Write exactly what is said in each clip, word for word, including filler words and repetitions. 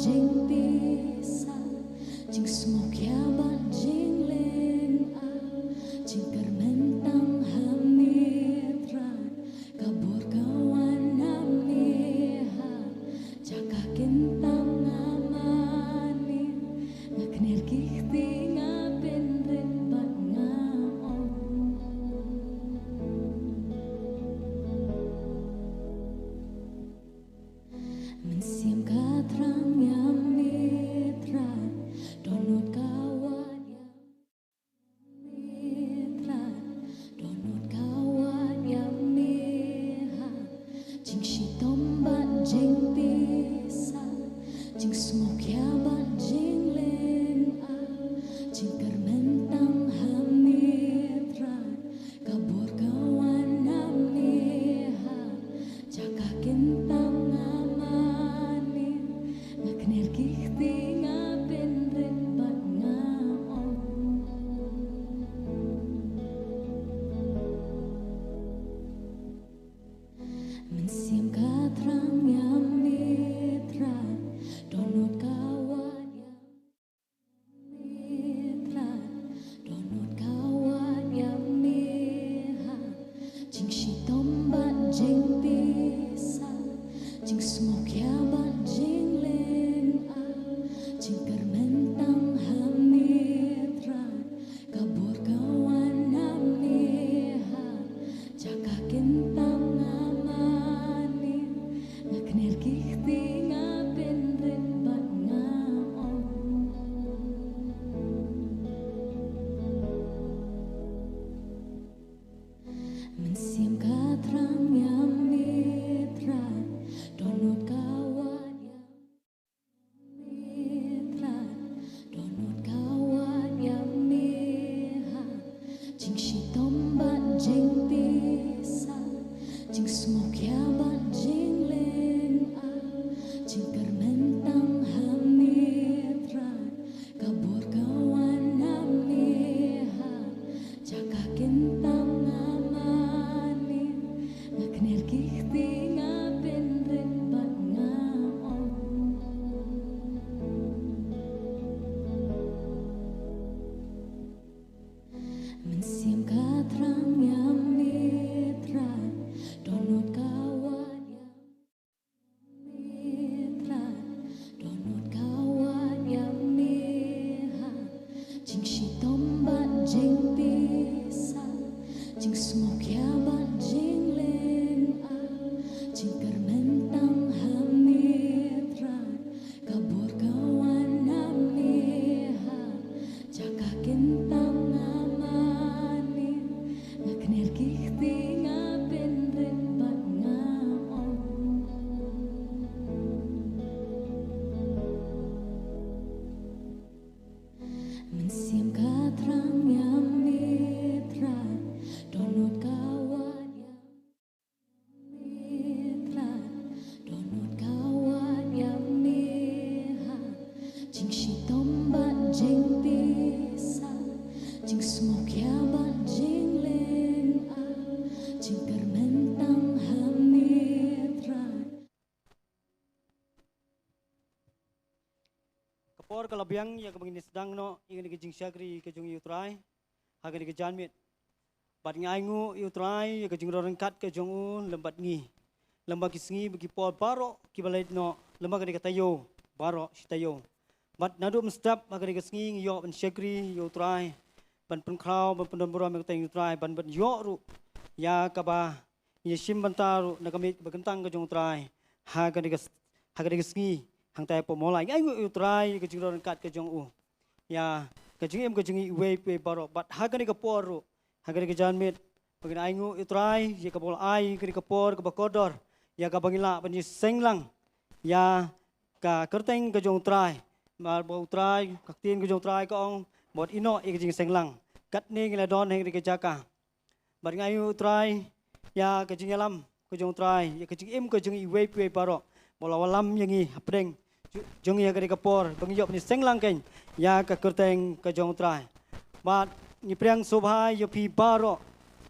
jingpisa, jingsngewkhia bad jinglynga, jingkyrmen tang ha me Trai, ka bor ka wan na me ha jaka kyntang. Nga mane, nga kner ki kti, nga pynrit bad nga ong. Mynsiem ka thrang ïa me Trai, dohnud ka wad ïa me Trai, dohnud ka wad ïa me ha jingshitom bad jingpisa, jingsngewkhia bad jinglynga, jingkyrmen tang ha me Trai, ka bor ka wan na me ha jaka kyntang. Nga mane, nga kner ki kti, nga pynrit bad nga ong. Mynsiem ka thrang ïa me Trai, dohnud ka wad ïa me Trai, dohnud ka wad ïa me ha jingshitom bad jingpisa, jingsngewkhia bad jinglynga, jingkyrmen tang ha me Trai, ka bor ka wan na me ha jaka kyntang. Nga mane, nga kner ki kti, nga pynrit bad nga ong. Mynsiem ka thrang ïa me Trai, dohnud ka wad ïa me Trai, dohnud ka wad ïa me ha jingshitom bad jingpisa, jingsngewkhia bad jinglynga, jingkyrmen tang ha me Trai, ka bor ka wan na me ha jaka kyntang. Nga mane, nga kner ki kti, nga pynrit bad nga ong. Mynsiem ka thrang ïa me Trai, dohnud ka wad ïa me Trai, dohnud ka wad ïa me ha jingshitom bad jingpisa, jingsngewkhia bad jinglynga, jingkyrmen tang ha me Trai, ka bor ka wan na me ha jaka kyntang. Nga mane, nga kner ki kti, nga pynrit bad nga ong. Mynsiem ka thrang ïa me Trai, dohnud ka wad ïa me Trai, dohnud ka wad ïa me ha jingshitom bad jingpisa, jingsngewkhia bad jinglynga, jingkyrmen tang ha me Trai. Ka por ka la biang ïa kaba ngin ïa sdang noh ïa kane ka jingshakri ka jong i U Trai ha kane ka janmiet. Bad nga ainguh ïa U Trai ïa ka jingroi ryngkat ka jong u lem bad ngi, lem bad ki sngi bad ki por baroh kiba leit noh, lem bad kane ka taïew baroh shi taïew. Bad naduh mynstep ha kane ka sngi ngi ïoh ban shakri ïa U Trai, ban pynkhraw, ban pyndon burom ïa ka kyrteng U Trai, ban, ban ïoh ruh ïa kaba ngi shim bynta ruh na ka miej ba kyntang ka jong U Trai ha kane ka, ha kane ka sngi hangtai ha Mawlai. Nga ainguh ïa U Trai ïa ka jingroi ryngkat ka jong u, ïa ka jingim ka jong iwei pa iwei baroh. Bad ha kane ka por ruh, ha kane ka janmiet, ba ngi ainguh ïa U Trai ïa kaba u la ai kane ka por kaba kordor ïa kaba ngi lah ban ïaseng lang ïa ka kyrteng ka jong U Trai. Namar ba U Trai, ka ktien ka jong U Trai ka ong, bad ïehnoh ïa ka jingseng lang. Katne ngi la don ha kane ka jaka. Bad nga ainguh ïa U Trai ïa ka jingïalam ka jong U Trai, ïa ka jingim ka jong iwei pa iwei baroh, ba u la wallam ïa ngi hapdeng jong ïa kane ka por ba ngi ïoh ban ïaseng lang kein ïa ka kyrteng ka jong U Trai. Bad ngi pdiang sngewbha ïa phi baroh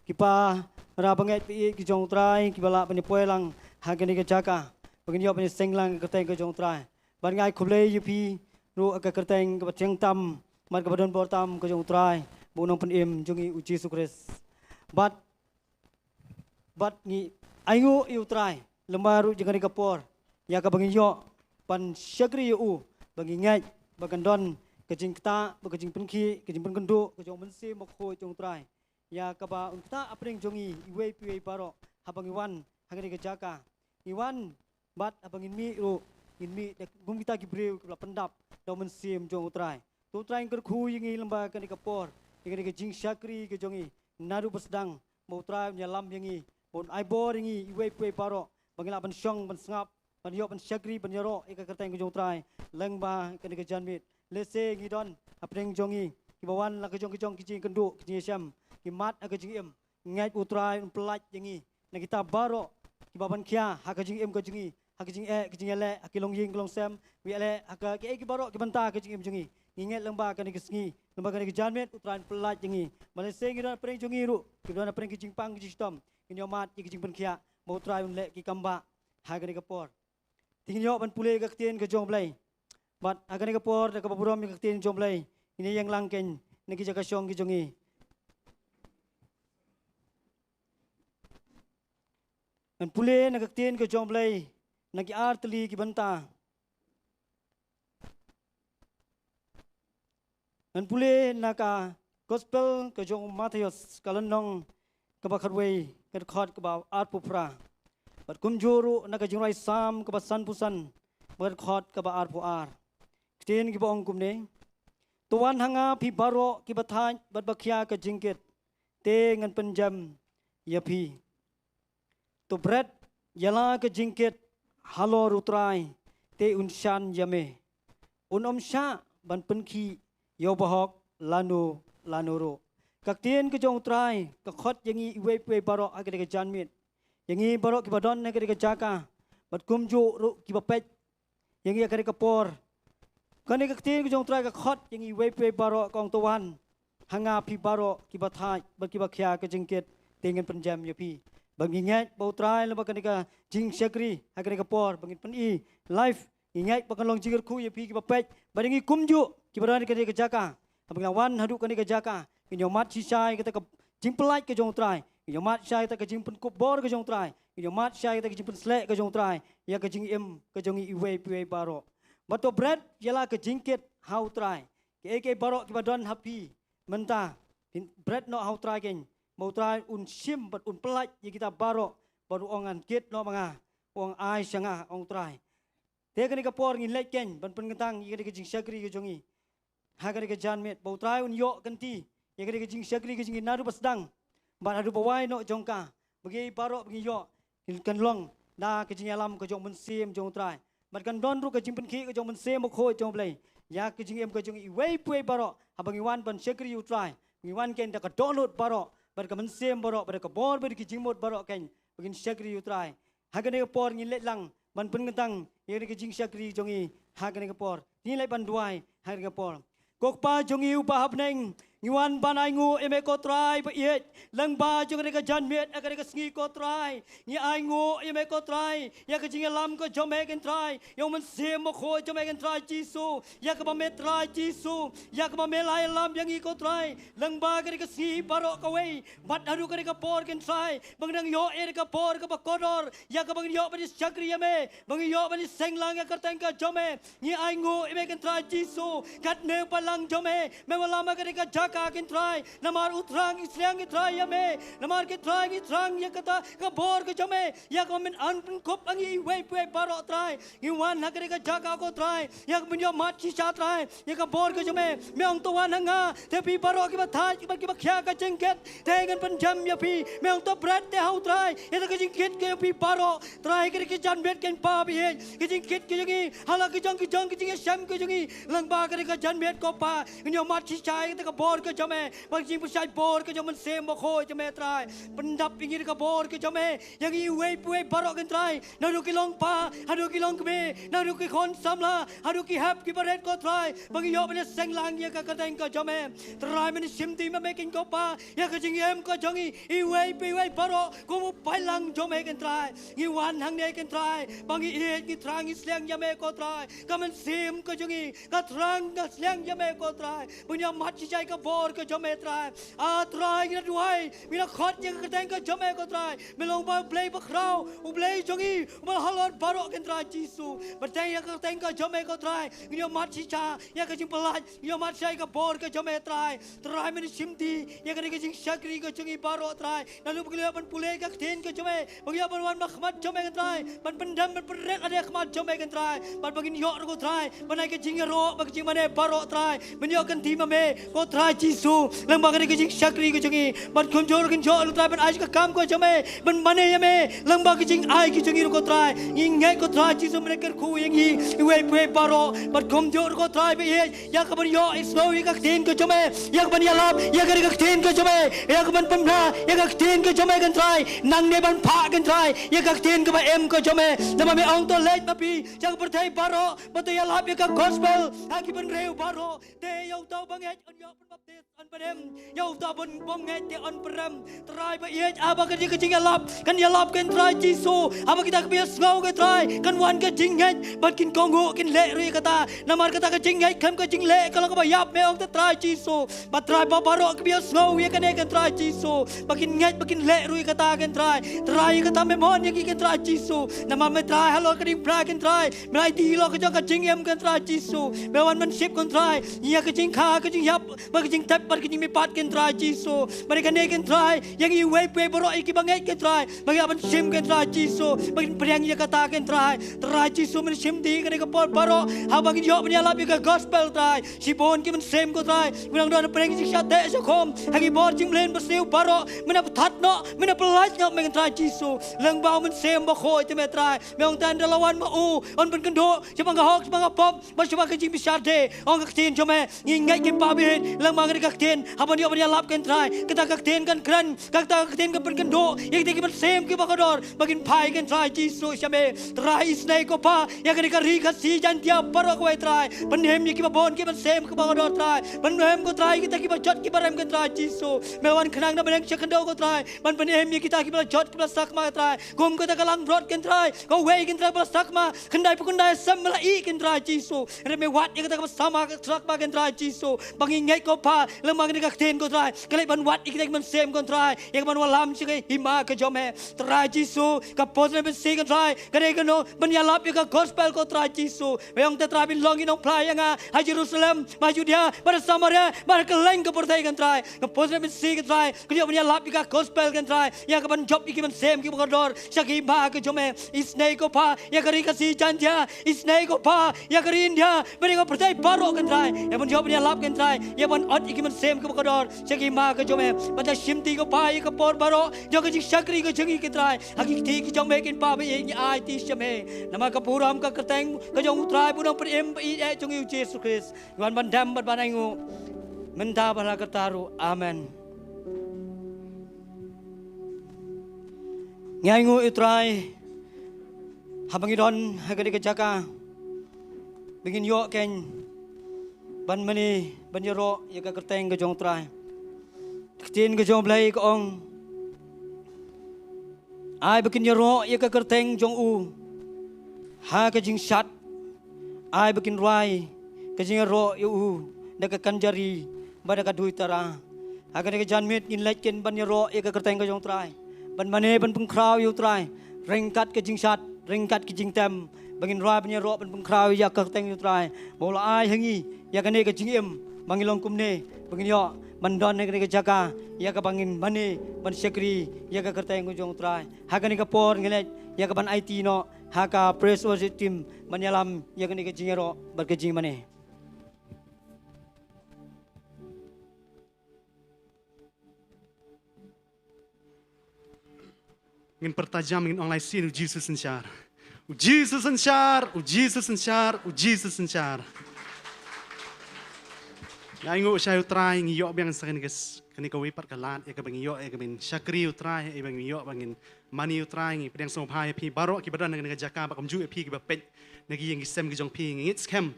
ki para bangeit ba ïeit ka jong U Trai kiba lah ban ïa poi lang ha kane ka jaka ba ngin ïoh ban ïaseng lang ka kyrteng ka jong U Trai. Bad nga ai khublei ïa phi ruh ha ka kyrteng kaba thiang tam bad kaba don bor tam ka jong U Trai bad U Nongpynim jong ngi U Jisu Khrist. Bad bad ngi ainguh ïa U Trai lyngba ruh jong kane ka por ïa kaba ngi ïoh ban shakri ïa U, ba ngi ngeit ba kan don ka jingktah, ba ka jingpynkhih, ka jingpynkynduh ka jong U Mynsiem Bakhuid jong U Trai ïa kaba un ktah hapdeng jong ngi iwei pa iwei baroh haba ngi wan ha kane ka jaka. Ngi wan bad haba ngin mih ruh, ngin mih da kum kita ki briew kiba la pyndap da U Mynsiem jong U Trai. To U Trai un kyrkhu ïa ngi lyngba kane ka por, ïa kane ka jingshakri ka jong ngi, naduh ba sdang, ba U Trai un ïalam ïa ngi, ba un ai bor ïa ngi iwei pa iwei baroh ba ngin lah ban shong ban sngap, ban ïoh ban shakri, ban ïaroh ïa ka kyrteng ka jong U Trai lyngba kane ka janmiet. Lehse ngi don hapdeng jong ngi kiba wan la ka jong ka jong ki jingkynduh, ki jingïashem, ki mad ha ka jingim. Ngeit U Trai un pyllait ïa ngi na kita baroh kiba ban khia ha ka jingim ka jong ngi, ha ka jingeh ka jingïaleh, ha ki longïing ki longsem, ïaleh ha ka, kiei ki baroh ki bynta ka jingim jong ngi. Ngi ngeit lyngba kane ka sngi, lyngba kane ka janmiet, U Trai un pyllait ïa ngi. Bad lehse ngi don hapdeng jong ngi ruh kiba don hapdeng ki jingpang ki jingshitom, ngin ïoh mad ïa ki jingpynkhiah, ba U Trai un leh ki kambah ha kane ka por. Te ngin ïoh ban pule ka ktien ka jong U Blei. Bad ha kane ka por da kaba burom ïa ka ktien jong U Blei, ngin ïeng lang kein na ki jaka shong ki jong ngi. Ngan pule na ka ktien ka jong U Blei na ki ar tylli ki bynta. Ngan pule na ka Gospel ka jong u Mathaios, ka lynnong kaba khatwei, ka dkhot kaba arphew phra. Bad kumjuh ruh na ka Jingrwai Salm kaba sanphew san, ka dkhot kaba arphew ar. Ktien kiba ong kumne: To wan ha nga phi baroh kiba thait bad ba khia ka jingkit, te ngan pynjem ïa phi. To bret ïa la ka jingkit halor U Trai, te un shan ïa me. Un ym shah ban pynkhih ïa u bahok lano lano ruh. Ka ktien ka jong U Trai ka khot ïa ngi iwei pa iwei baroh ha kane ka janmiet. Ïa ngi baroh kiba don ha kane ka jaka, bad kumjuh ruh kiba peit ïa ngi ha kane ka por. Kane ka ktien ka jong U Trai ka khot ïa ngi iwei pa iwei baroh, ka ong: To wan ha nga phi baroh kiba thait bad kiba khia ka jingkit, te ngan pynjem ïa phi. Bad ngi ngeit ba U Trai lyngba kane ka jingshakri ha kane ka por ba ngin pyni live, ngi ngeit ba kan long jingkyrkhu ïa phi kiba peit, bad ïa ngi kumjuh kiba don ha kane ka jaka. Haba ngi la wan haduh kane ka jaka, ngin ïoh mad shisha ïa kata ka jingpyllait ka jong U Trai, ngin ïoh mad shisha ïa kata ka jingpynkup bor ka jong U Trai, ngin ïoh mad shisha ïa kata ka jingpynsleh ka jong U Trai ïa ka jingim ka jong ngi iwei pa iwei baroh. Bad to bret ïa la ka jingkit ha U Trai. Kiei kiei baroh kiba don ha phi mynta, phin bret noh ha U Trai kein, ba U Trai un shim bad un pyllait ïa kita baroh. Bad u ong: Ngan kit noh ma nga, u ong: Ai sha nga, ong U Trai. Te kane ka por ngin leit kein ban pynkyntang ïa kane ka jingshakri ka jong ngi ha kane ka janmiet, ba U Trai un ïoh kynti ïa kane ka jingshakri ka jong ngi naduh ba sdang bad haduh ba wai noh jong ka, ba ngi baroh ba ngi ïoh, kan long da ka jingïalam ka jong U Mynsiem jong U Trai. Bad kan don ruh ka jingpynkhih ka jong U Mynsiem Bakhuid jong U Blei ïa ka jingim ka jong ngi iwei pa iwei baroh, haba ngi wan ban shakri ïa U Trai, ngi wan kein da ka dohnud baroh, bad ka mynsiem baroh, bad da ka bor, bad da ki jingmut baroh kein, ba ngin shakri ïa U Trai. Ha kane ka por ngin leit lang ban pynkyntang ïa kane ka jingshakri jong ngi ha kane ka por. Ngin leit ban duwai ha kane ka por. Ko Kpa jong ngi uba ha bneng, ngi wan ban ainguh ïa me ko Trai ba ïeit, lyngba jong kane ka janmiet, ha kane ka sngi ko Trai. Ngi ainguh ïa me ko Trai ïa ka jingïalam ka jong me ko Trai, ïa U Mynsiem Bakhuid jong me ko Trai Jisu, ïa kaba me Trai Jisu, ïa kaba me la ïalam ïa ngi ko Trai lyngba kane ka sngi baroh kawei. Bad haduh kane ka por ko Trai, ba ngi dang ïoh ïa ka por kaba kordor ïa kaba ngi ïoh ban ïa shakri ïa me, ba ngi ïoh ban ïa seng lang ïa ka kyrteng ka jong me. Ngi ainguh ïa me ko Trai Jisu, katne u balang jong me, me wallam ha kane ka jaka ko Trai. Namar u thrang ngi sliang ko Trai ïa me, namar ko Trai ngi thrang ïa kata ka bor ka jong me, ïa kaba men pynkup ha ngi iwei pa iwei baroh Trai. Ngi wan ha kane ka jaka ko Trai, ïa ka ban ïoh mad shisha Trai ïa ka bor ka jong me. Me ong to wan ha nga, te phi baroh kiba thait bad kiba khia ka jingkit, te ngan pynjem ïa phi. Me ong to bret te ha U Trai ïa ka jingkit ka jong phi baroh Trai, kane ka janmiet ko Pa ba ïeit, ka jingkit ka jong ngi ha la ka jong ka jong ka jingïashem ka jong ngi lyngba kane ka janmiet ko Pa. Ngin ïoh mad shisha ïa kata ka bor ka jong me, ba ka jingpynshait bor ka jong u Mynsiem Bakhuid jong me Trai. Pyndap ïa ngi da ka bor ka jong me, ïa ngi iwei pa iwei baroh keiñ Trai. Naduh ki long kpa haduh ki long kmie, naduh ki khun samla haduh ki hep ki barit ko Trai, ba ngi ïoh ban ïaseng lang ïa ka kyrteng ka jong me. Trai men shim ti ma me keiñ ko Pa ïa ka jingim ka jong ngi iwei pa iwei baroh, kum u paidlang jong me keiñ Trai. Ngi wan hangne keiñ Trai ba ngi ïeit, ngi thrang ngi sliang ïa me ko Trai. Ka mynsiem ka jong ngi ka thrang ka sliang ïa me ko Trai. Ban ïa mat shisha ïa ka bor ka jong me Trai. A Trai ngi la duwai, ngi la khot ïa ka kyrteng ka jong me ko Trai. Me long ba U Blei bakhraw, U Blei jong ngi, uba la halor baroh keiñ Trai Jisu. Ba teng ïa ka kyrteng ka jong me ko Trai, ngi ïa mat shisha ïa ka jingpyllait, ngi ïa mat shisha ïa ka bor ka jong me Trai. Trai men shim ti ïa kane ka jingshakri ka jong ngi baroh Trai. Naduh ba ngi la ïoh ban pule ka ktien ka jong me, ba ngi ïoh ban wan ba khmat jong me keiñ Trai, ban pyndem ban pynrit ha khmat jong me keiñ Trai. Bad ba ngin ïoh ruh ko Trai ban ai ka jingïaroh bad ka jingmane baroh Trai, men ïoh kynti ma me ko Trai Jisu. Lyngba kane ka jingshakri ka jong ngi, bad kumjuh ruh ngin ïoh ruh Trai ban ai ka kam ka jong me, ban mane ïa me lyngba ka jingai ka jong ngi ruh ko Trai. Ngi ngeit ko Trai Jisu men kyrkhu ïa ngi iwei pa iwei baroh, bad kumjuh ruh ko Trai ba ïeit ïa ka ban ïoh isngew ïa ka ktien ka jong me, ïa ka ban ïalap ïa ka ktien ka jong me, ïa ka ban pynbna ïa ka ktien ka jong me keiñ Trai. Nangne ban phah keiñ Trai ïa ka ktien kaba im ka jong me. Namar me ong to leit ma phi sha ka pyrthei baroh bad to ïalap ïa ka gospel ha ki bynriew baroh. Te ïa uta uba ngeit un ïoh pynbaptis, un pynim. Ïa uta uba bym ngeit te un pynrem. Trai ba ïeit, haba ka jing, ka jingïalap kan ïalap keiñ Trai Jisu, haba kita kiba ïasngew keiñ Trai kan wan ka jingngeit bad kin kohnguh, kin leh ruh ïa kata. Namar kata ka jingngeit khlem ka jingleh ka long kaba ïap, me ong te Trai Jisu. Bad Trai ba baroh kiba ïasngew ïa kane keiñ Trai Jisu, ba kin ngeit, ba kin leh ruh ïa kata keiñ Trai. Trai ïa kata me mon ïa ngi keiñ Trai Jisu. Namar me Trai halor ka diengphna keiñ Trai me la aiti halor ka jong ka jingim keiñ Trai Jisu. Me wan ban shim keiñ Trai ïa ka jingkha, ka jingïap, bad ka jingtep bad ka jingmihpat keiñ Trai Jisu. Bad ïa kane keiñ Trai, ïa ngi iwei pa iwei baroh ïa kiba ngeit keiñ Trai, ba ngi hap ban shim keiñ Trai Jisu, ba ngin pdiang ïa kata keiñ Trai. Trai Jisu men shim ti kane ka por baroh, haba ngin ïoh ban ïalap ïa ka gospel Trai. Shibun ki mynsiem ko Trai kiba nang don ha pdeng jingshah teh shah khum ha ki bor jingmlien basniew baroh, men ïa pynthat noh, men ïa pyllait noh me keiñ Trai Jisu. Lyngba u Mynsiem Bakhuid te me Trai, me ong te ynda la wan ma u un pynkynduh shaphang ka hok, shaphang ka pop, bad shaphang ka jingbishar de, ong ka ktien jong me. Ngi ngeit keiñ Pa ba ïeit, lyngba kane ka ktien, haba ngi ïoh ban ïalap keiñ Trai, kata ka ktien kan kren, kata ka ktien kan pynkynduh ïa kita ki mynsiem kiba kordor ba kin phai keiñ Trai Jisu sha me. Trai isynei ko Pa ïa kane ka Ri Khasi Jaiñtia baroh kawei Trai. Pynim ïa kiba bun ki mynsiem kiba kordor Trai. Pynim ko Trai kita kiba jot kiba rem keiñ Trai Jisu. Me wan khnang na bneng sha khyndew ko Trai ban pynim ïa kita kiba la jot kiba la sakma Trai. Kum kata ka langbrot keiñ Trai, kawei keiñ Trai ba la sakma, khyndai pa khyndai sem me la ïeh keiñ Trai Jisu. Hynrei me wad ïa kata kaba sakma, sakma keiñ Trai Jisu. Ba ngi ngeit ko Pa, lyngba kane ka ktien ko Trai, ka leit ban wad ïa kita ki mynsiem ko Trai ïa ka ban wallam sha ka hima ka jong me. Trai Jisu, ka por ne ban sih ko Trai, ka dei kano ban ïalap ïa ka gospel ko Trai Jisu. Me ong te Trai phin long ki nongphla ïa nga ha Jerusalem, ha Judea, bad ha Samaria, bad ha kylleng ka pyrthei keiñ Trai. Ka por ne ban sih ko Trai, ka dei ban ïalap ïa ka gospel keiñ Trai, ïa ka ban jop ïa ki mynsiem kiba kordor sha ka hima ka jong me. Isynei ko Pa ïa ka Ri Khasi Jaiñtia, isynei ko Pa ïa ka ri India, bad ïa ka pyrthei baroh keiñ Trai, ïa ban jop, ïa ban ïalap keiñ Trai, ïa ban ot ïa ki mynsiem kiba kordor sha ka hima ka jong me. Bad shim ti ko Pa ïa ka por baroh jong ka jingshakri ka jong ngi keiñ Trai, ha ki kti ki jong me keiñ Pa ba ïeit, ngi aiti sha me. Namar ka burom ka kyrteng ka jong u Trai ba u Nongpynim ba ïeit jong ngi u Jisu Khrist, ngi wan ban dem bad ban ainguh mynta bad la karta ruh. Amen. Ngi ainguh ïa u Trai haba ngi don ha kane ka jaka ba ngin ïoh keiñ ban mane ban ïaroh ïa ka kyrteng ka jong u Trai. Ka ktien ka jong u Blei ka ong, ai ba kin ïaroh ïa ka kyrteng jong u ha ka jingshad, ai ba kin rwai ka jingïaroh ïa u da ka kynjari bad da ka duitara. Ha kane ka janmiet ngin leit keiñ ban ïaroh ïa ka kyrteng ka jong u Trai, ban mane ban pynkhraw ïa u Trai ryngkat ka jingshad, ryngkat ka jingtem, ba ngin rwai ban ïaroh ban pynkhraw ïa ka kyrteng jong u Trai ba u la ai ha ngi ïa kane ka jingim ba ngin long kumne, ba ngin ïoh ban don ha kane ka jaka ïa kaba ngin mane ban shakri ïa ka kyrteng ka jong u Trai. Ha kane ka por ngi leit ïa ka ban aiti noh ha ka praise worship team ban ïalam ïa kane ka jingïaroh bad ka jingmane. Ngin pyrta jam, ngin ong lai sien: U Jisu synshar. U Jisu synshar, U Jisu synshar, U Jisu synshar. Nga ainguh sha U Trai, ngi ïoh biang sa kane ka s-, kane kawei pat ka lad ïa kaba ngi ïoh ïa ka ban shakri U Trai, ïa ba ngi ïoh ba ngin mane U Trai. Ngi pdiang sngewbha ïa phi baroh kiba don ha kane ka jaka, bad kumjuh ïa phi kiba peit na ki ïing ki sem ki jong phi. Ngi ngeit skhem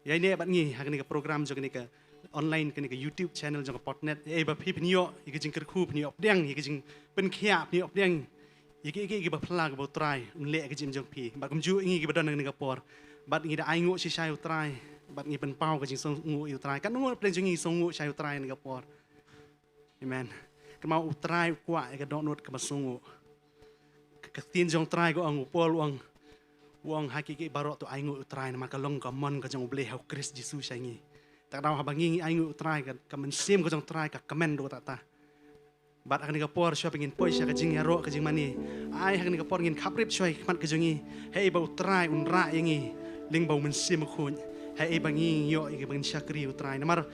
ïa ine bad ngi ha kane ka program jong kane ka online, kane ka YouTube channel jong ka Podnet, ïa ba phi phin ïoh ïa ka jingkyrkhu, phin ïoh pdiang ïa ka jingpynkhiah, phin ïoh pdiang ïa kiei kiei kiba phylla kiba U Trai un leh ha ka jingim jong phi. Bad kumjuh ïa ngi kiba don ha kane ka por, bad ngi da ainguh shisha ïa U Trai, bad ngi pynpaw ka jingsngewnguh ïa U Trai. Katno ngut pdeng jong ngi sngewnguh sha ïa U Trai ha kane ka por? Amen. Kynmaw U Trai u kwah ïa ka dohnud kaba sngewnguh. Ka, ka ktien jong U Trai ka ong, u Paul u ong, u ong ha kiei kiei baroh to ainguh U Trai, namar ka long ka mon ka jong U Blei ha U Khrist Jisu sha ngi. Ta ka daw haba ngi, ngi ainguh U Trai, ka, ka mynsiem ka jong U Trai ka kmen haduh katta katta. Bad ha kane ka por, shuwa ba ngin poi sha ka jingïaroh ka jingmane, ai ha kane ka por ngin khaprit shuwa ha khmat ka jong ngi, haei ba U Trai un rah ïa ngi lyngba U Mynsiem Bakhuid, haei ba ngi ïoh ïa ka ban shakri U Trai. Namar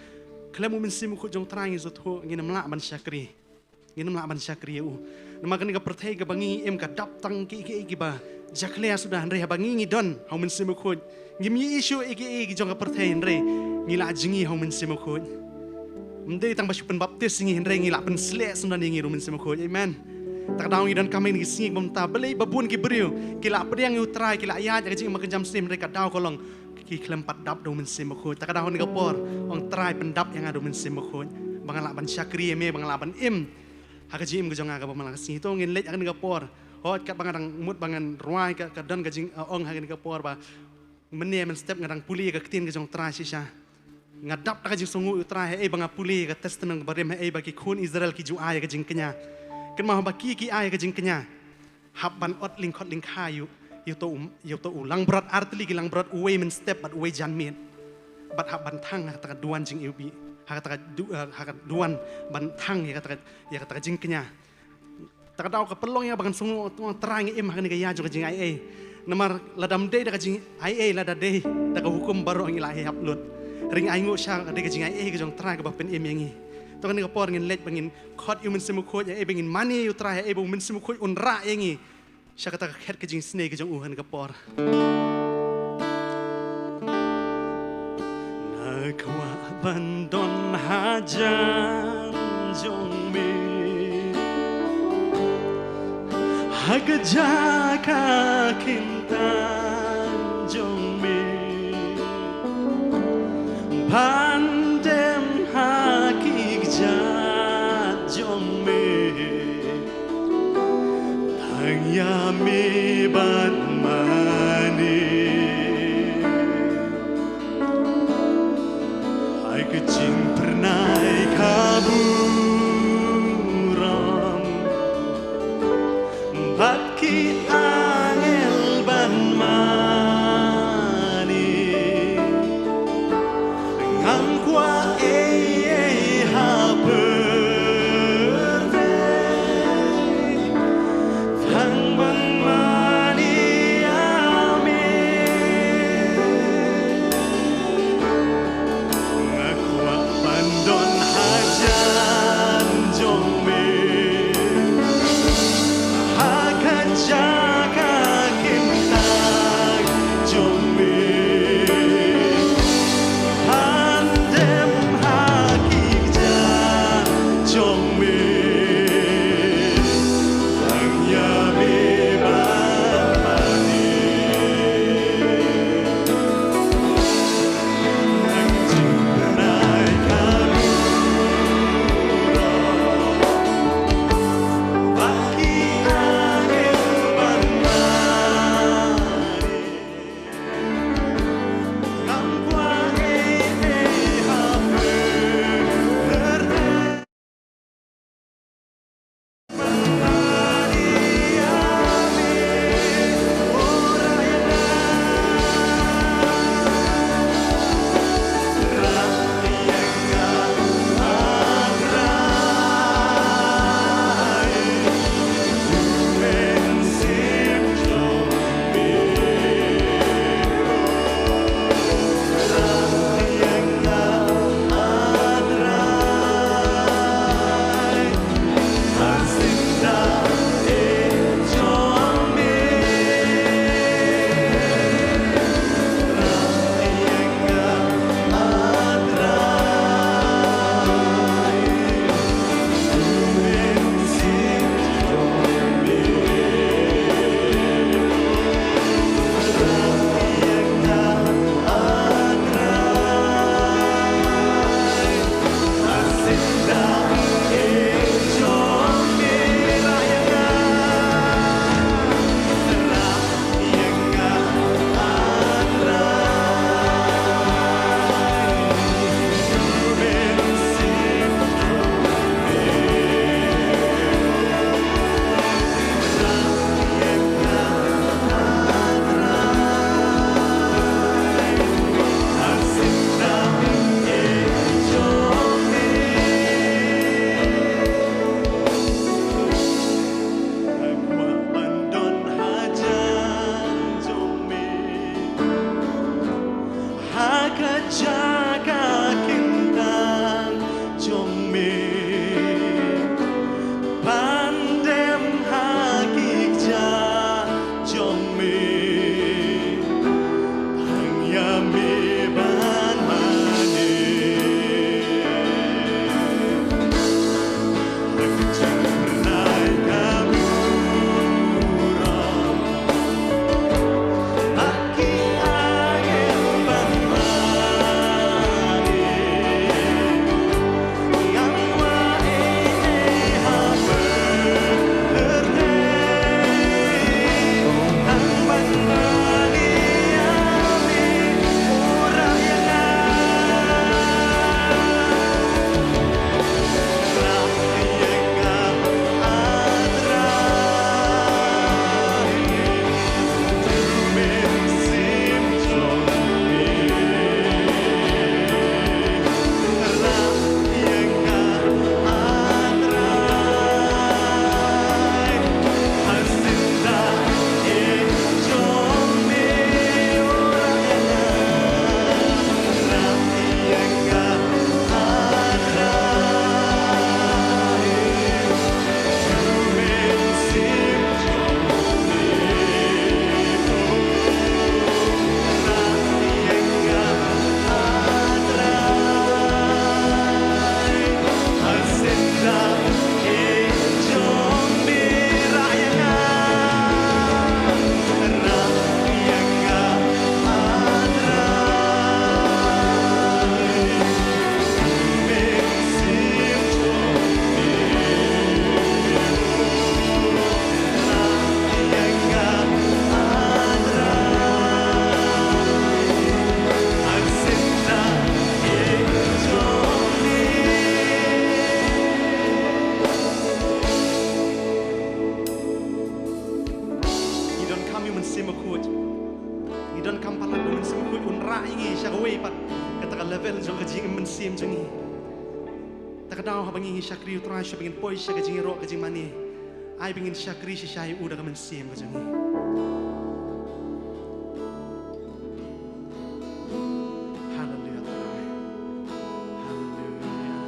khlem U Mynsiem Bakhuid jong U Trai ngi sngewthuh ngin ym lah ban shakri. Ngin ym lah ban shakri ïa u. Namar kane ka pyrthei kaba ngi im ka dap tang kiei kiei kiba jakhlia suda, hynrei haba ngi, ngi don ha U Mynsiem Bakhuid, ngim ïohi shuh ïa kiei kiei ki jong ka pyrthei, hynrei ngi la jngi ha U Mynsiem Bakhuid. Ym dei tang ba shu pynbaptis ïa ngi, hynrei ngi la pynsleh syndon ïa ngi da U Mynsiem Bakhuid. Amen. Ta ka daw ngi donkam ha kine ki sngi ba mynta, balei ba bun ki briew ki la pdiang ïa U Trai, ki la ïaid ha ka jingim ha ka jingïaseng, hynrei ka daw ka long ki khlem pat dap da U Mynsiem Bakhuid. Ta ka daw ha kane ka por, ong, Trai, pyndap ïa nga da U Mynsiem Bakhuid, ba nga lah ban shakri ïa me, ba nga lah ban im ha ka jingim ka jong nga kaba man la ka sngi. To ngin leit ha kane ka por. Hooid, katba nga dang mut ba ngan rwai ka, ka don ka jing, uh, ong ha kane ka por ba mynne mynstep nga dang pule ïa ka ktien ka jong U Trai shisha. Nga dap da ka jingsngewnguh ïa U Trai haei ba nga pule ïa ka Testament kaba Rim, haei ba ki khun Israel ki ju ai ïa ka jingkñia. Kynmaw haba ki, ki ai ïa ka jingkñia, hap ban ot lyngkhot lyngkhai ïa u, ïa uto u, ïa uto u langbrot, artylli ki langbrot, uwei mynstep bad uwei janmiet. Bad hap ban thang ha kata ka duwan jingiwbih, ha kata ka du-, eh, ha ka duwan ban thang ïa kata ka, ïa kata ka jingkñia. Ta ka daw ka pynlong ïa ba ngan sngewnguh, Trai, nga im ha kane ka ïa jong ka jingaiei. Namar lada ym dei da ka jingaiei, lada dei da ka hukum, baroh ngi la heh hap lut. Hynrei nga ainguh shisha ka dei ka jingaiei ka jong U Trai kaba pynim ïa ngi. To kane ka por ngin leit ba ngin khot ïa U Mynsiem Bakhuid, haei ba ngin mane ïa U Trai, haei ba U Mynsiem Bakhuid un rah ïa ngi sha kata ka khet ka jingisynei ka jong u ha kane ka por. Nga kwah ban don hajan jong me, ha ka jaka kyntan jong me, ban dem ha ki kjat jong me. Tang ïa me ban mane ha ka jingphyrnai ka burom bad ki angel ban mane. Ngam kwah ei ei ha pyrthei, tang ban mane ïa me. Nga kwah Ka jaka kyntang jong me, ban dem ha ki kjia jong me, tang ïa me ban mane. Ngi donkam ïa u Mynsiem Bakhuid. Ngi donkam palat ba u Mynsiem Bakhuid un rah ïa ngi sha kawei pat kata ka level jong ka jingim mynsiem jong ngi. Ta ka daw haba ngi shakri ïa u Trai, sha ba ngin poi sha ka jingïaroh ka jingmane, ai ba ngin shakri shisha ïa u da ka mynsiem ka jong ngi. Haleluia, Trai. Haleluia.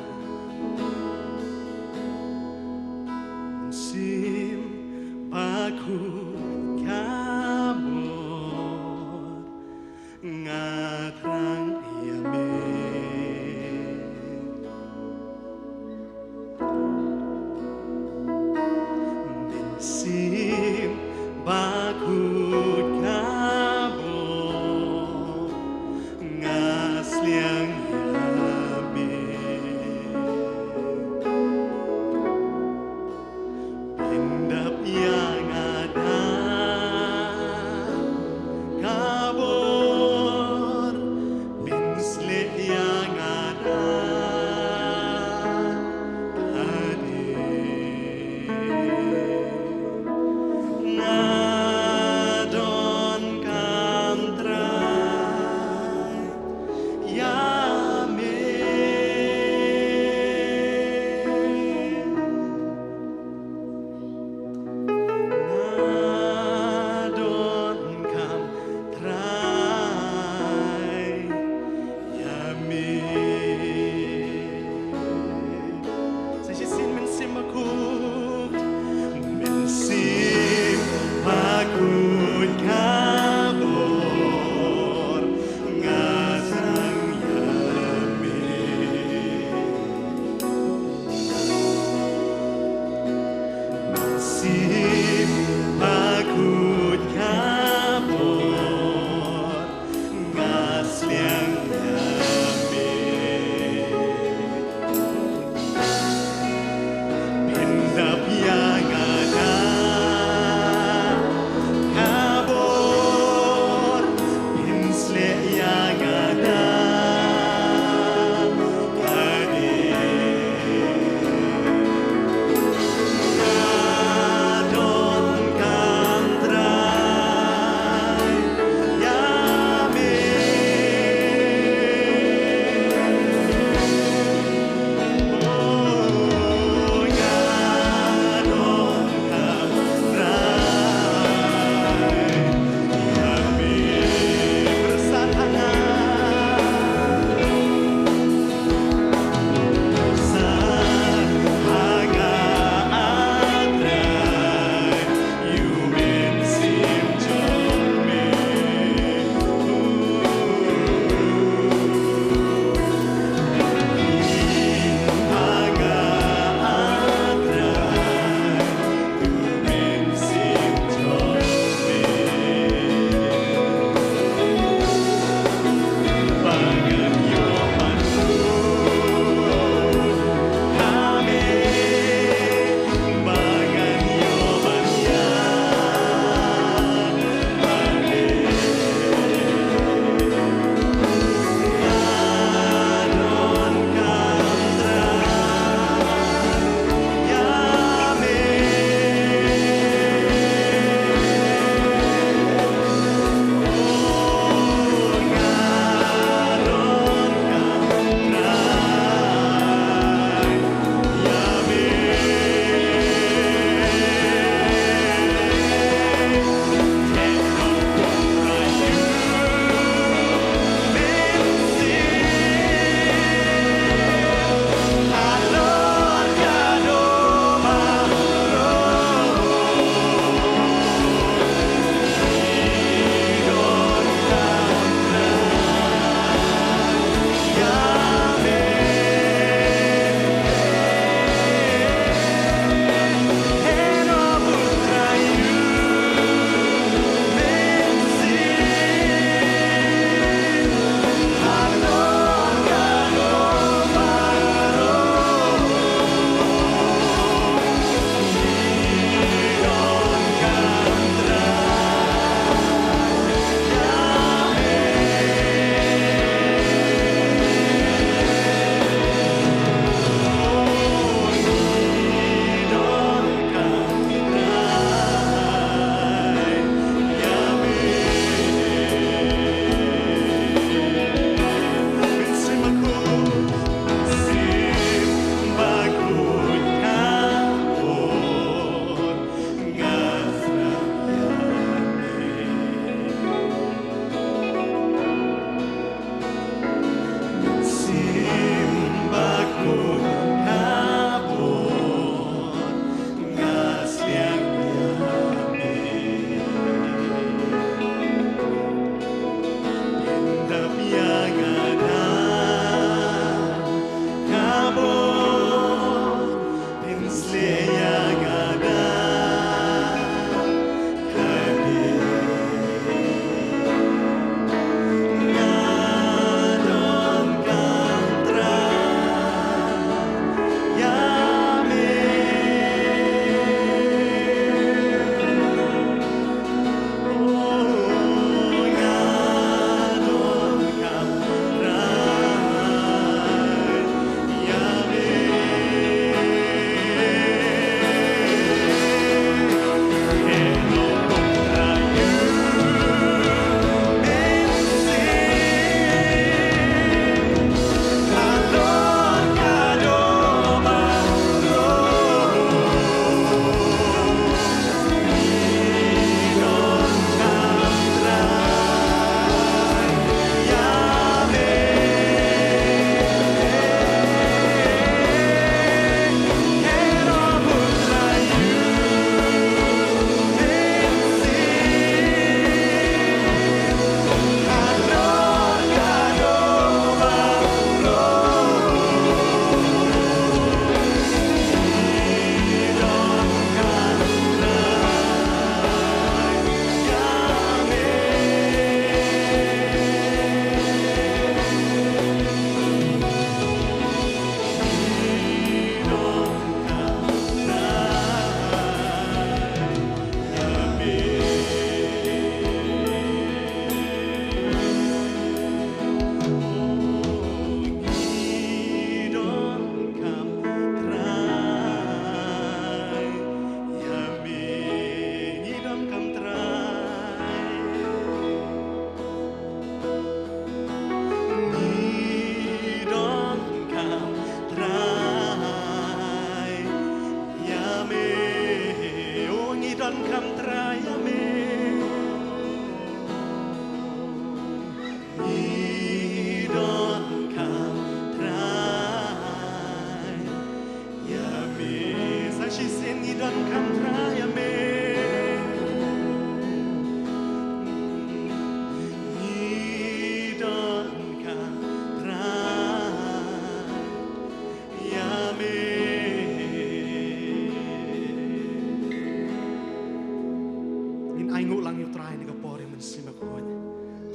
Mynsiem Bakhuid ka bor, nga thrang ïa me. Mynsiem Bakhuid ka bor, nga sliang ïa me. Pyndap ïa nga da ka bor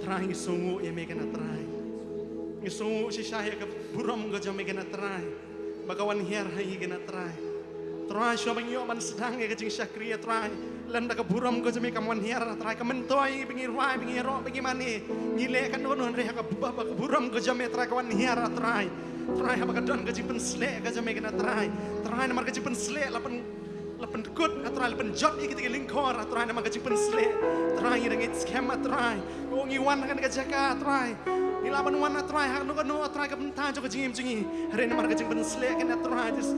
Trai, ngi sngewnguh ïa me kane Trai. Ngi sngewnguh shisha ïa ka burom ka jong me kane Trai, ba ka wan hiar ha ngi kane Trai. Trai, shuwa ba ngi ïoh ban sdang ïa ka jingshakri, Trai, lem da ka burom ka jong me kam wan hiar, Trai, ka myntoi ba ngi rwai, ba ngi ïaroh, ba ngi mane, ngi leh kano kano, hynrei ha ka bu-, ba ka burom ka jong me Trai ka wan hiar, Trai. Trai, haba ka don ka jingpynsleh ka jong me kane Trai. Trai, namar ka jingpynsleh la pyn la pynkut, ah Trai, la pynjot ïa kita ki lyngkor, ah Trai, namar ka jingpynsleh. Trai, ngi dang ngeit skhem, ah Trai. O, ngi wan ha kane ka jaka, ah Trai. Ngi lah ban wan, ah Trai, ha kano kano, ah Trai, ka bynta jong ka jingim jong ngi. Hynrei namar ka jingpynsleh kane, ah Trai, Jisu,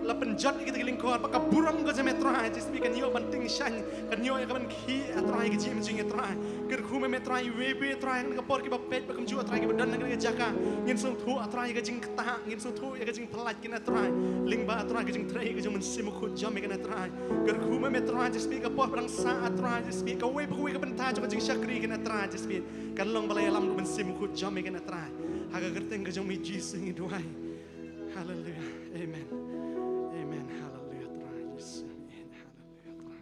la pynjot ïa kita ki lyngkor, ba ka burom ka jong me, ah Trai, Jisu, kan ïoh ban tyngshaiñ, kan ïoh ïa ka ban khih, ah Trai, ka jingim jong ngi, ah Trai. Kyrkhu ma me, ah Trai, iwei pa iwei, ah Trai, ha kane ka por kiba peit, ba kumjuh, ah Trai, kiba don ha kane ka jaka. Ngin sngewthuh, ah Trai, ïa ka jingktah, ngin sngewthuh ïa ka jingpyllait kane Trai. Lyngba Trai ka jingtrei ka jong u Mynsiem Bakhuid jong me kane Trai. Kyrkhu ma me Trai Jisu, ka por ba dang sah Trai Jisu, kawei pa kawei ka bynta jong ka jingshakri kane Trai Jisu, kan long ba la ïalam ka Mynsiem Bakhuid jong me kane Trai. Ha ka kyrteng ka jong me Jisu ngi duwai. Haleluya. Amen. Amen. Haleluya Trai Jisu. Amen. Haleluya Trai.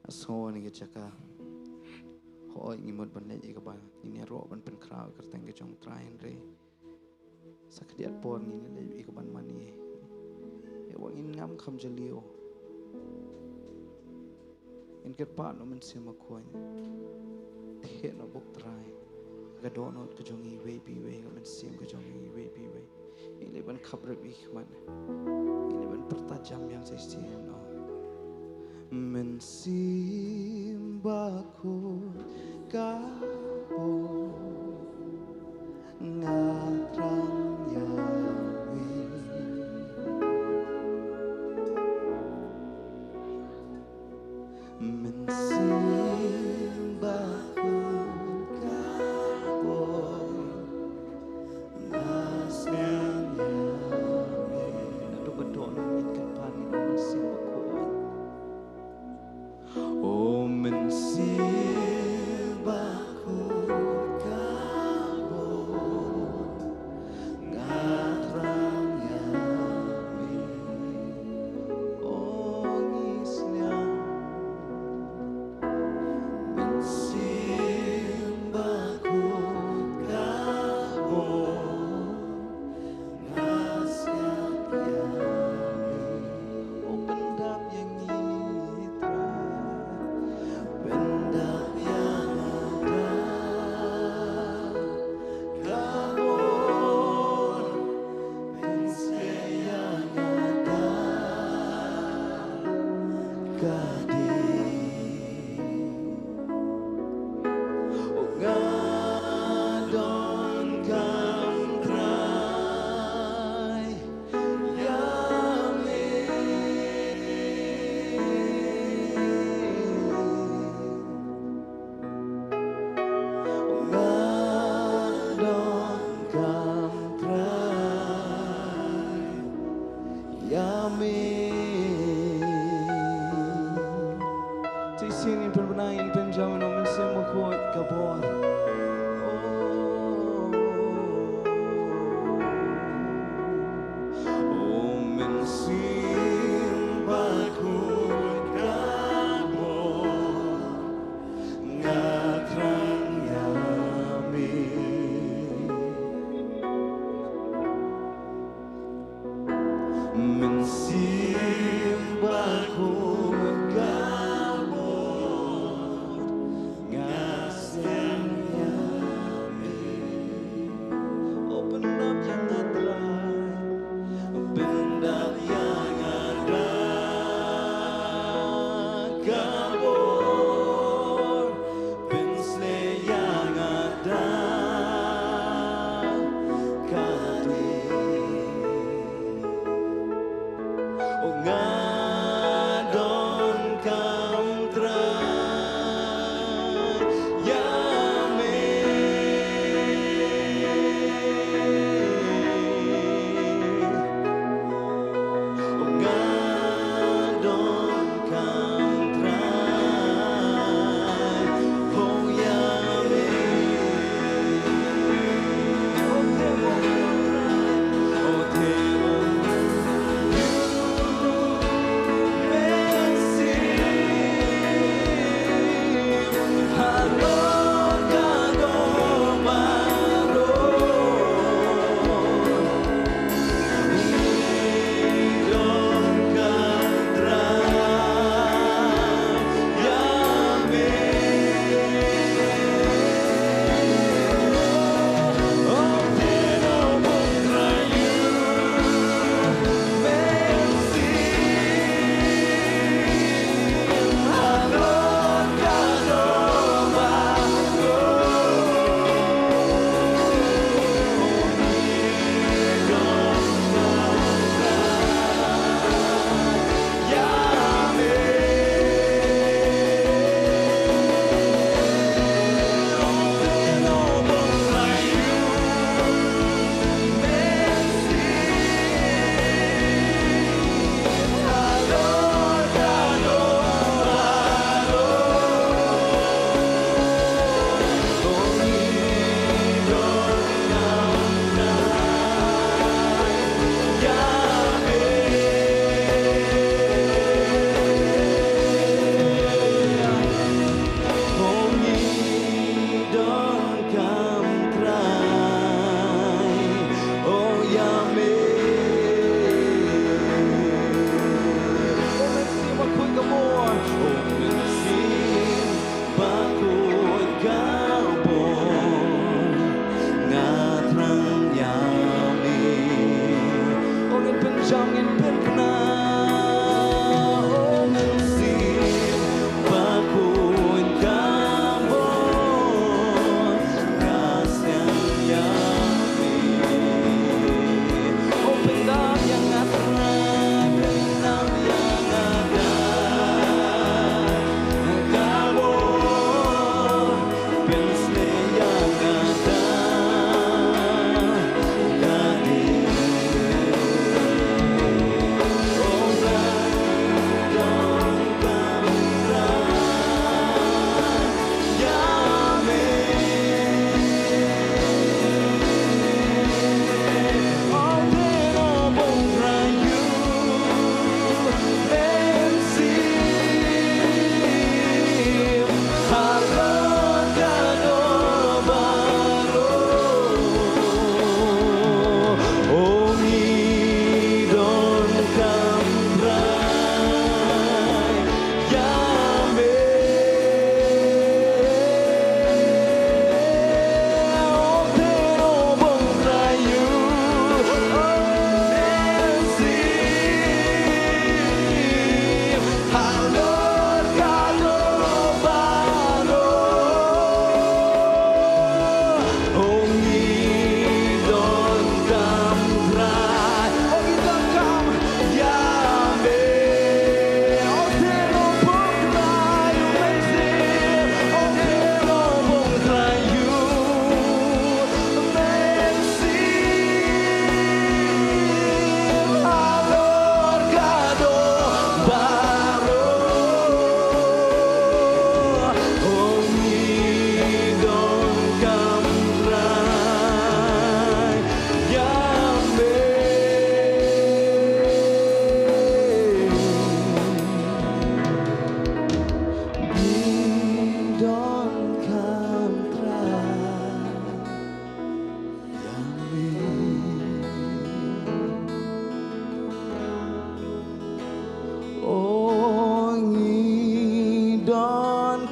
Nga sngew ha kane ka jaka, hooid, ngi mut ban leit ïa kaba ngin ïaroh ban pynkhraw ïa ka kyrteng ka jong u Trai, hynrei sa khyndiat por ngin leit ïa kaban mane, ïa ba ngin ngam kham jylliew. Ngin kyrpad na u Mynsiem Bakhuid. Thied noh bad u Trai ha ka dohnud ka jong ngi iwei pa iwei, ka mynsiem ka jong ngi iwei pa iwei. Ngi leit ban khapbrip ïa ki khmat. Ngi leit ban pyrta jam biang shisien, oh. Mynsiem Bakhuid ka bor, nga thrang ïa me. Mynsiem Bakhuid ka bor, nga sngewthuh ïa me. Naduh ba dohnud ngin kyrpad ïa u Mynsiem Bakhuid. O Mynsiem Bakhuid ka bor, nga thrang ïa me. O ngi sliang. Mynsiem Bakhuid ka bor, nga sngewthuh ïa me. O pyndap ïa ngi Trai, pyndap ïa nga da ka bor, pynskhem ïa nga da ka dei. O nga donkam Trai ïa me. Nga donkam Trai ïa me. Te shisien ngin pynbna, ngin pynjam ïa u Mynsiem Bakhuid ka bor. Oh. O Mynsiem Bakhuid ka bor, nga thrang ïa me. Mynsiem Bakhuid ka bor, nga sngewthuh ïa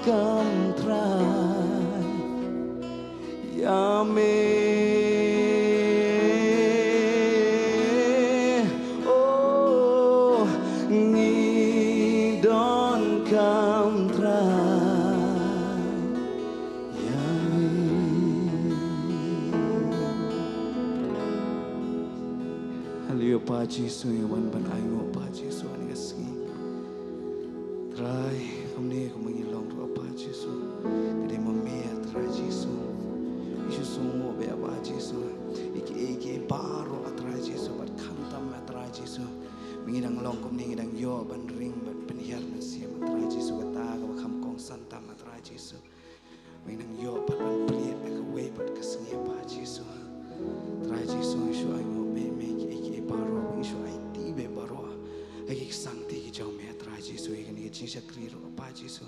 kam Trai ïa me. Oh, ngi donkam Trai ïa me. Haleluia, Pa Jisu, ngi wan ban ainguh, Pa Jisu, ha kane ka sngi. Trai, kumne kumba ngi long ruh, Pa Jisu, ka dei ma me, Trai Jisu. Ngi shu sngewnguh ba, Pa Jisu, ïa kiei kiei baroh, Trai Jisu, bad khamtam, Trai Jisu, ba ngi dang long kumne, ngi dang ïoh ban ring bad pynhiar mynsiem, Trai Jisu, kata kaba kham kongsan tam, Trai Jisu. Ngi nang ïoh pat ban plie ha kawei pat ka sngi, Pa Jisu. Trai Jisu, ngi shu ainguh beit me kiei kiei baroh, ngi shu aiti beit baroh ha ki ksangti ki jong me, Trai Jisu, ïa kane ka jingshakri ruh, Pa Jisu.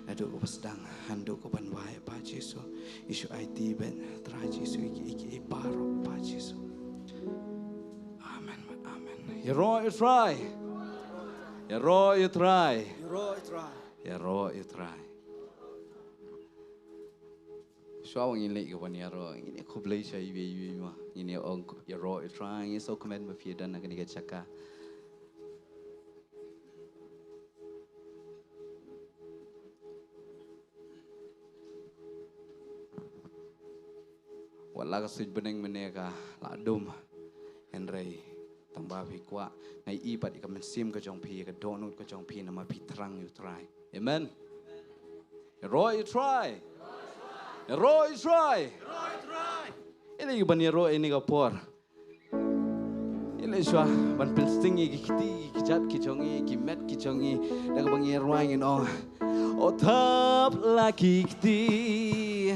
Naduh kaba sdang haduh kaban wai, Pa Jisu, ngi shu aiti beit, Trai Jisu, ïa kiei kiei baroh, Pa Jisu. Amen, amen. Ïaroh ïa u Trai. Ïaroh ïa u Trai. Ïaroh ïa u Trai. Ïaroh ïa u Trai. Shuwa ba ngin leit ka ban ïaroh, ngin ïa khublei sha iwei iwei ma. Ngin ïa ong ïaroh ïa u Trai, ngin sngewkmen ba phi don ha kane ka jaka. Wat la ka suiñ bneng mynne ka la dum, hynrei tang ba phi kwah, nga ïohi pat ïa ka mynsiem ka jong phi, ïa ka dohnud ka jong phi, namar phi thrang ïa u Trai. Amen. Ïaroh ïa u Trai. Ïaroh ïa u Trai. Ïaleh ban ïaroh ïa kane ka por. Ïaleh shuwa ban pynsting ïa ki kti ki kjat ki jong ngi, ki met ki jong ngi, da kaba ngi rwai ngin ong. O thap la ki kti,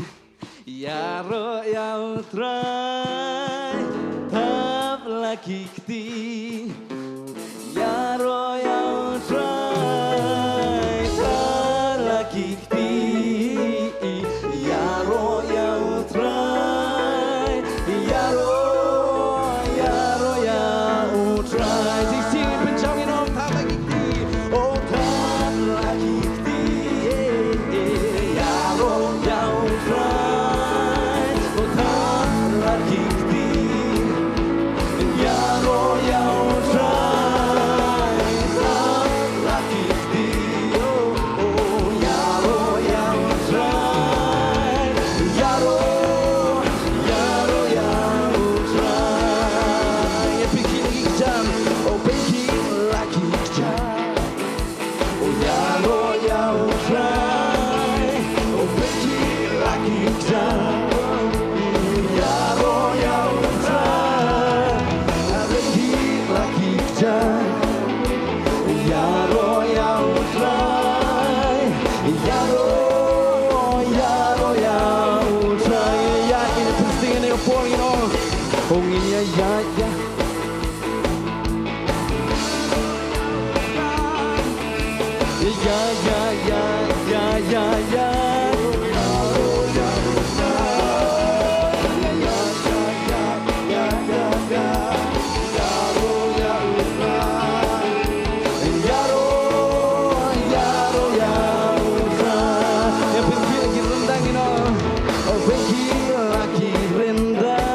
ïaroh ïa u Trai. Thap la ki kti, ïaroh ïa u Trai. Thap la ki kti, ïaroh ïa u Trai. Ïaroh, ïaroh ïa u Trai. Shisien pynshong ngin ong thap la ki kti. O thap la ki kti, ïaroh ïa u Trai. O thap la ki kti, ïaroh ïa u Trai. Thap la ki kti, oh, oh, ïaroh ïa u Trai. Ïaroh, ïaroh ïa u Trai. Ïa pynkhih la ki kjam, oh, pynkhih la ki kjam. Oh, ïaroh ïa u Trai, oh, pynkhih la ki kjam. Ïaroh ïa u Trai, pynkhih la ki kjam. Ïaroh ïa u Trai, ïaroh, ïaroh ïa u Trai. Ïa, ïa, ïa, ïa, ïa, ïa, ïa, ïa, ïa. Ya, ya, ya, ya, ya, ya. Ïaroh, ïaroh ïa u Trai. Ïa pynkhih la ki ryndang, you know. Oh, pynkhih la ki ryndang.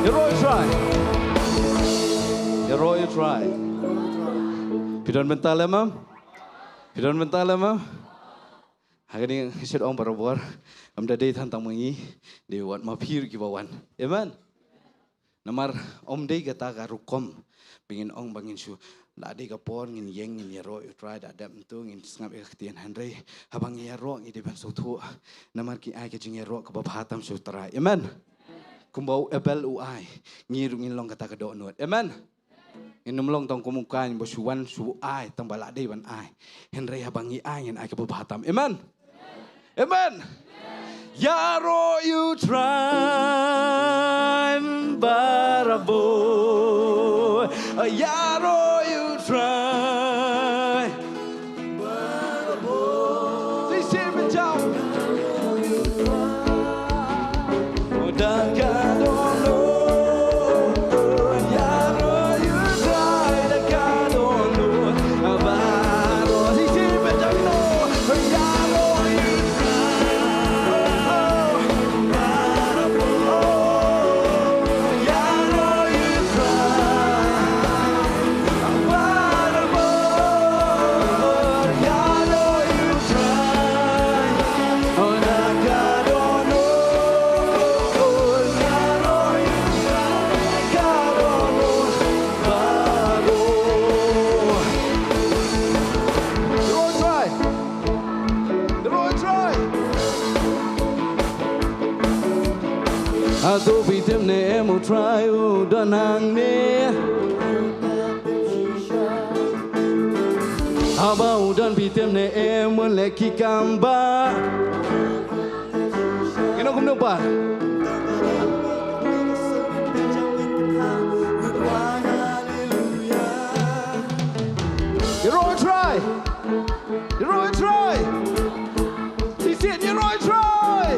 Ïaroh ïa u Trai. Ïaroh ïa u Trai. Phi don bynta lem em? Phi don bynta lem em? Ha kane ka shet ong barabor. Ym da dei tang tang ma ngi. Dei wat ma phi ruh kiba wan. Amen. Namar ym dei kata ka rukom ba ngin ong ba ngin shu, la dei ka por ngin ïeng ngin ïaroh ïa u Trai da dep mynta ngin sngap ïa ka ktien, hynrei haba ngi ïaroh ngi dei ban sngewthuh. Namar ki ai ka jingïaroh kaba bha tam sha u Trai. Amen. Kumba u Abel u ai, ngi ruh ngin long kata ka dohnud. Amen. Ngin ym long tang kum u Kain ba shu wan shu ai tang ba la dei ban ai. Hynrei haba ngi ai ngin ai kaba bha tam. Amen. Amen. Ïaroh ïa u Trai barabor. Ïaroh ïa u Trai barabor. Shisien mynta. Da ka dohnud, ïaroh ïa u Trai da ka dohnud. Baroh shisien mynta. Ïaroh ïa u Trai. Hato phi tip ne em u Trai u don hangne? Haba u don phi tip ne em un leh ki kam ba. Ngin ong kumno pat? Ïaroh ïa u Trai. Ïaroh ïa u Trai. Shisien ïaroh ïa u Trai.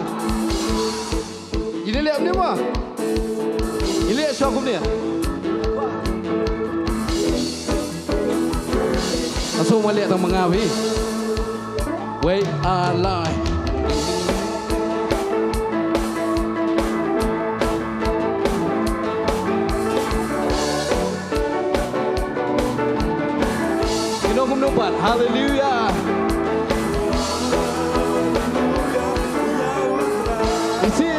Ngi leh kumne mo. Ngi leh shuwa kumne. Nga sngew ma leh tang ma nga phi. Wei, ah, lai. Ngin ong kumno pat? Haleluya. Isi.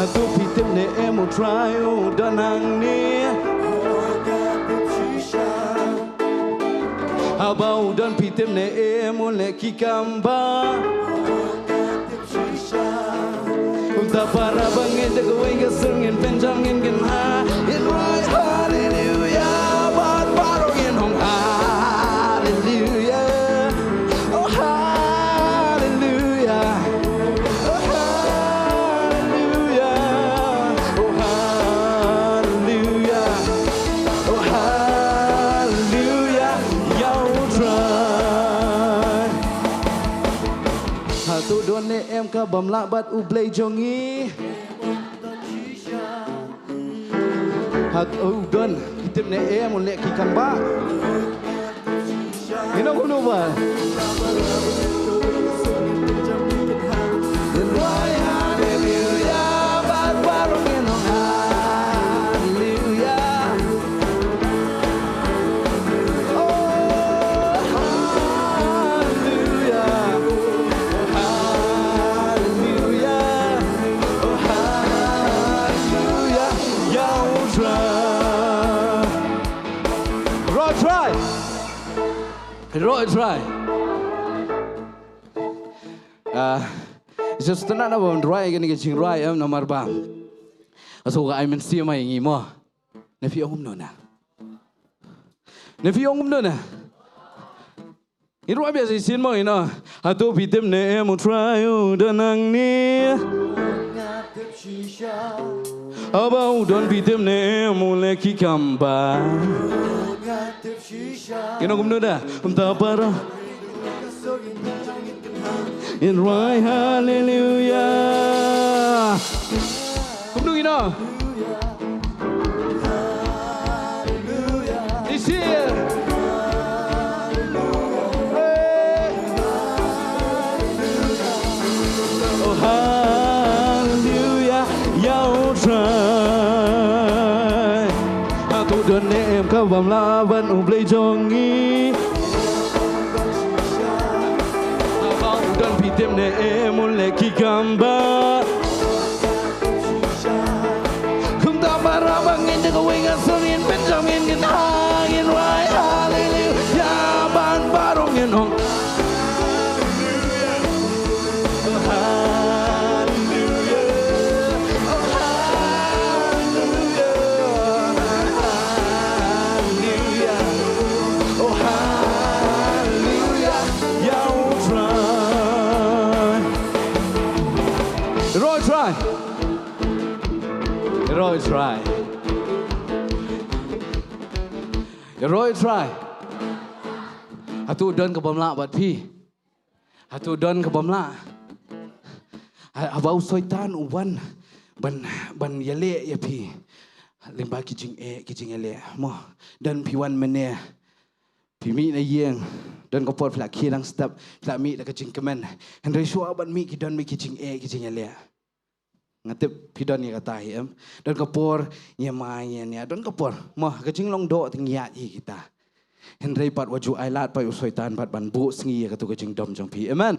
Hato phi tip ne em u Trai u don hangne? Haba u don phi tip ne em un leh ki kam ba. Kumta para bangeit da kawei ka sur ngin pynjam ngin kynha. Ngin rwai haleluya bad baroh ngin ong haleluya. Oh haleluya. Oh haleluya. Oh haleluya. Oh haleluya. Ïa u Trai. Hato don ne em ka bym lah bad u Blei jong ngi? Hato u don, phi tip ne em un leh ki kam ba. Ngin ong kumno pat? Haleluya, bad baroh ngin ong haleluya. Oh, haleluya. Oh, haleluya. Oh, haleluya. Ïa u Trai. Ïaroh ïa u Trai. Ïaroh ïa u Trai. Ah, sngewtynnat na ban rwai kane ka jingrwai em namar ba nga sngew ka ai mynsiem ïa ngi mo. Ne phi ong kumno na? Ne phi ong kumno na? Ngi rwai biang shisien mo ïa na. Hato phi tip ne em u Trai u don hangne? Haba u don phi tip ne em un leh ki kam ba. Ngin ong kumno da? Kumta para. Ngin rwai haleluya. Kumno ngin ong? Isi. Hey. Oh, haleluya. ïa U Trai. Hato don ne em ka bym lah ban U Blei jong ngi? Haba u don phi tip ne em un leh ki kam ba. Kumta ba haba ngin da kawei nga sngewthuh ngin pynjam ngin ngin ha ngin wai haleluya ban baroh ngin ong. Roy Try. Roy Try. Roy Try. Hato don ka bym lah bad phi? Hato don ka bym lah? Ha, haba u Soitan u wan ban, ban ïaleh ïa phi lyngba ki jingeh, ki jingïaleh. Mo, don phi wan mynne, phi mih na ïing, don ka por phi la khie dang step, phi la mih da ka jingkmen. Hynrei shuwa ban mih ki don mih ki jingeh, ki jingïaleh. Nga tip phi don ïa kata hi em. Don ka por ïa ma ïa nia, don ka por. Mo, ka jinglong doh te ngi ïaid hi kita. Hynrei pat wat ju ai lad pat ïa u Soitan pat ban buh sngi ïa kato ka jingdom jong phi. Amen.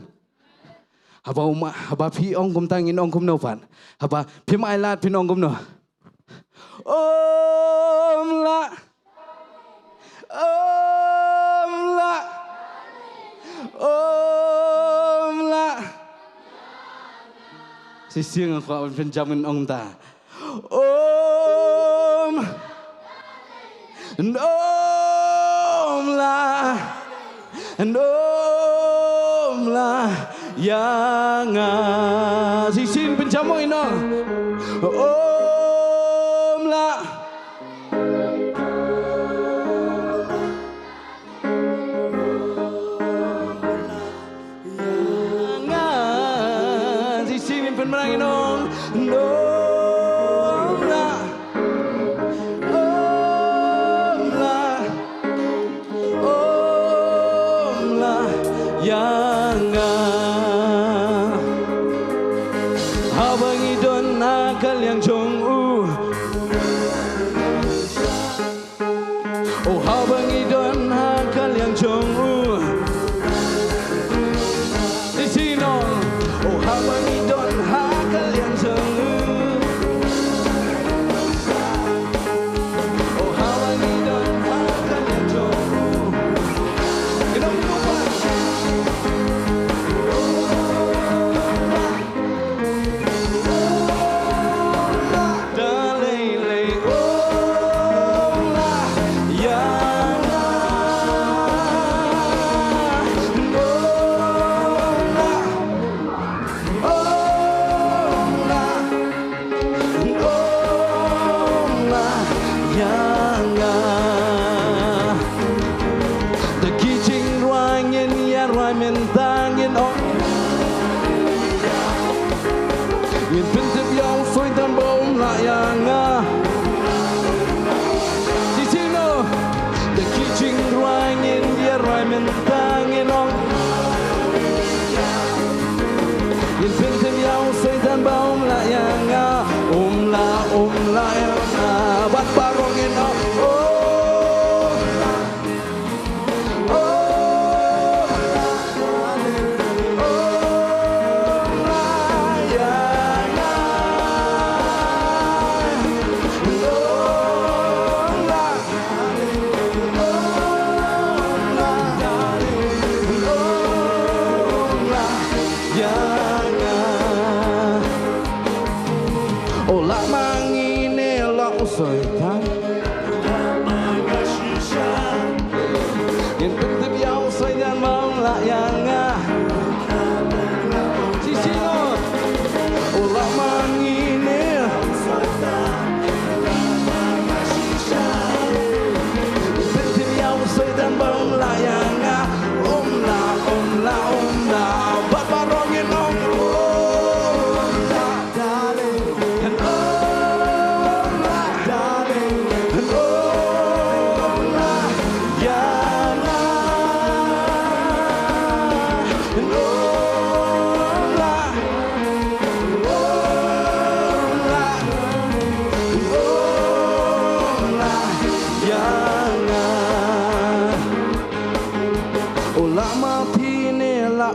Haba u ma, haba phi ong kumta ngin ong kumno pat? Haba phim ai lad phin ong kumno? Om lah. Om lah. Om lah. Shisien nga kwah ban pynjam ngin ong ta. Om. Om lah. Om lah ïa nga. Shisien pynjam mo ino. Om lah. Nga, shisien pynmrang ino. Om lah. Om lah. Om lah ïa nga. Haba ngi don ha ka liang jong u. Oh, haba ngi don ha ka liang jong u. Shisien. Oh, haba ngi don ha ka liang jong u. Oh, haba ngi don ha ka liang jong u. Ino kumba. Da ki jingrwai ngin ïa rwai mynta ngin ong. Ngin pyntip ïa u Soitan ba um lah ïa nga. Shisien. Da ki jingrwai ngin ïa rwai mynta ngin ong. Ngin pyntip ïa u Soitan ba um lah ïa nga. Um lah, um lah ïa nga. Bad baroh ngin ong. Oh. Oh, lah ma ngi ne lah u Soitan. Ngin pyntip ïa u Soitan ba um lah ïa nga. Shisien. Oh, lah ma ngi ne. Ngin pyntip ïa u Soitan ba um lah ïa nga. Um lah, um lah, um lah. Bad baroh ngin ong. Um lah.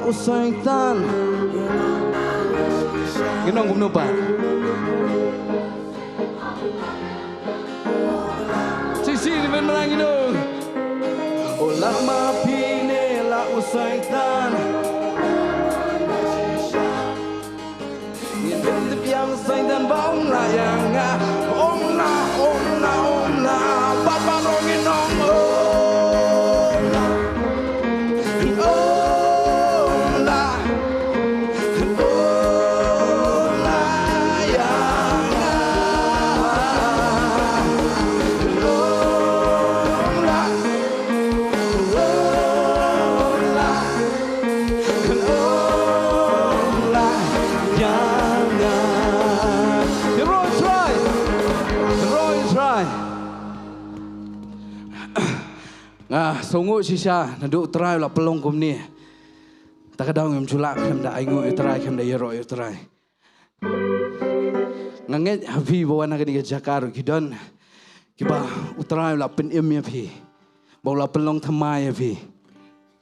U Soitan. Ngi ong kumno pat? Shisien ban mrang ïa u. O la ma phi ne la u Soitan. Ngin pynbiang Soitan ba um lah ïa nga. Um lah, um lah, um lah. Bad baroh ngin ong um lah. Um lah. Um lah ïa nga. Um lah. Um lah. Nga sngewnguh shisha naduh U Trai u la pynlong kumne. Ta ka daw ngim ju lah khlem da ainguh ïa U Trai, khlem da ïaroh ïa U Trai. Nga ngeit ha phi ba wan ha kane ka jaka ruh ki don kiba U Trai u la pynim ïa phi, ba u la pynlong thymmai ïa phi.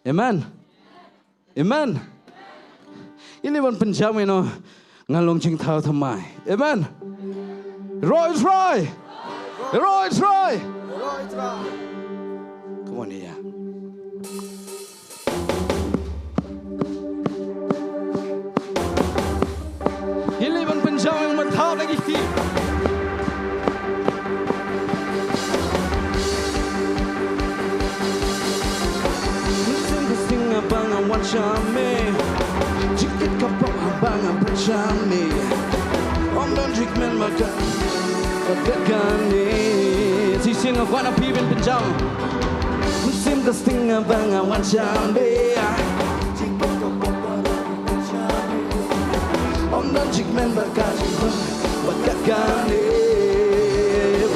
Amen. Amen. Ïa lei ban pynjam ïa no, nga long jingthaw thymmai. Amen. Roy Troy. Roy Troy. Come on, yeah. Ïa lei ban pynjam ïa nga, thaw na ki kti. Mynsiem ka sting haba nga wan sha me. Jingkit ka pop haba nga pyrshang me. Ym don jingkmen ba ka, ba ka kane. Shisien nga kwah na phi ban pynjam. Mynsiem ka sting haba nga wan sha me. Ym don jingkmen ba ka, ba ka kane.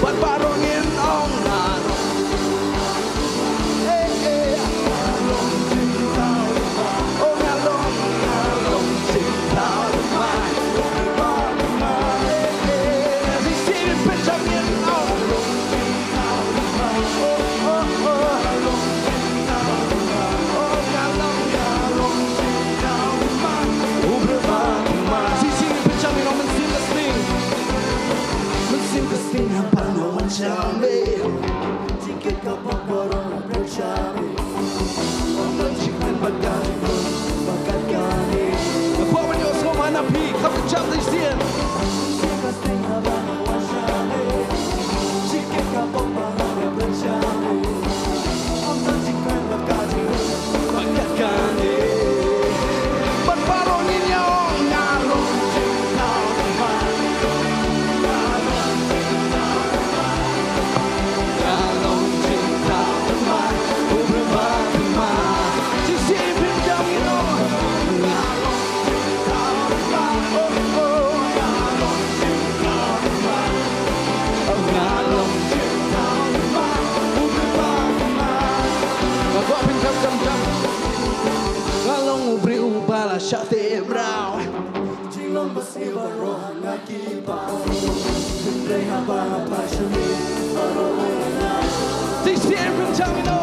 Bad baroh ngin ong nga long. Eh, eh. Oh, nga long, nga long jingthaw thymmai. Eh, eh. Shisien pynjam ngin ong. Nga long u briew uba la shah teh mraw. Jinglong ba sniew baroh ha nga ki paw. Hynrei haba nga phai sha me baroh me la. Shisien pynjam ïa no.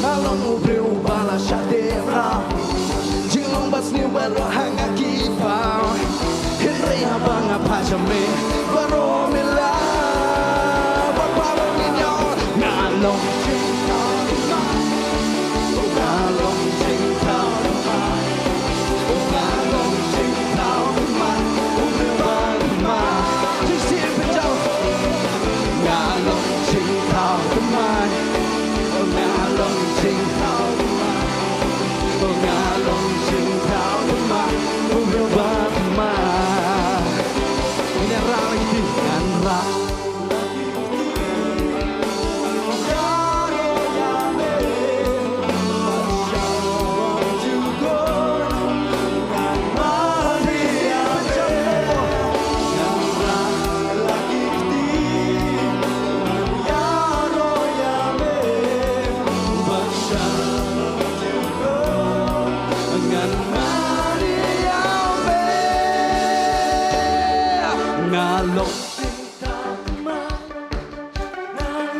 Nga long u briew uba la shah teh mraw. Jinglong ba sniew baroh ha nga ki paw. Hynrei haba nga phai sha me baroh me la. Bad baroh ngin ong nga long. Nga long jingthaw thymmai. Nga long jingthaw thymmai. U briew ba thymmai. Shisien pynjam. Nga long jingthaw thymmai. Nga long jingthaw thymmai. Nga long jingthaw thymmai. U briew ba thymmai. Ngan rah la ki kti, ngan rah. Nga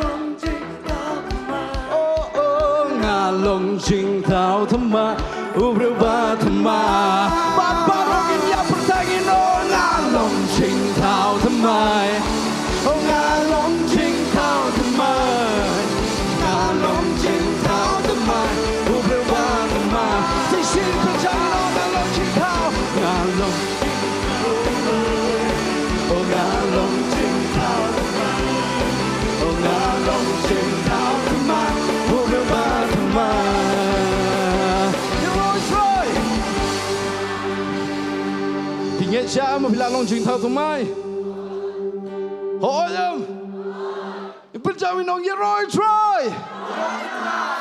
long jingthaw thymmai. Oh, oh, nga long jingthaw thymmai. U briew ba thymmai. Bad baroh ngin ïa pyrta ngin ong, nga long jingthaw thymmai. Oh, nga long jingthaw thymmai. Nga long jingthaw thymmai. U briew ba thymmai. Shisien pyrta ngin ong, nga long jingthaw. Nga long Oh, nga long jingthaw thymmai. Oh, nga long jingthaw thymmai. Oh, nga ba thymmai. Ïaroh Trai. Phi ngeit shai ma phi la long jingthaw thymmai? Hooid em? Pynjah ïa u nong, ïaroh Trai.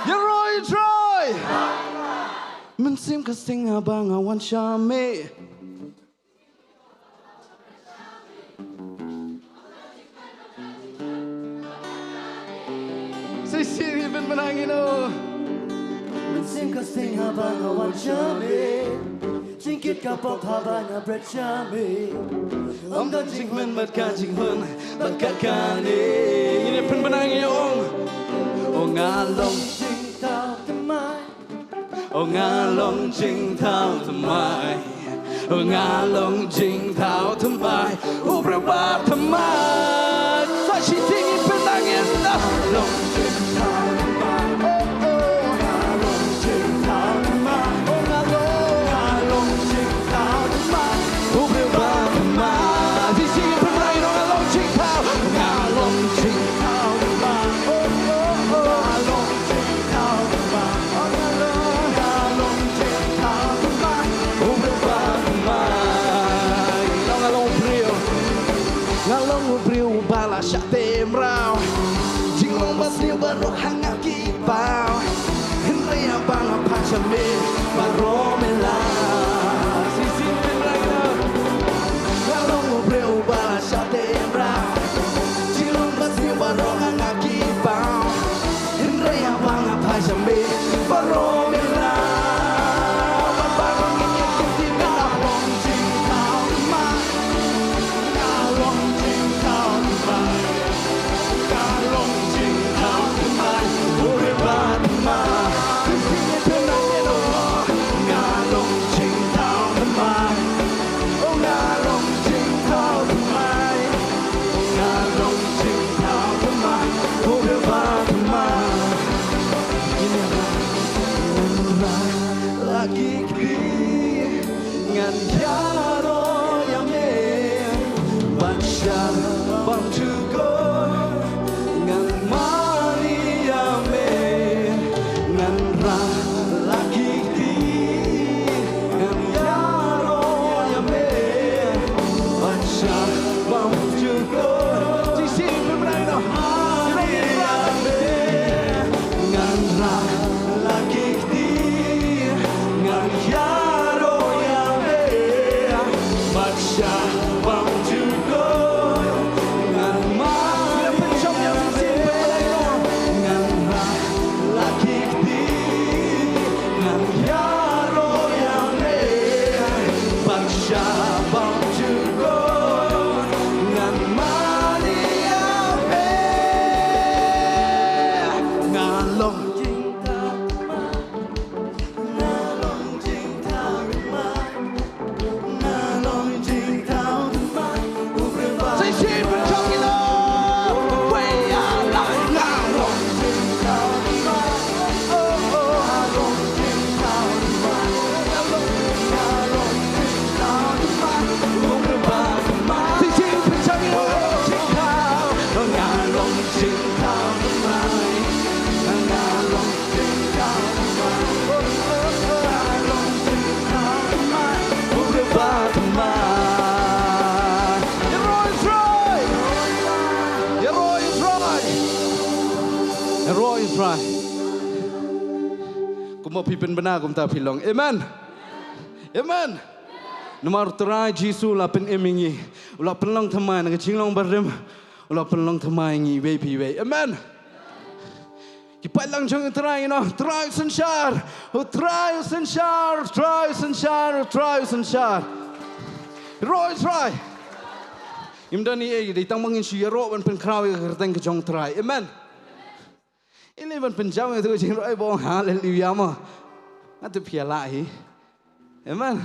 Ïaroh Trai. Mynsiem ka sting haba nga wan sha me. Shisien pynbna ngin ong. Mynsiem ka sting haba nga wan sha me. Jingkit ka pop haba nga bret sha me. Ym don jingkmen bad ka jinghun bad ka kane. Ngin ïa pynbna ngin ong. Oh, nga long jingthaw thymmai. Oh, nga long jingthaw thymmai. Oh, nga long jingthaw thymmai. U briew ba thymmai. Sa shisien ngin pynbna ngin ong. Long jingthaw thymmai. Oh, oh. Nga long jingthaw thymmai. Oh, nga long, nga long jingthaw thymmai. U briew ba thymmai. Shisien ngin pynbna ngin ong, nga long jingthaw. Nga long jingthaw thymmai. Oh, oh, oh. Nga long Nga long u briew uba la shah teh mraw. Jinglong ba sniew baroh ha nga ki paw. Hynrei haba nga phai sha me baroh me la. Shisien pynbna ngin ong. Nga long u briew uba la shah teh mraw. Jinglong ba sniew baroh ha nga ki paw. Hynrei haba nga phai sha me baroh me la. Bad baroh ngin ïa kynti, nga long jingthaw thymmai. Nga long jingthaw thymmai. Nga long jingthaw thymmai. U briew ba thymmai. Kynti ngin pynbna ngin ong. Nga long jingthaw thymmai. Oh, nga long jingthaw thymmai. Oh, nga long jingthaw thymmai. U briew ba thymmai. Ngan rah la ki kti, ngan ïaroh ïa me. Bad sha bam jukut ngan mane ïa me. Ngan rah la ki kti, ngan ïaroh ïa me. Bad sha bam jukut. Shisien pynbna ngin ong. Ngan rah la ki kti, ngan ïaroh ïa me. Bad sha bam jukut ngan mane ïa me. Ngan rah la ki kti, ngan ïaroh ïa me. Bad sha bam jukut ngan mane ïa me. Nga long jingthaw thymmai. Nga long jingthaw thymmai. Nga long jingthaw thymmai. U briew ba. Shisien pynshong ïa la. Wei ïa la. Nga long jingthaw thymmai. Oh, oh. Nga long jingthaw thymmai. Nga long, nga long jingthaw thymmai. U briew ba thymmai. Shisien pynshong ïa la. Jingthaw. Nga long jingthaw thymmai. Nga long Ïaroh Israel! Ïaroh Israel! Ïaroh Israel! Kumba phi pynbna kumta phi long. Amen. Amen. Namar U Trai Jisu u la pynim ïa ngi. U la pynlong thymmai na ka jinglong barim. U la pynlong thymmai ïa ngi iwei pa iwei. Amen. Ki paidlang jong U Trai, you know, Trai u synshar, U Trai u synshar, U Trai u synshar, U Trai u synshar. Ïaroh Trai. Ngim don ei ei, dei tang ba ngin shu ïaroh ban pynkhraw ïa ka kyrteng ka jong U Trai. Amen. Ïa lei ban pynjaw ïa ka jingrwai ba ong haleluya mo. Nga tip phi ïa lah hi. Amen.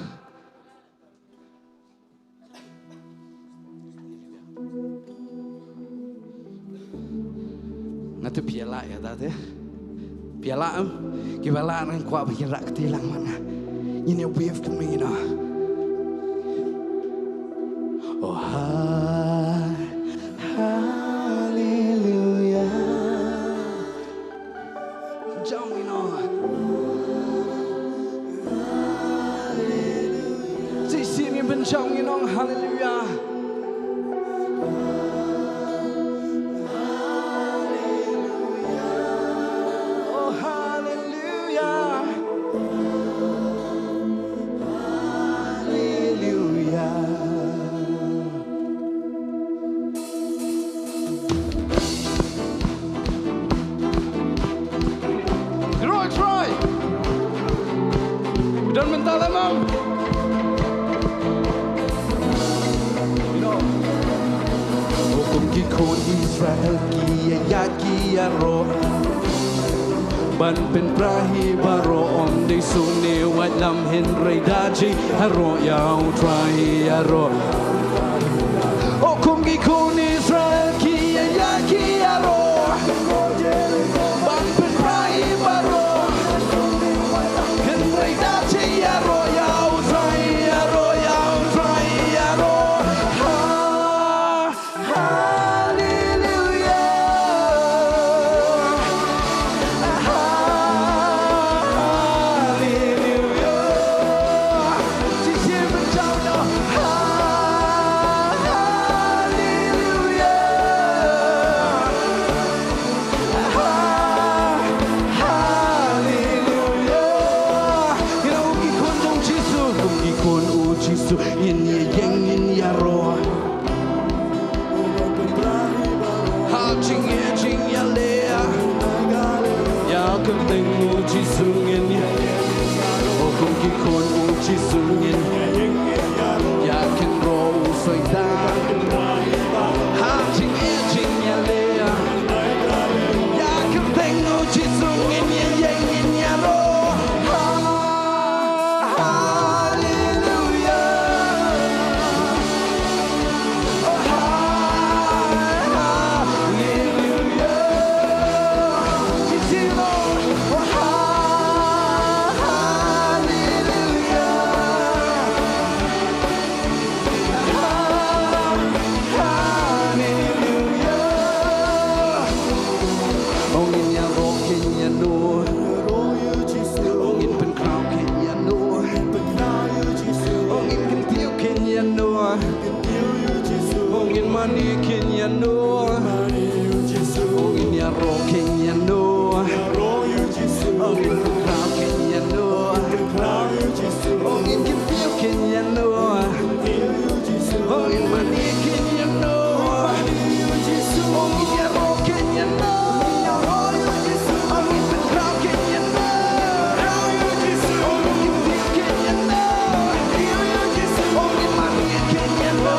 Nga tip phi ïa lah ïa da te. Phi ïa lah em. Kiba lah ngan kwah ba kin rah kti lang man nga. Ngin ïa wave kumne, you know. Oh, ha-, hallelujah. Jam, you know. Shisien ngin pynjam, you know, hallelujah. Oh, hallelujah. Hallelujah. Roy, Roy. Don mental emang. Hukum ki khun Israel ki ïa ïaid ki ïaroh. Ban pynpra hi baroh, ym dei shuh ne wat lam, hynrei da jingïaroh ïa U Trai ïaroh. O kum ki khun Israel ki ïa ïaid ki ïaroh. Ban pynpra hi baroh, hynrei da jingïaroh ïa U Trai ïaroh, ïa U Trai ïaroh. Ha. Hallelujah. Hallelujah. Shisien pynjam noh. Hallelujah. Hallelujah. You know, ki khun jong U Jisu, ki khun U Jisu, ngin ïeng ngin ïaroh. Ha jingeh jingïaleh, ïa kyrteng U Jisu ngin ïa, o kum ki khun U Jisu ngin ïa, ïa kynroh u Soitan. Ha jingeh jingïaleh, ïa kyrteng U Jisu ngin ïa, ïa ngin ïaroh. Ha. Hallelujah. Oh, ha-, hallelujah. Praise you, Lord. Oh, ha-, hallelujah. Ha-, hallelujah. Oh, ngin ïaroh kin ïano. Oh, ngin pynkhraw kin ïano. Oh, ngin kyntiew kin ïano. Oh, ngin mane kin ïano. Oh, ngin ïaroh kin ïano. Oh, ngin pynkhraw kin ïano. Oh, ngin kyntiew kin ïano. Oh, ngin mane kin ïano. Oh, ngin ïaroh kin ïano. Oh, ngin pynkhraw kin ïano. Oh, ngin kyntiew kin ïano. Oh, ngin mane kin ïano.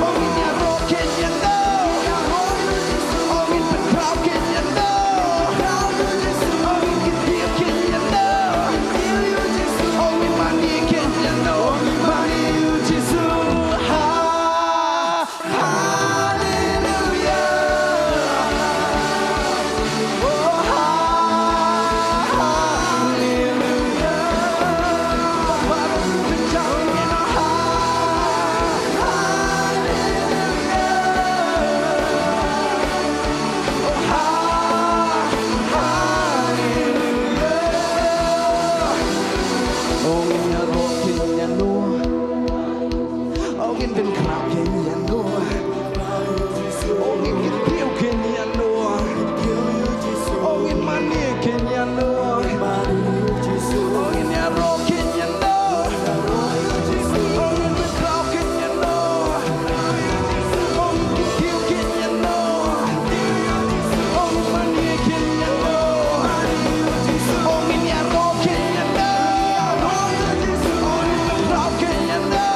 Oh, ngin ïaroh kin ïano. Oh, ngin pynkhraw kin ïano. Oh, ngin kyntiew kin ïano. Oh, ngin mane kin ïano. Mane ïa U Jisu. Ha, hallelujah. Oh, ha, hallelujah. Baroh ngin pynjam ïa U. Ha, hallelujah. Oh, ha, hallelujah. Oh, ngin ïaroh kin ïano. Oh, ngin pynkhraw kin ïano. Oh, ngin kyntiew kin ïano. Oh, ngin mane kin ïano. Oh, ngin ïaroh kin ïano. Oh, ngin pynkhraw kin ïano. Oh, ngin kyntiew kin ïano. Oh, ngin mane kin ïano. Oh, ngin ïaroh kin ïano. Oh, ngin pynkhraw kin ïano.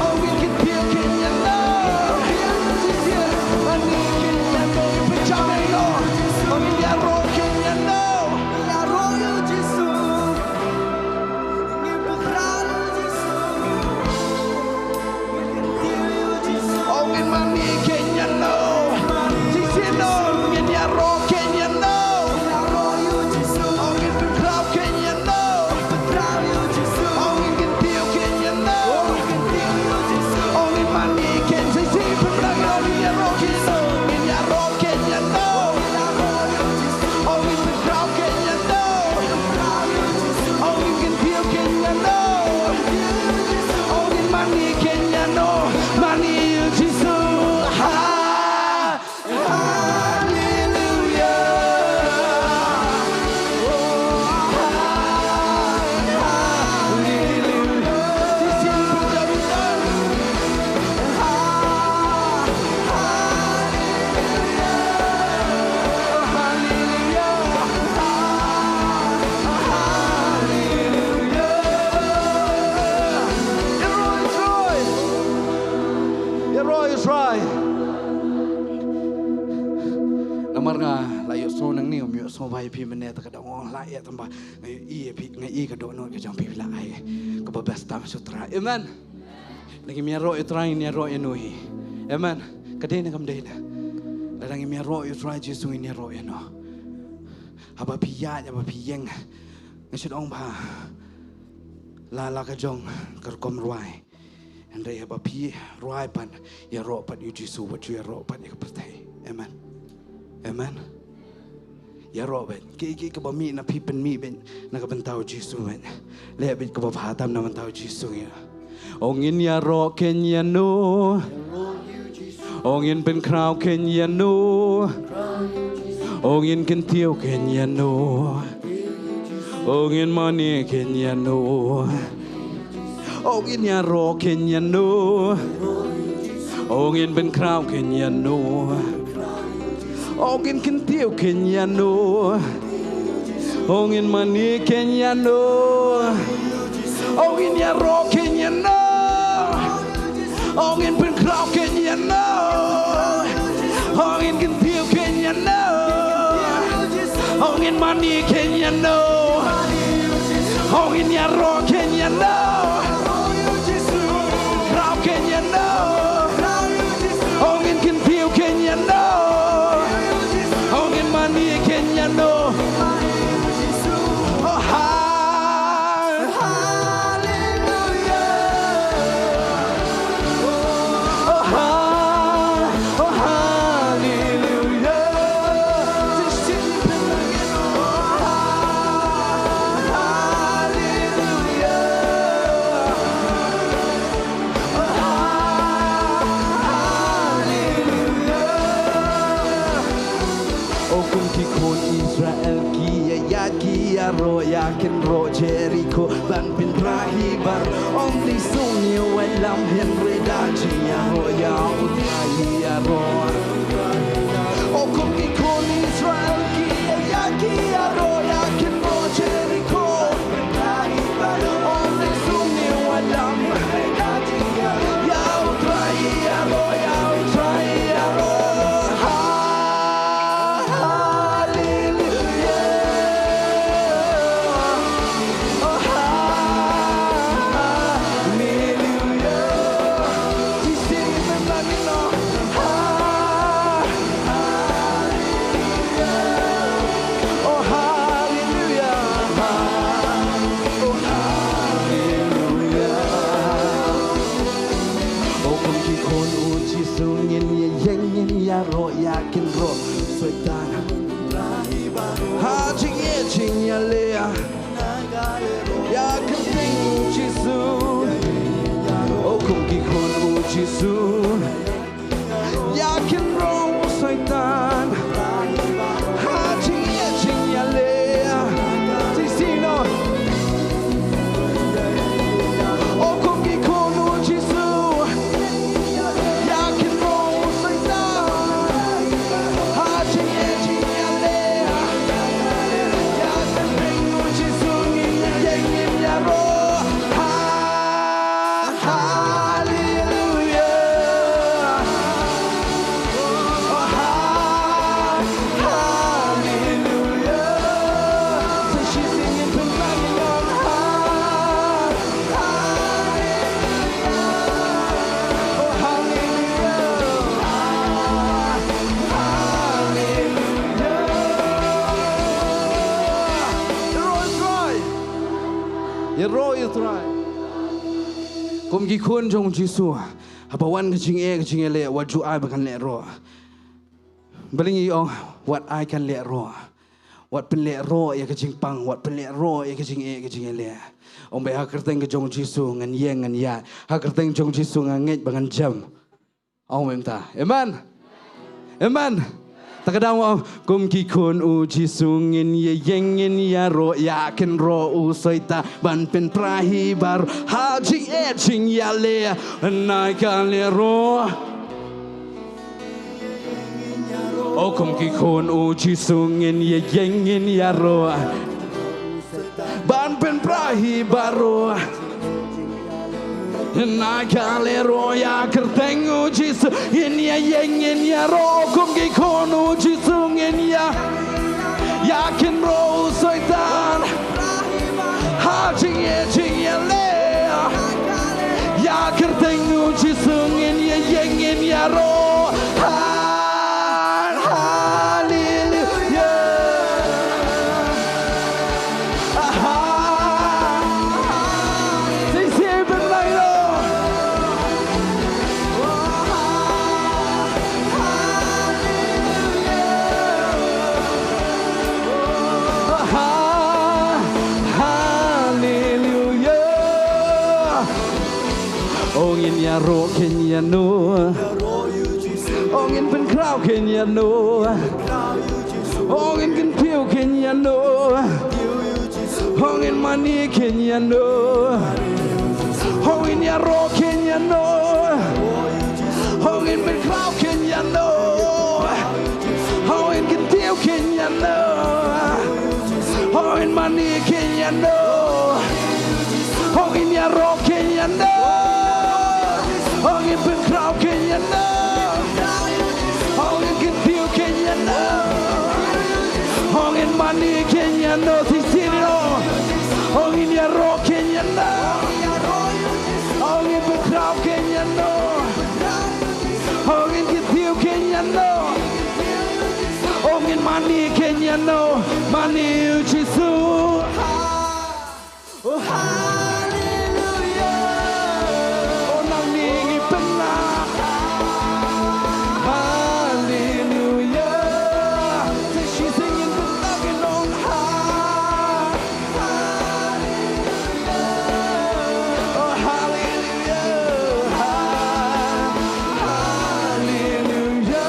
Oh, ngin kyntiew kin ïano. Ïaroh ïa U Trai. Namar nga la ïohsngew nangne, ngam ïohsngew ba ïa phi mynne, te ka dang ong la ïa tang ba nga ïohi ïa phi, nga ïohi ka dohnud ka jong phi, phi la ai kaba best tam sha U Trai. Amen. Lada ngim ïaroh ïa U Trai, ngin ïaroh ïano hi? Amen. Ka dei ne kam dei ne? Lada ngim ïaroh ïa U Trai Jisu, ngin ïaroh ïano? Haba phi ïaid, haba phi ïeng, nga shu ong ba la la ka jong ka rukom rwai. Hynrei haba phi rwai pat, ïaroh pat ïa U Jisu, wat ju ïaroh pat ïa ka pyrthei. Amen. Amen. Ïaroh beit. Kiei kiei kiba mih na phi, pynmih beit na ka bynta U Jisu beit. Leh beit kaba bha tam na ka bynta U Jisu ïa. O ngin ïaroh kein ïano? O ngin pynkhraw kein ïano? O ngin kyntiew kein ïano? O ngin mane kein ïano? O ngin ïaroh kein ïano? O ngin pynkhraw kein ïano? O ngin kyntiew kein ïano? O ngin mane kein ïano? O ngin ïaroh kein ïano? O ngin pynkhraw kein ïano? O ngin kyntiew kein ïano? O ngin mane kein ïano? O ngin ïaroh kein ïano? Khraw kein ïano? O ngin kyntiew kein ïano? O ngin mane kein ïano? Oh, ha-, hallelujah. Oh, ha-, oh, hallelujah. Oh, ha-, hallelujah. O kum ki khun Israel ki ïa ïaid ki ïaroh ïa kynroh Jeriko ban pynpra hi baroh. Ym dei shuh ne wei lam hynrei da jingïaroh ïa U Trai ïaroh. O kum ki khun Israel ki ïa ïaid ki ïaroh ïa kynroh Jeriko. Oh, hallelujah. Oh, hallelujah. O kum ki khun U Jisu ngin ïa ïeng, ngin ïaroh ïa kynroh Soitan. Ha jingïeit jingïaleh, ïa kyrteng U Jisu. O kum ki khun U Jisu. Ïa kynroh u Soitan. Ha jingïeit jingïaleh. Jingïeit. O kum ki khun u Jisu. Ïa kynroh u Soitan. Ha jingïeit jingïaleh. Ïa kyrteng U Jisu ngin ïeng ngin ïaroh. Ha. Hallelujah. Oh, ha-, hallelujah. Sa shisien ngin pynlong ïa, ha-, hallelujah. Oh, hallelujah. Ha-, hallelujah. Ïaroh ïa U Trai. Ïaroh ïa U Trai. Kum ki khun jong U Jisu, haba wan ka jingeh ka jingïaleh, wat ju ai ba kan leh roh. Balei ngi ong wat ai kan leh roh? Wat pynleh roh ïa ka jingpang, wat pynleh roh ïa ka jingeh ka jingïaleh. Ong ba ha kyrteng ka jong U Jisu ngan ïeng ngan ïaid. Ha kyrteng jong U Jisu nga ngeit ba ngan jem. Ong mynta. Amen. Amen. Ta ka daw ong, kum ki khun U Jisu ngin ïa ïeng ngin ïaroh ïa kynroh u Soitan ban pynpra hi baroh ha jingeh jingïaleh. Nai ka leh roh. O kum ki khun U Jisu ngin ïa ïeng ngin ïaroh ban pynpra hi baroh. Na ka lehroh ïa kyrteng u Jisu ngin ïa ïeng, ngin ïaroh kum ki khun u Jisu, ngin ïa ïa kynroh u Soitan ha jingïeit jingïaleh. Ïa kyrteng u Jisu ngin ïa ïeng, ngin ïaroh. Haleluya. Aha. Sing, sing, pynlait noh. Aha. Haleluya. O ngin ïaroh kein ïano. O ngin pynkhraw kein ïano. O ngin kyntiew kein ïano. O ngin mane kein ïano. O ngin ïaroh kein ïano. O ngin pynkhraw kein ïano. O ngin kyntiew kein ïano. O ngin mane kein ïano. O ngin ïaroh kein ïano. O ngin pynkhraw kein ïano. O ngin kyntiew kein ïano. O ngin mane kein ïano. Shisien ïano. O ngin ïaroh kein ïano. O ngin pynkhraw kein ïano. O ngin kyntiew kein ïano. O ngin mane kein ïano. Mane u Jisu. Oh, haleluya. Oh, nangne ngi pynlah. Haleluya. Sa shisien ngin pynlah, ngin ong ha. Haleluya. Oh, haleluya. Ha. Haleluya.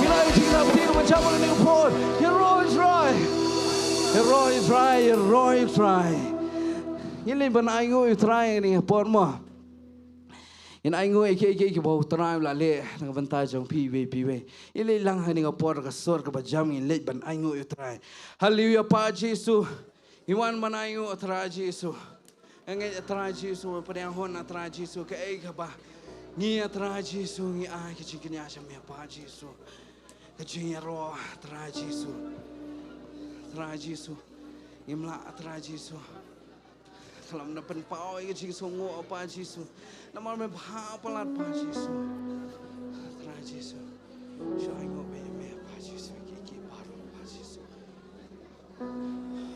Ngi la ïa jingïarap ïa ka por. Ïaroh ïa U Trai. Ïaroh ïa U Trai, ïaroh ïa U Trai. Ngin leit ban ainguh ïa U Trai ha kane ka por mo. Ngin ainguh ïa kiei kiei kiba U Trai u la leh na ka bynta jong phi iwei pa iwei. Ngin leit lang ha kane ka por ka sur kaba jam, ngin leit ban ainguh ïa U Trai. Haleluya, Pa Jisu. Ngi wan ban ainguh, A Trai Jisu. Nga ngeit, A Trai Jisu, pdiang hun, A Trai Jisu, kaei kaba ngi, A Trai Jisu, ngi ai ka jingkñia sha me, Pa Jisu. Ka jingïaroh, A Trai Jisu. A Trai Jisu. Ngim lah, A Trai Jisu. Khlem da pynpaw ïa ka jingsngewnguh, Pa Jisu. Namar me bha palat, Pa Jisu. A Trai Jisu. Shu ainguh beit ïa me, Pa Jisu, kiei kiei baroh, Pa Jisu. Haleluya,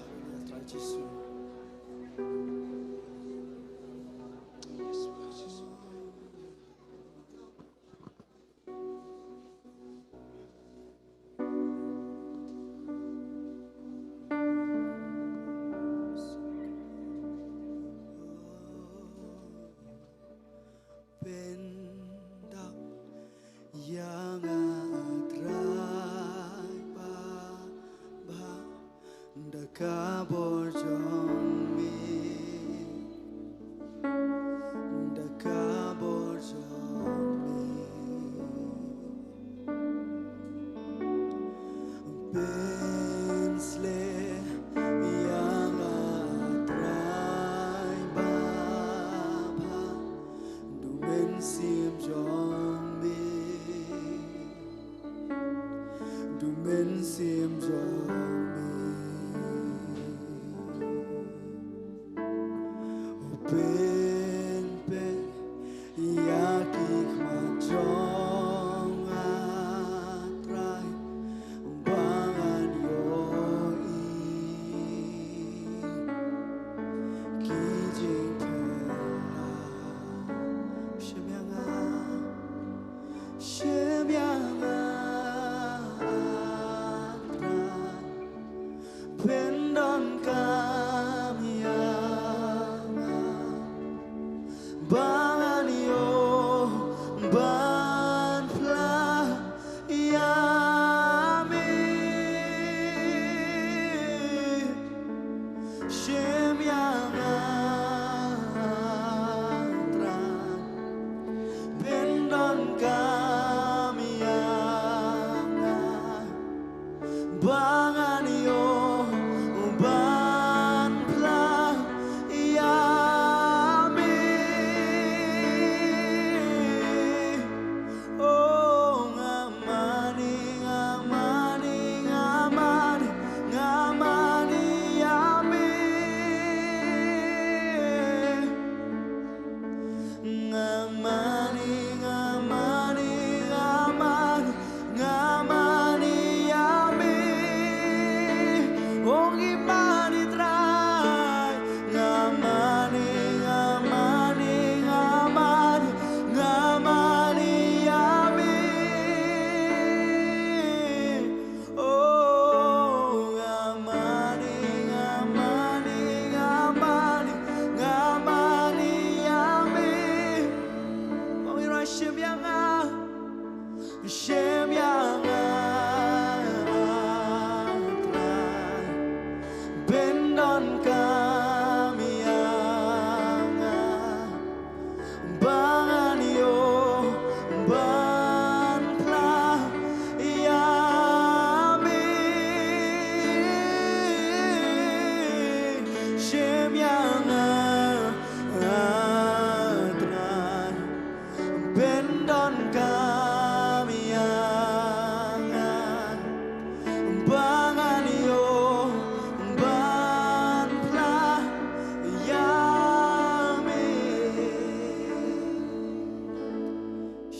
Trai Jisu. Yes, Trai Jisu. Pyndap ïa nga, Trai Baba, da ka bor jong me, da ka bor jong me. Pynsleh ïa nga, Trai Baba, da u mynsiem jong me, da u mynsiem jong me. Pynpeit ïa ki khmat jong nga, Trai, ba ngan ïohi ki jingpynlong. Shim ïa nga, shim ïa nga, Trai.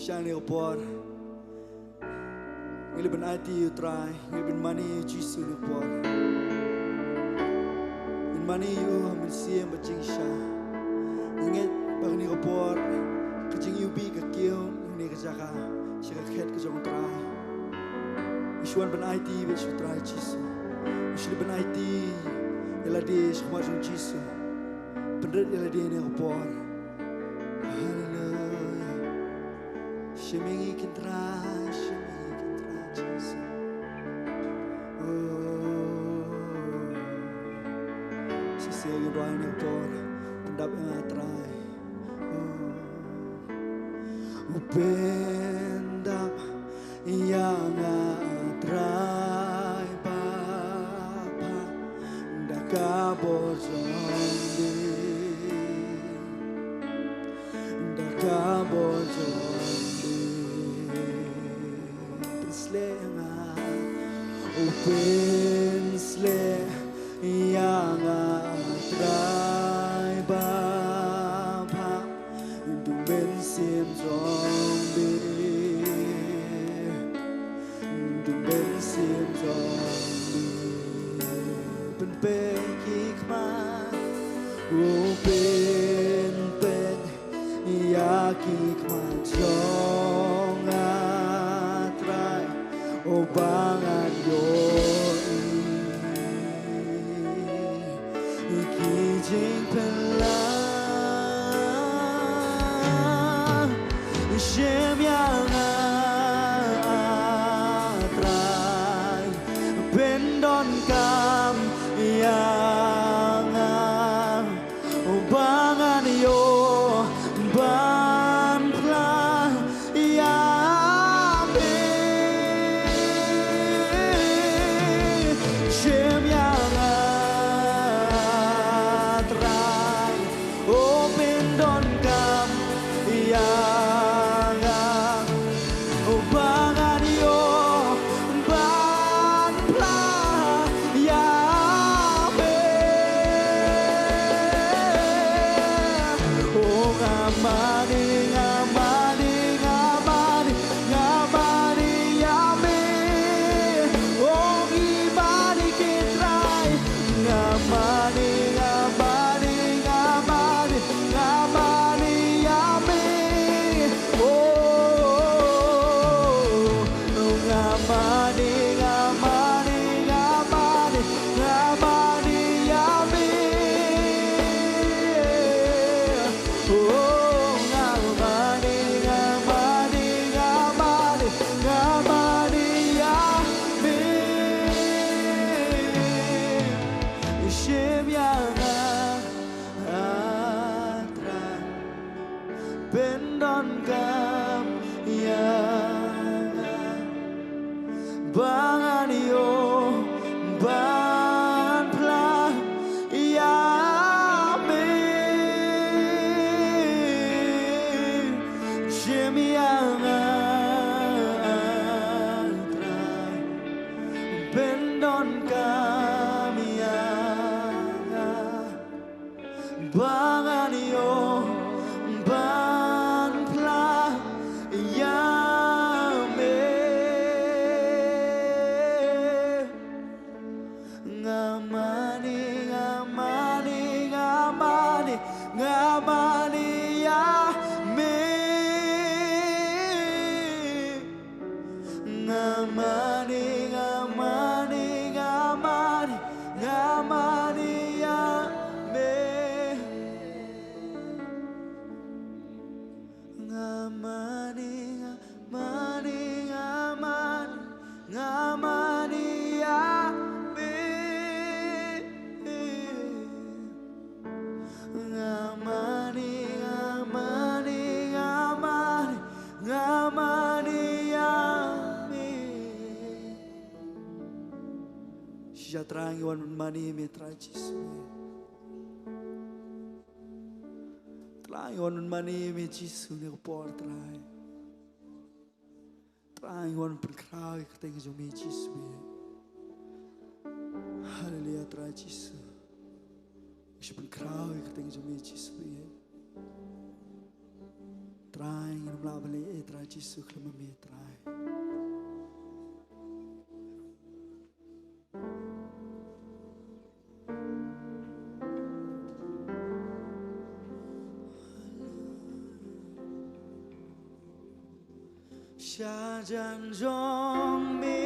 Ïa kane ka por ngi la ban aiti ïa u Trai, ngi la ban mane ïa u Jisu ïa kane ka por. Ngin mane ïa u ha u mynsiem bad jingshisha. Ngi ngeit ba kane ka por ka jingïohi ka kiew ha kane ka jaka sha ka khet ka jong u Trai. Ngi shu wan ban aiti beit sha u Trai Jisu. Ngi shu la ban aiti ïa lade sha khmat jong u Jisu. Pynrit ïa lade ha kane ka por. Haleluya. Shim ïa ngi ko Trai, shim ïa ngi ko Trai Jisu. Oh. Shisha ngi duwai ha kane ka por. Pyndap ïa nga Trai. Oh. Pyndap ïa nga Trai Baba da ka bor jong me. Da ka bor jong me. Pynshlei ïa nga. Oh, pynshlei ïa nga Trai Baba. Da u mynsiem jong me. Da u mynsiem jong me. Pynpeit ki khmat. Oh, pynpeit ïa ki khmat jong nga Trai. Oh, ba ngan ïohi ïa ki jingpynlong. Shim ïa nga Trai, pyndonkam ïa nga. Ba ngan ïoh ban phla ïa me. Shim ïa nga Trai, oh, pyndonkam ïa nga. Ba ngan ïoh ban phla ïa me. Oh, nga mane, nga mane, nga mane, nga mane ïa me. Oh, ngi mane ko Trai. Nga mane, nga mane, nga mane, nga mane ïa me. Oh, nga mane, nga mane, nga mane, nga mane ïa me. Oh, nga mane, nga mane, nga mane, nga mane ïa me. Shim ïa nga Trai, pyndonkam ïa nga. Ba ngan ïoh ban phla ïa me. Shim ïa nga Trai, pyndonkam ïa nga. Ba ngan ïoh ban phla ïa me. Nga mane, nga mane, nga mane, nga mane ïa me. Nga mane, nga mane, nga mane, nga mane ïa me. Nga mane, nga mane, nga mane, nga mane ïa me. Nga mane, nga mane, nga mane, nga mane ïa me. Shisha Trai ngi wan ban mane ïa me Trai Jisu. Trai ngi wan ban mane ïa me Jisu ïa kane ka por Trai. Trai ngi wan pynkhraw ïa ka kyrteng jong me Jisu. Haleluya Trai Jisu. Ngi shu pynkhraw ïa ka kyrteng jong me Jisu. Trai, ngim lah ban leh ei, Trai Jisu, khlem ma me, Trai. Sha jan jong me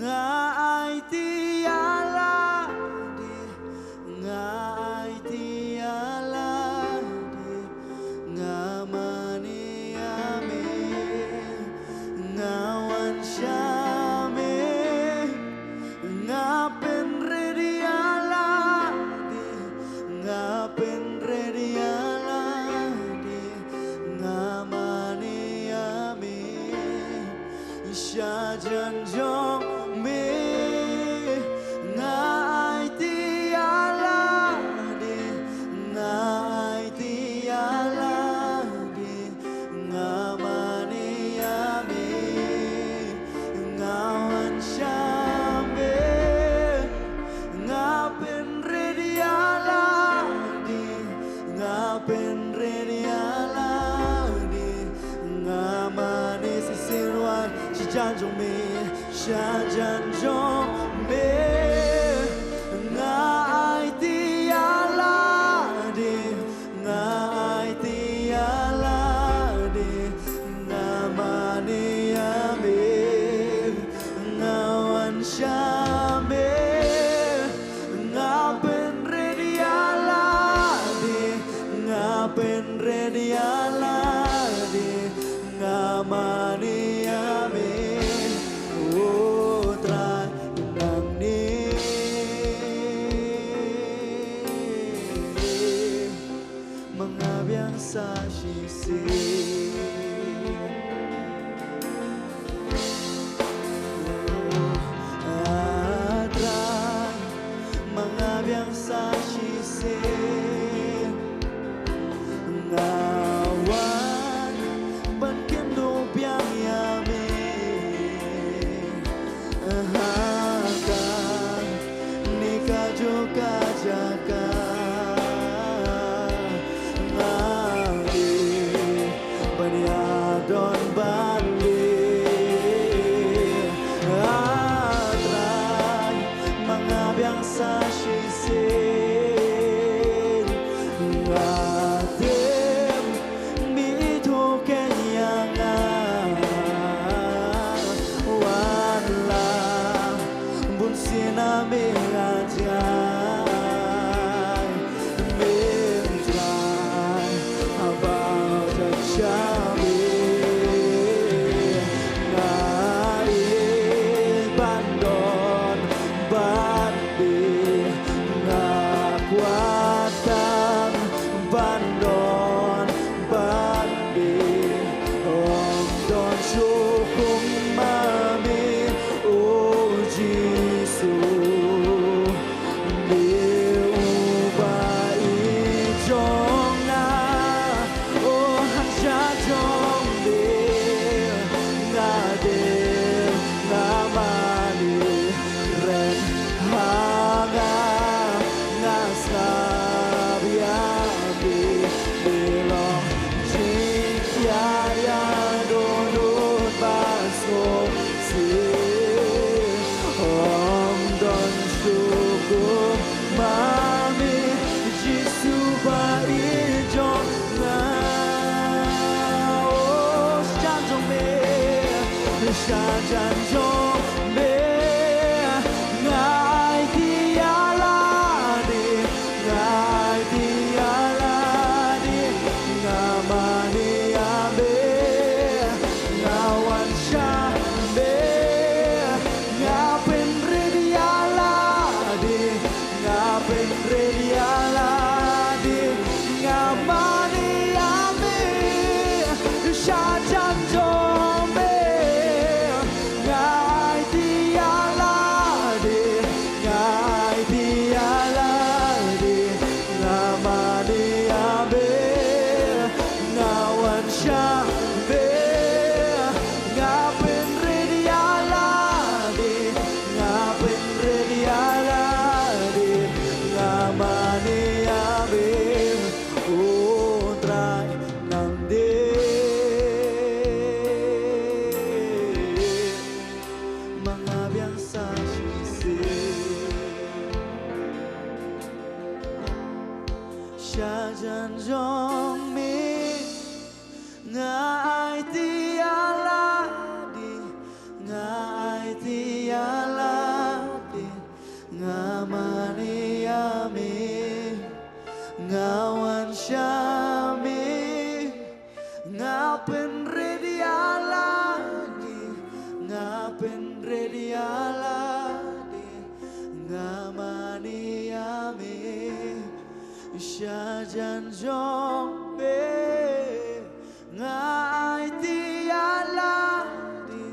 nga aiti ïa lade, nga aiti ïa lade, nga mane ïa me, nga wan sha me, nga pynrit ïa lade, nga pynrit ïa lade, nga mane ïa me. Sha jan jong me nga aiti ïa lade, nga aiti ïa lade, nga mane ïa me, nga wan sha me, nga pynrit ïa lade, nga pynrit ïa lade, nga mane. Shisien wai, sha jan jong me, sha jan jong me nga aiti ïa lade, nga aiti ïa lade, nga mane ïa me, nga wan sha me, nga pynrit ïa lade, nga pynrit ïa lade, nga mane ïa me. O Trai, nangne ma nga biang sa shisien. Ah, Trai, ma nga biang sa shisien. Nga wan ban kynduh biang ïa me ha kane kajuh ka jaka. Nga dei ban ïadon ban dei, ah Trai, ma nga biang sa shisien. Nga tip me ithuh keiñ ïa nga. Wan lang bun sien na me nga jngai. Me Trai, haba u dang sha me, nga ïeit ban don bad me, nga kwah tang ban don bad me. Ym don shuh kum ma me, O Jisu. Me uba ïeit jong nga, o hajan jong me nga dei, nga mane. Kren ha nga, nga sngap ïa me. Me long jingpynïaid ïa dohnud bad sngewsih. Ym don shuh kum ma me, Jisu ba ïeit jong nga. O, sha jan jong me, sha jan jong me nga aiti ïa lade, nga aiti ïa lade, nga mane ïa me, nga wan sha me, nga pynrit ïa lade, nga pynrit ïa lade, nga mane ïa me, sha jan jong me nga Nga pynrit ïa lade, nga pynrit ïa lade, nga mane ïa me. Sha jan jong me, nga aiti ïa lade,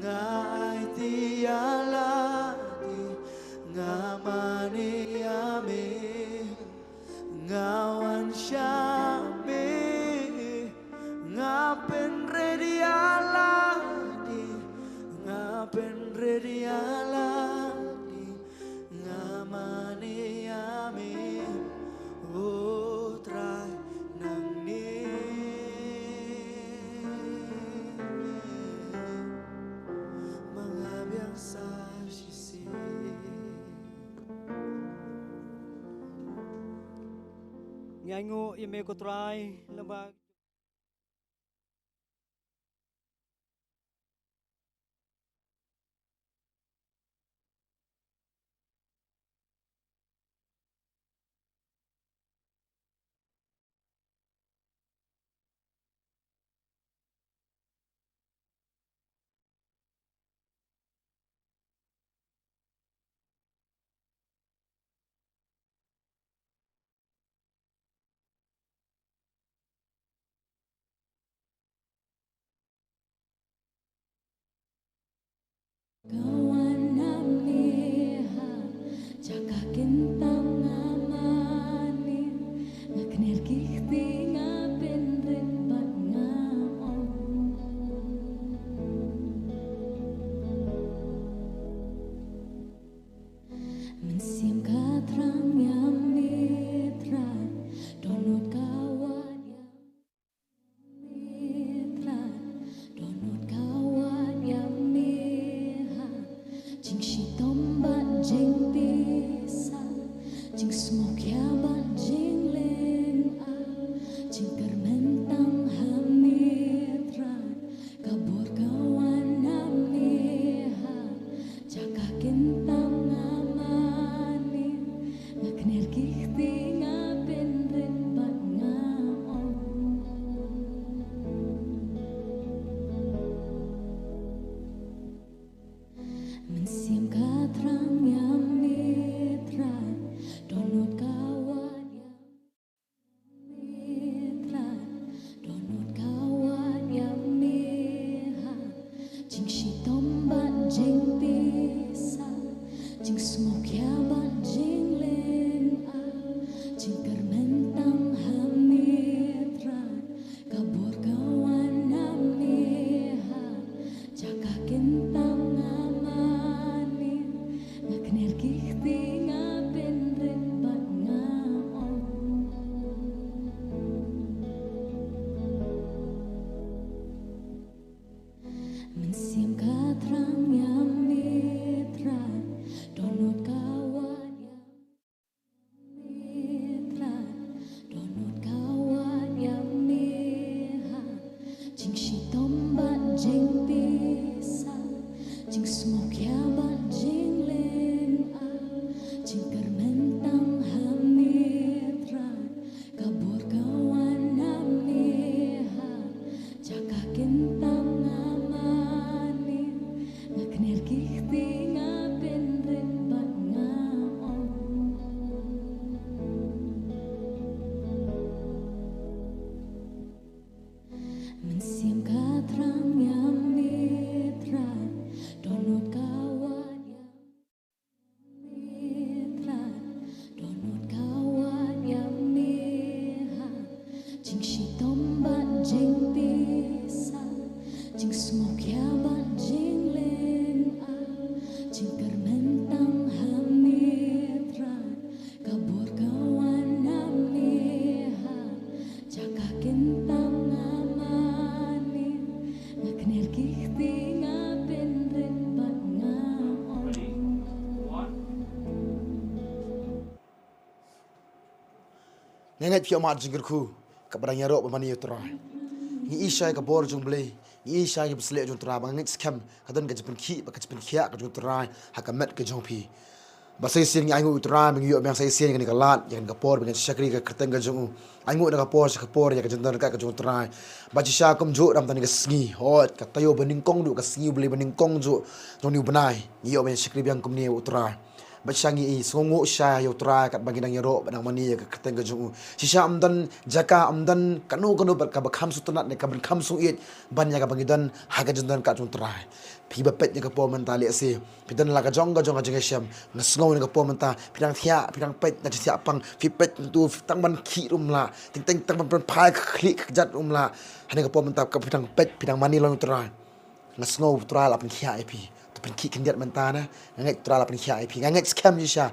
nga aiti ïa lade, nga mane ïa me. Nga wan sha me, nga pynrit ïa lade, nga pynrit ïa lade, nga mane ïa me, O Trai nangne. Ma nga biang sa shisien. Ngi ainguh ïa me ko Trai, laba. Ka wan na me ha, jaka kyntang nga mane, nga kner ki kti nga pynrit bad nga ong. Mynsiem ka thrang ïa me Trai, dohnud ka wad ïa me Trai, dohnud ka wad ïa me ha. Jingshitom bad jingpisa, jingsngewkhia bad jinglynga, jingkyrmen tang ha me Trai, ka bor ka wan na me ha. Jaka kyntang nga mane, nga kner ki kti nga pynrit bad nga ong. Mynsiem ka thrang ïa me Trai, dohnud ka wad ïa me Trai, dohnud ka wad ïa me ha. Jingshitom bad jingpisa, jingsngewkhia bad jinglynga, jingkyrmen tang ha me Trai, ka bor ka wan na me ha. Jaka kyntang nga mane, nga kner ki kti nga pynrit bad nga ong. Mynsiem ka thrang ïa me Trai, dohnud ka wad ïa me Trai, dohnud ka wad ïa me ha. Jingshitom bad jingpisa, jingsngewkhia bad jinglynga, jingkyrmen tang ha me Trai, ka bor ka wan na me ha. Jaka kyntang nga mane, nga kner ki kti nga pynrit bad nga ong. Mynsiem ka thrang ïa me Trai, dohnud ka wad ïa me Trai, dohnud ka wad ïa me ha. Jingshitom bad jingpisa, jingsngewkhia bad jinglynga, jingkyrmen tang ha me Trai, ka bor ka wan na me ha. Jaka kyntang nga mane, nga kner ki kti nga pynrit bad nga ong. Nga ngeit phi ïohmad jingkyrkhu kaba dang ïaroh ba mane ïa u Trai. Ngi i shai ka bor jong u Blei, ngi i shai ka pynsleh jong u Trai, ba nga ngeit skhem ka don ka jingpynkhih bad ka jingpynkhiah ka jong u Trai ha ka met ka jong phi. Ba sa shisien ngi ainguh ïa u Trai, ba ngi ïoh biang sa shisien ïa kane ka lad, ïa kane ka por, ba ngin shakri ha ka kyrteng ka jong u. Ainguh na ka por sha ka por ïa ka jingdon ryngkat ka jong u Trai. Bad shisha kumjuh da mynta kane ka sngi, hooid, ka taïew banyngkong juh, ka sngi U Blei banyngkong juh jong une u bnai, ngi ïoh ban shakri biang kumne ïa u Trai. Bad shisha ngi sngewnguh shisha ïa u Trai katba ngi dang ïaroh bad dang mane ïa ka kyrteng ka jong u. Shisha ym don jaka, ym don kano kano bad kaba kham sngewtynnat ne kaba kham sngewïeit ban ïa kaba ngi don ha ka jingdon ryngkat jong u Trai. Phi ba peit ïa ka por mynta, lehse phi don la ka jong ka jong ka jingïashem. Nga sngew ïa ka por mynta phi dang thiah, phi dang peit na jingthiah pang, phi peit tu, phi tang ban khih ruh ym lah, teng teng tang ban pynphai ka khlieh ka kjat ruh ym lah. Ha kane ka por mynta ka phi dang peit, phi dang mane long ïa u Trai. Nga sngew u Trai la pynkhiah ïa phi. To pynkhih khyndiat mynta na. Nga ngeit u Trai la pynkhiah ïa phi. Nga ngeit skhem shisha.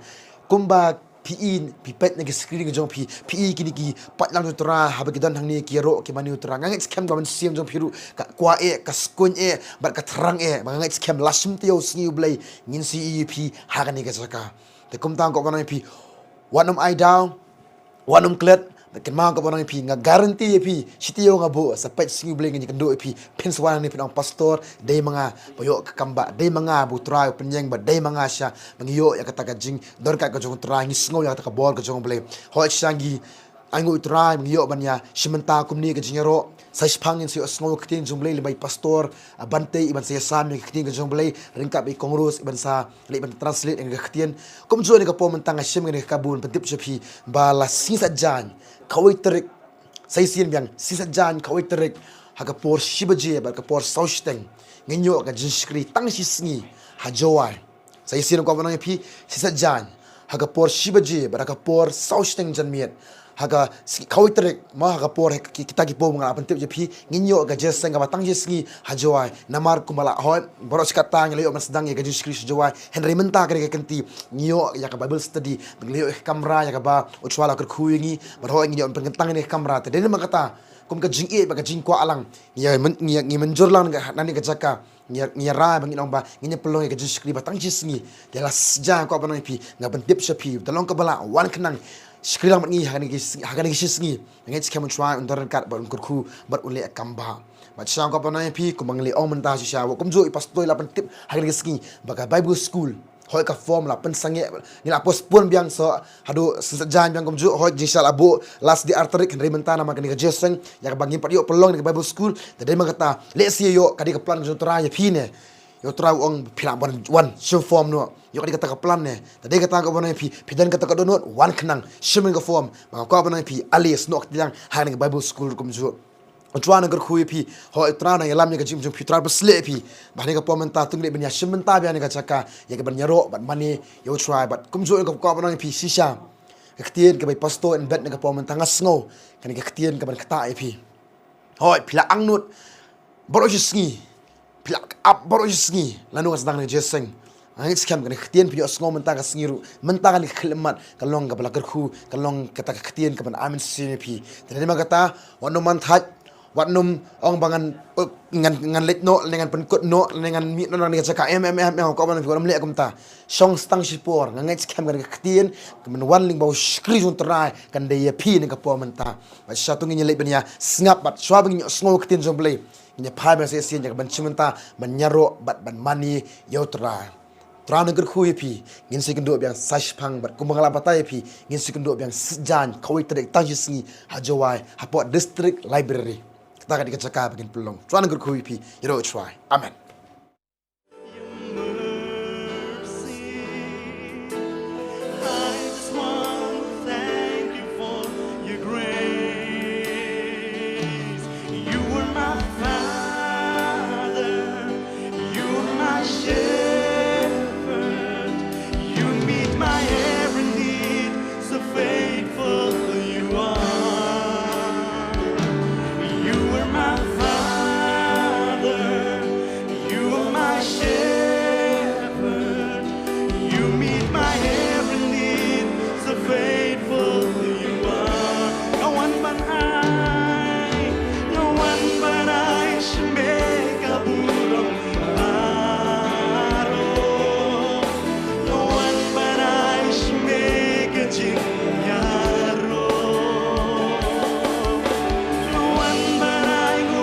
Kumba phi i, phi peit na ki screen ka jong phi, phi i kine ki paidlang jong u Trai haba ki don hangne ki ïaroh ki mane ïa u Trai. Nga ngeit skhem ka mynsiem jong phi ruh ka kwah eh, ka skuiñ eh bad ka thrang eh. Ba nga ngeit skhem la shim taïew sngi U Blei ngin sa ïohi ïa phi ha kane ka jaka. Te kumta nga kwah ban ong ïa phi, wat nym ai daw, wat nym klet. Bad kynmaw nga kwah ban ong ïa phi, nga guarantee ïa phi, shi taïew nga buh, sa peit sngi U Blei ngin ïakynduh ïa phi. Phin sa wan hangne phin ong, Pastor, dei ma nga ba ïoh ka kam bah, dei ma nga ba u Trai u pynïeng, bad dei ma nga shisha ba ngi ïoh ïa kata ka jingdon ryngkat ka jong u Trai, ngi sngew ïa kata ka bor ka jong U Blei. Hooid, shisha ngi ainguh ïa u Trai ba ngi ïoh ban ïashim bynta kumne ka jingïaroh. Sa shiphang ngin sa ïohsngew ka ktien jong U Blei lyngba i Pastor, ah, Bante, i ban sa ïasam ïa ka ktien ka jong U Blei, ryngkat bad i Kong Rose, i ban sa leit ban translate ïa ka ktien. Kumjuh ha kane ka por mynta nga shim ïa kane ka kabu ban pyntip sha phi ba la sngi Saitjaiñ, khatwei tarik, sa shisien biang, sngi Saitjaiñ khatwei tarik, ha ka por shi baje bad ka por saw shiteng, ngin ïoh ka jingshakri tang shi sngi ha Jowai. Sa shisien nga kwah ban ong ïa phi, sngi Saitjaiñ, ha ka por shi baje bad ha ka por saw shiteng janmiet, ha ka sngi khatwei tarik, mo, ha ka por, ha ki, kita ki por ba nga la pyntip ïa phi, ngin ïoh ka jingïaseng kaba tang shi sngi ha Jowai. Namar kumba la hooid, baroh shi katta ngi la ïoh ban sdang ïa ka jingshakri sha Jowai, hynrei mynta kane ka kynti ngi ïoh ïa ka Bible study, ngi la ïoh ïa ka kamra ïa kaba u Trai u la kyrkhu ïa ngi, bad hooid, ngi ïoh ban pynkyntang ïa kane ka kamra. Te dei namar kata, kum ka jingïeit bad ka jingkwah lang, ngi ïa myn-, ngi ïa, ngi mynjur lang na kane ka jaka. Ngi ïa, ngi ïa rai ba ngin ong ba ngin ïa pynlong ïa ka jingshakri ba tang shi sngi. Te la shisha nga kwah ban ong ïa phi, nga pyntip sha phi, te long kaba lah, wan khnang shakri lang bad ngi ha kane ka sngi, ha kane ka shi sngi. Nga ngeit skhem u Trai un don ryngkat bad un kyrkhu bad un leh kam bah. Bad shisha nga kwah ban ong ïa phi, kumba ngi la ong mynta shisha, wat kumjuh i Pastor i la pyntip ha kane ka sngi ba ka Bible School, hooid, ka form la pynsangeh, ngi la postpone biang, so haduh sngi Saitjaiñ biang kumjuh, hooid, jingshisha la buh last date ar tarik, hynrei mynta namar kane ka jingïaseng ïa kaba ngim pat ïoh pynlong ïa ka Bible School. Te dei namar kata, lehse ïoh ka dei ka plan ka jong u Trai ïa phi ne. Ïa u Trai u ong phi lah ban wan shim form noh. Ïoh ka dei kata ka plan ne. Te dei kata nga kwah ban ong ïa phi, phi don kata ka dohnud, wan khnang shim ïa ka form. Ba nga kwah ban ong ïa phi, ale snoh kti lang ha kane ka Bible School kumjuh. U Trai un kyrkhu ïa phi. Hooid, u Trai un ïalam ïa ka jingim jong phi, u Trai un pynshlur ïa phi. Ba ha kane ka por mynta to ngi leit ban ïashim bynta biang ha kane ka jaka ïa kaban ïaroh bad mane ïa u Trai. Bad kumjuh nga kwah ban ong ïa phi shisha, ka ktien kaba i Pastor in bet ha kane ka por mynta, nga sngew kane ka ktien kaban ktah ïa phi. Hooid, phi la angnud baroh shi sngi, phi la ap baroh shi sngi lano ka sdang kane ka jingïaseng. Nga ngeit skhem kane ka ktien phin ïohsngew mynta ka sngi ruh, mynta kane ka khyllipmat ka long kaba la kyrkhu, ka long kata ka ktien kaban ai mynsiem ïa phi. Te dei namar kata, wat nym man thait, wat nym ong ba ngan, ngan, ngan leit noh, lane ngan pynkut noh, lane ngan mih noh na kane ka jaka, em, em, em, em, kwah ban, wat nym leh kumta. Shong sa tang shipor, nga ngeit skhem kane ka ktien kaban wan lyngba u shakri jong u Trai kan dei ïa phi ha kane ka por mynta. Bad shisha to ngin ïa leit ban ïasngap, bad shuwa ba ngin ïohsngew ka ktien jong u Blei, ngin ïa phai ban sa shisien ïa kaban shim bynta ban ïaroh bad ban mane ïa u Trai. U Trai un kyrkhu ïa phi. Ngin sa ïakynduh biang sa shiphang, bad kumba nga la batai ïa phi, ngin sa ïakynduh biang Saitjaiñ khatwei tarik, tang shi sngi, ha Jowai, hapoh District Library. Kata ka dei ka jaka ba ngin pynlong. U Trai un kyrkhu ïa phi. Ïaroh u Trai. Amen. I just want to thank you for your grace. You were my father, you were my shepherd. You meet my every need, so faithful you are. You were my father, you are my shepherd. You meet my every need, so faithful you are. Nga wan ban ai, nga wan ban ai sha me ka burom baroh. Nga wan ban ai sha me ka jingïaroh. Nga wan ban ai, nga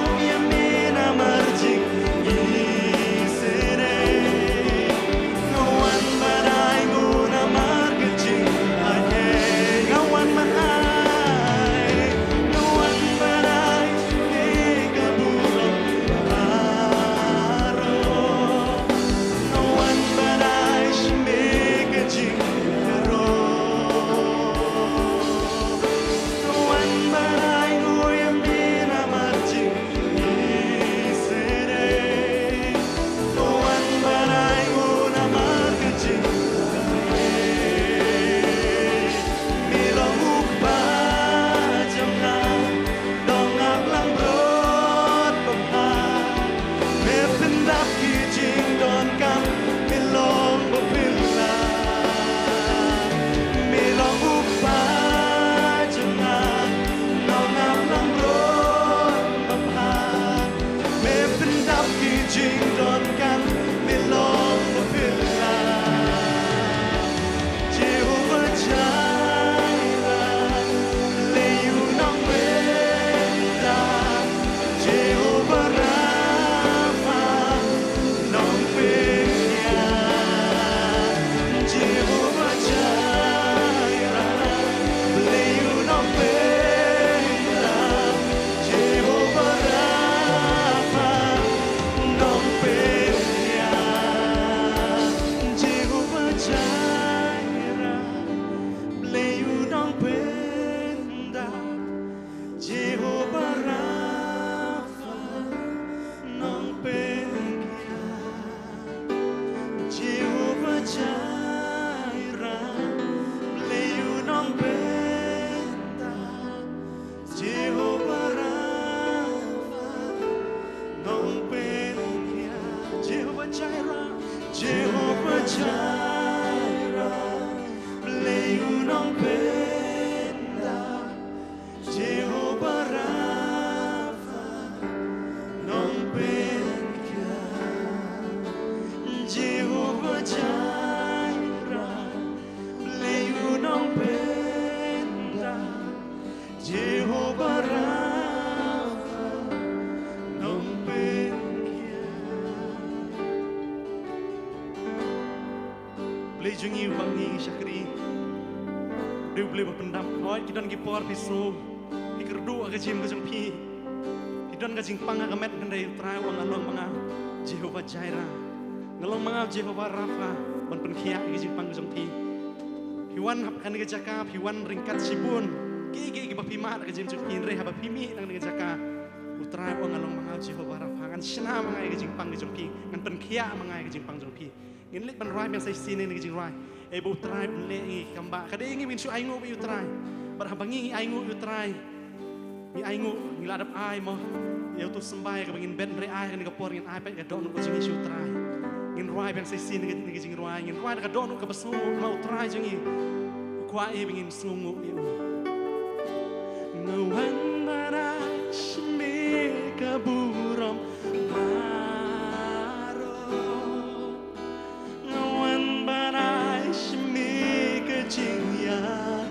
Jireh, Blei u nongpynïap, Jehovah Rapha, nongpynïap, Jehovah Jireh, Blei u nongpynïap, Jehovah Rapha, nongpynïap. Blei jong ngi uba ngi shakri. Dei U Blei ba pyndap. Hooid, ki don ki por phi sngew phi kyrduh ha ka jingim ka jong phi. Phi don ka jingpang ha ka met, hynrei U Trai u ong, nga long ma nga Jehovah Jireh. Nga long ma nga Jehovah Rapha ban pynkhiah ïa ka jingpang ka jong phi. Phi wan ha kane ka jaka, phi wan ryngkat shibun kiei kiei kiba phi mad ha ka jingim jong phi, hynrei haba phi mih na kane ka jaka, U Trai u ong, nga long ma nga Jehovah Rapha. Ngan shna ma nga ïa ka jingpang ka jong phi. Ngan pynkhiah ma nga ïa ka jingpang jong phi. Ngin leit ban rwai biang sa shisien ïa kane ka jingrwai. Ïa ba U Trai un leh ïa ngi kam ba ka dei ïa ngi ban shu ainguh beit ïa U Trai. Bad haba ngi ainguh ïa U Trai, ngi ainguh, ngi la dep ai mo ïa uto u symbai kaba ngin bet, hynrei ai ha kane ka por ngin ai pat ka dohnud ka jong ngi sha U Trai. Ngin rwai biang sa shisien ïa kane ka jingrwai. Ngin rwai da ka dohnud kaba sngewnguh, namar U Trai jong ngi u kwah ïa ba ngin sngewnguh ïa u. Nga wan ban ai sha me ka burom baroh. Nga wan ban ai sha me ka jingïaroh.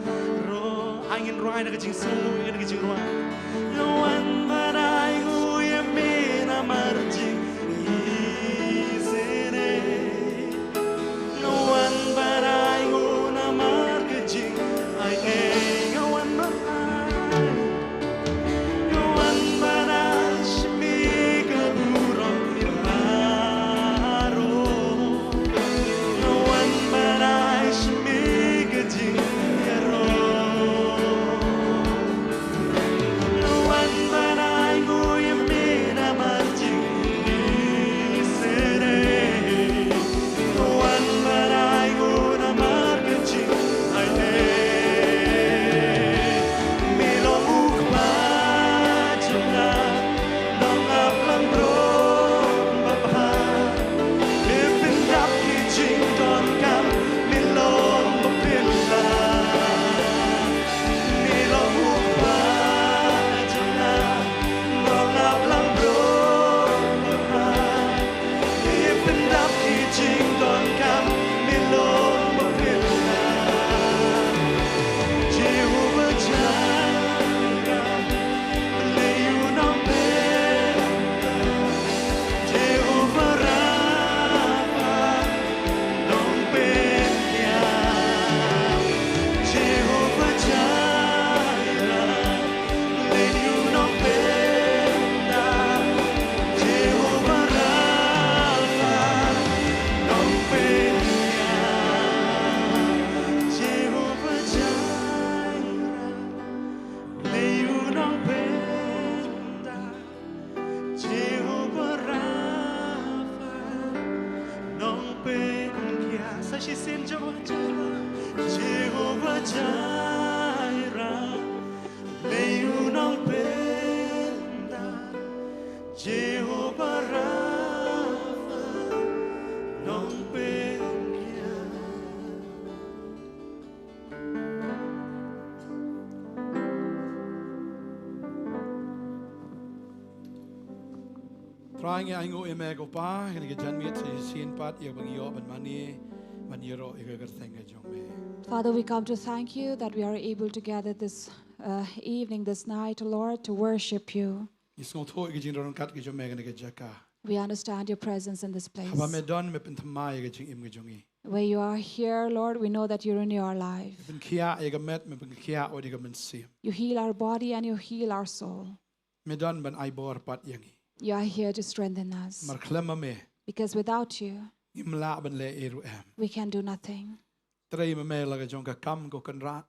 Ai ngin rwai da ka jingsngewnguh ïa kane ka jingrwai. Nga wan ban ainguh ïa me namar jingisynei. Nga wan ban ainguh namar ka jingaineh. Nga wan ban ai, nga wan ban ai sha me ka burom baroh. Nga wan ban ai sha me ka jingïaroh. Nga wan ban ainguh ïa me namar jingisynei. Nga wan ban ainguh namar ka jingaineh. Me long u Kpa jong nga, nongap langbrot babha. Me pyndap ki jingdonkam, me long ba pynlong. Me long u Kpa jong nga, nongap langbrot babha. Me pyndap ki jingdonkam, me long ba pynlong. Jehovah Jireh, Blei u nongpynïap. Jehovah Rapha, nongpynïap. Jehovah Jireh, Blei u nongpynïap. Jehovah Rapha, nongpynïap. Jehovah Jireh, Blei u nongpynïap. Jehovah Rapha, nongpynïap. Sa shisien Jehovah Jireh. Jehovah Jireh, Blei u nongpynïap. Jehovah Rapha, nongpynïap. Trai, ngi ainguh ïa me ko Pa, kane ka janmiet sa shisien pat ïa kaba ngi ïoh ban mane ban ïaroh ïa ka kyrteng ka jong me. Father, we come to thank you that we are able to gather this uh, evening, this night, Lord, to worship you. Ngi sngewthuh ïa ka jingryngkat ka jong me kane ka jaka. We understand your presence in this place. Haba me don, me pynthymmai ïa ka jingim ka jong ngi. Where you are here, Lord, we know that you're in your life. Me pynkhiah ïa ka met, me pynkhiah wat ïa ka mynsiem. You heal our body and you heal our soul. Me don ban ai bor pat ïa ngi. You are here to strengthen us. Namar khlem ma me, because without you, ngim lah ban leh ei ruh em. We can do nothing. Trei ma me la ka jong ka kam, ko Kynrad.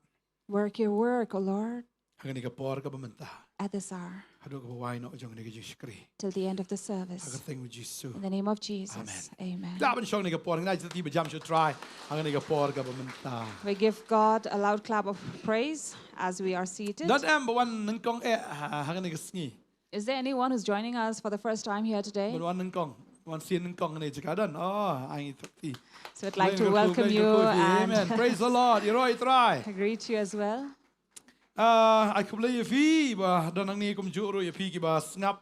Work your work, O Lord. Ha kane ka por kaba mynta. At this hour. Haduh kaba wai noh jong kane ka jingshakri. Till the end of the service. Ha ka kyrteng u Jisu. In the name of Jesus. Amen. Amen. Khlem ban shong kane ka por, ngin ai kti ba jam sha u Trai ha kane ka por kaba mynta. We give God a loud clap of praise as we are seated. Don em ba wan nyngkong eh ha, ha kane ka sngi? Is there anyone who's joining us for the first time here today? Ba wan nyngkong. Wan sien nyngkong ne jaka don. Oh, ai ngi thok ti. So I'd like to welcome you and Amen. Praise the Lord. Ïaroh ïa u Trai. I greet you as well. Ah, ai khublei ïa phi ba don hangne kumjuh ruh ïa phi kiba sngap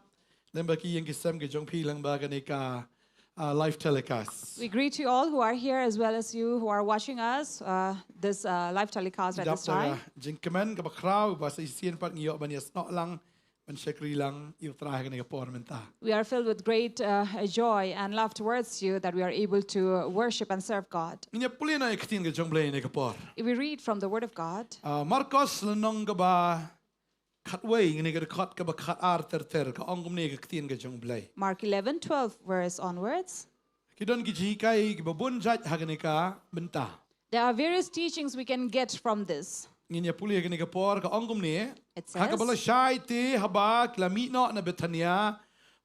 lyngba ki ïing ki sem ki jong phi lyngba kane ka, ah, live telecast. We greet you all who are here as well as you who are watching us, uh, this, uh, live telecast at this time. Dap da ka jingkmen kaba khraw ba sa shisien pat ngi ïoh ban ïasnoh lang ban shakri lang ïa u Trai ha kane ka por mynta. We are filled with great, uh, joy and love towards you that we are able to worship and serve God. Ngin ïa pule na ïa ka ktien ka jong U Blei ha kane ka por. If we read from the Word of God, ah, Markos lynnong kaba khatwei, ngi ïa ka dkhot kaba khatar ter ter, ka ong kumne ka ktien ka jong U Blei. Mark eleven twelve, verse onwards. Ki don ki jinghikai kiba bun jait ha kane ka bynta. There are various teachings we can get from this. Ngin ïa pule ha kane ka por, ka ong kumne. It says, ha kaba la shai te haba ki la mih noh na Bethania,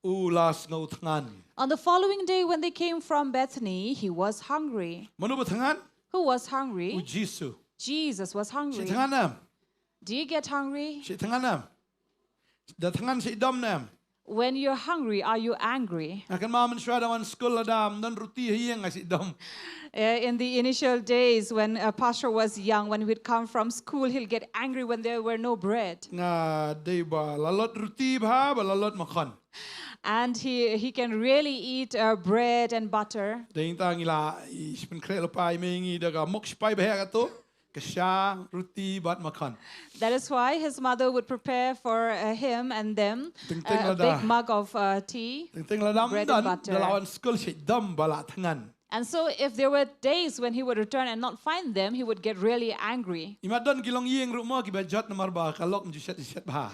u la sngew thngan. On the following day, when they came from Bethany, he was hungry. Mano ba thngan? Who was hungry? U Jisu. Jesus was hungry. Shi thngan em? Do you get hungry? Shi thngan em? Da thngan shi dom ne em? When you're hungry, are you angry? Nga kynmaw mynshuwa da wan skul lada ym don ruti ha ïing nga shi dom. Uh, in the initial days when a pastor was young, when he would come from school, he'll get angry when there were no bread. Nga dei ba la lot ruti bha, ba la lot makhon. And he, he can really eat, uh, bread and butter. Dei ngi ta ngi la i shi pynkhreh lypa i mei ngi da ka mok shipai ba heh kato. Ka sha, ruti bad makhon. That is why his mother would prepare for, uh, him and them, uh, a big mug of, uh, tea, bread and butter. Teng teng lada ym don, da la wan skul shi dom ba la thngan. And so if there were days when he would return and not find them, he would get really angry. Imat don ki longïing ruh mo kiba jot namar ba ka lok ym ju shet shet bha.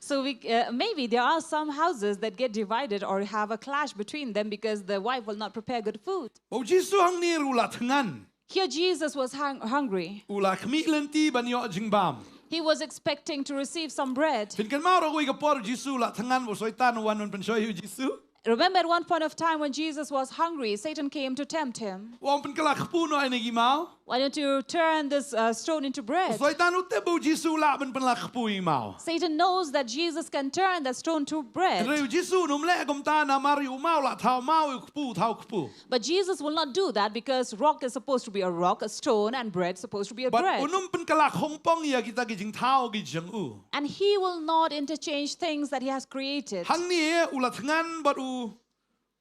So we, uh, maybe there are some houses that get divided or have a clash between them because the wife will not prepare good food. Ba u Jisu hangne ruh u la thngan. Here Jesus was hung-, hungry. U la khmih lynti ban ïoh jingbam. He was expecting to receive some bread. Phin kynmaw ruh kawei ka por u Jisu u la thngan, ba u Soitan u wan ban pynshoi ïa u Jisu. Remember at one point of time when Jesus was hungry, Satan came to tempt him. U ong pynkylla kpu noh ïa kine ki maw. Why don't you turn this, uh, stone into bread? U Soitan u tip ba u Jisu u lah ban pynkylla kpu ïa ki maw. Satan knows that Jesus can turn that stone to bread. Hynrei u Jisu un ym leh kumta namar ïa u maw u la thaw maw, ïa u kpu u thaw kpu. But Jesus will not do that because rock is supposed to be a rock, a stone, and bread supposed to be a bread. Bad un ym pynkylla khongpong ïa kita ki jingthaw ki jong u. And he will not interchange things that he has created. Hangne u la thngan bad u,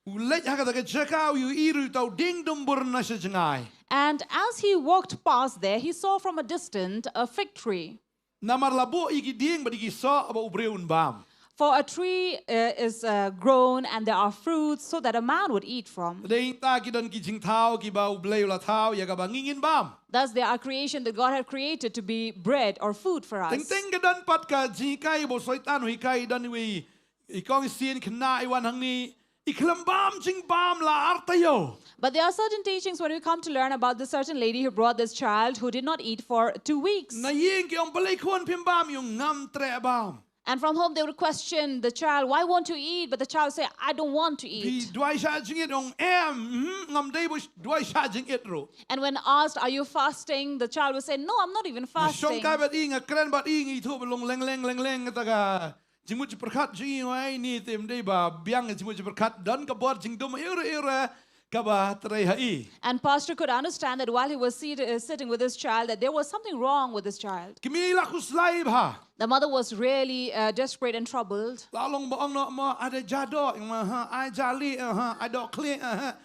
u leit ha kata ka jaka, u ïohi ruh ïa uta u dieng dumbur na sha jngai. And as he walked past there, he saw from a distance a fig tree. Namar la buh ïa ki dieng bad ïa ki soh ba u briew un bam. For a tree, uh, is, uh, grown and there are fruits so that a man would eat from. Dei ngi ta ki don ki jingthaw kiba U Blei u la thaw ïa kaba ngi ngin bam. Thus there are creation that God had created to be bread or food for us. Teng teng ka don pat ka jinghikai ba u Soitan u hikai, don iwei i kong i sien khynnah i wan hangne, i khlem bam jingbam la ar taïew. But there are certain teachings when we come to learn about this certain lady who brought this child who did not eat for two weeks. Na ïing ki ong balei khun phim bam, i ong ngam treh bam. And from home they would question the child, "Why won't you eat?" But the child say, "I don't want to eat." Phi duwai shah jingit, ong em, mhm, ngam dei ba duwai shah jingit ruh. And when asked, "Are you fasting?" the child would say, "No, I'm not even fasting." Nga shong kai bad i, nga kren bad i, nga ithuh ba long leng leng leng leng kata ka jingmut jingpyrkhat jong i, wei ni te ym dei ba biang jingmut jingpyrkhat, don ka bor jingdum ïa u re ïa u re kaba trei ha i. And pastor could understand that while he was seat-, uh, sitting with his child, that there was something wrong with this child. Ki mei la khuslai bha. The mother was really, uh, desperate and troubled. La long ba ong noh mo, ai da ja doh, ong mo, ha, ai ja lieh, ha, ai doh khlieh, ha,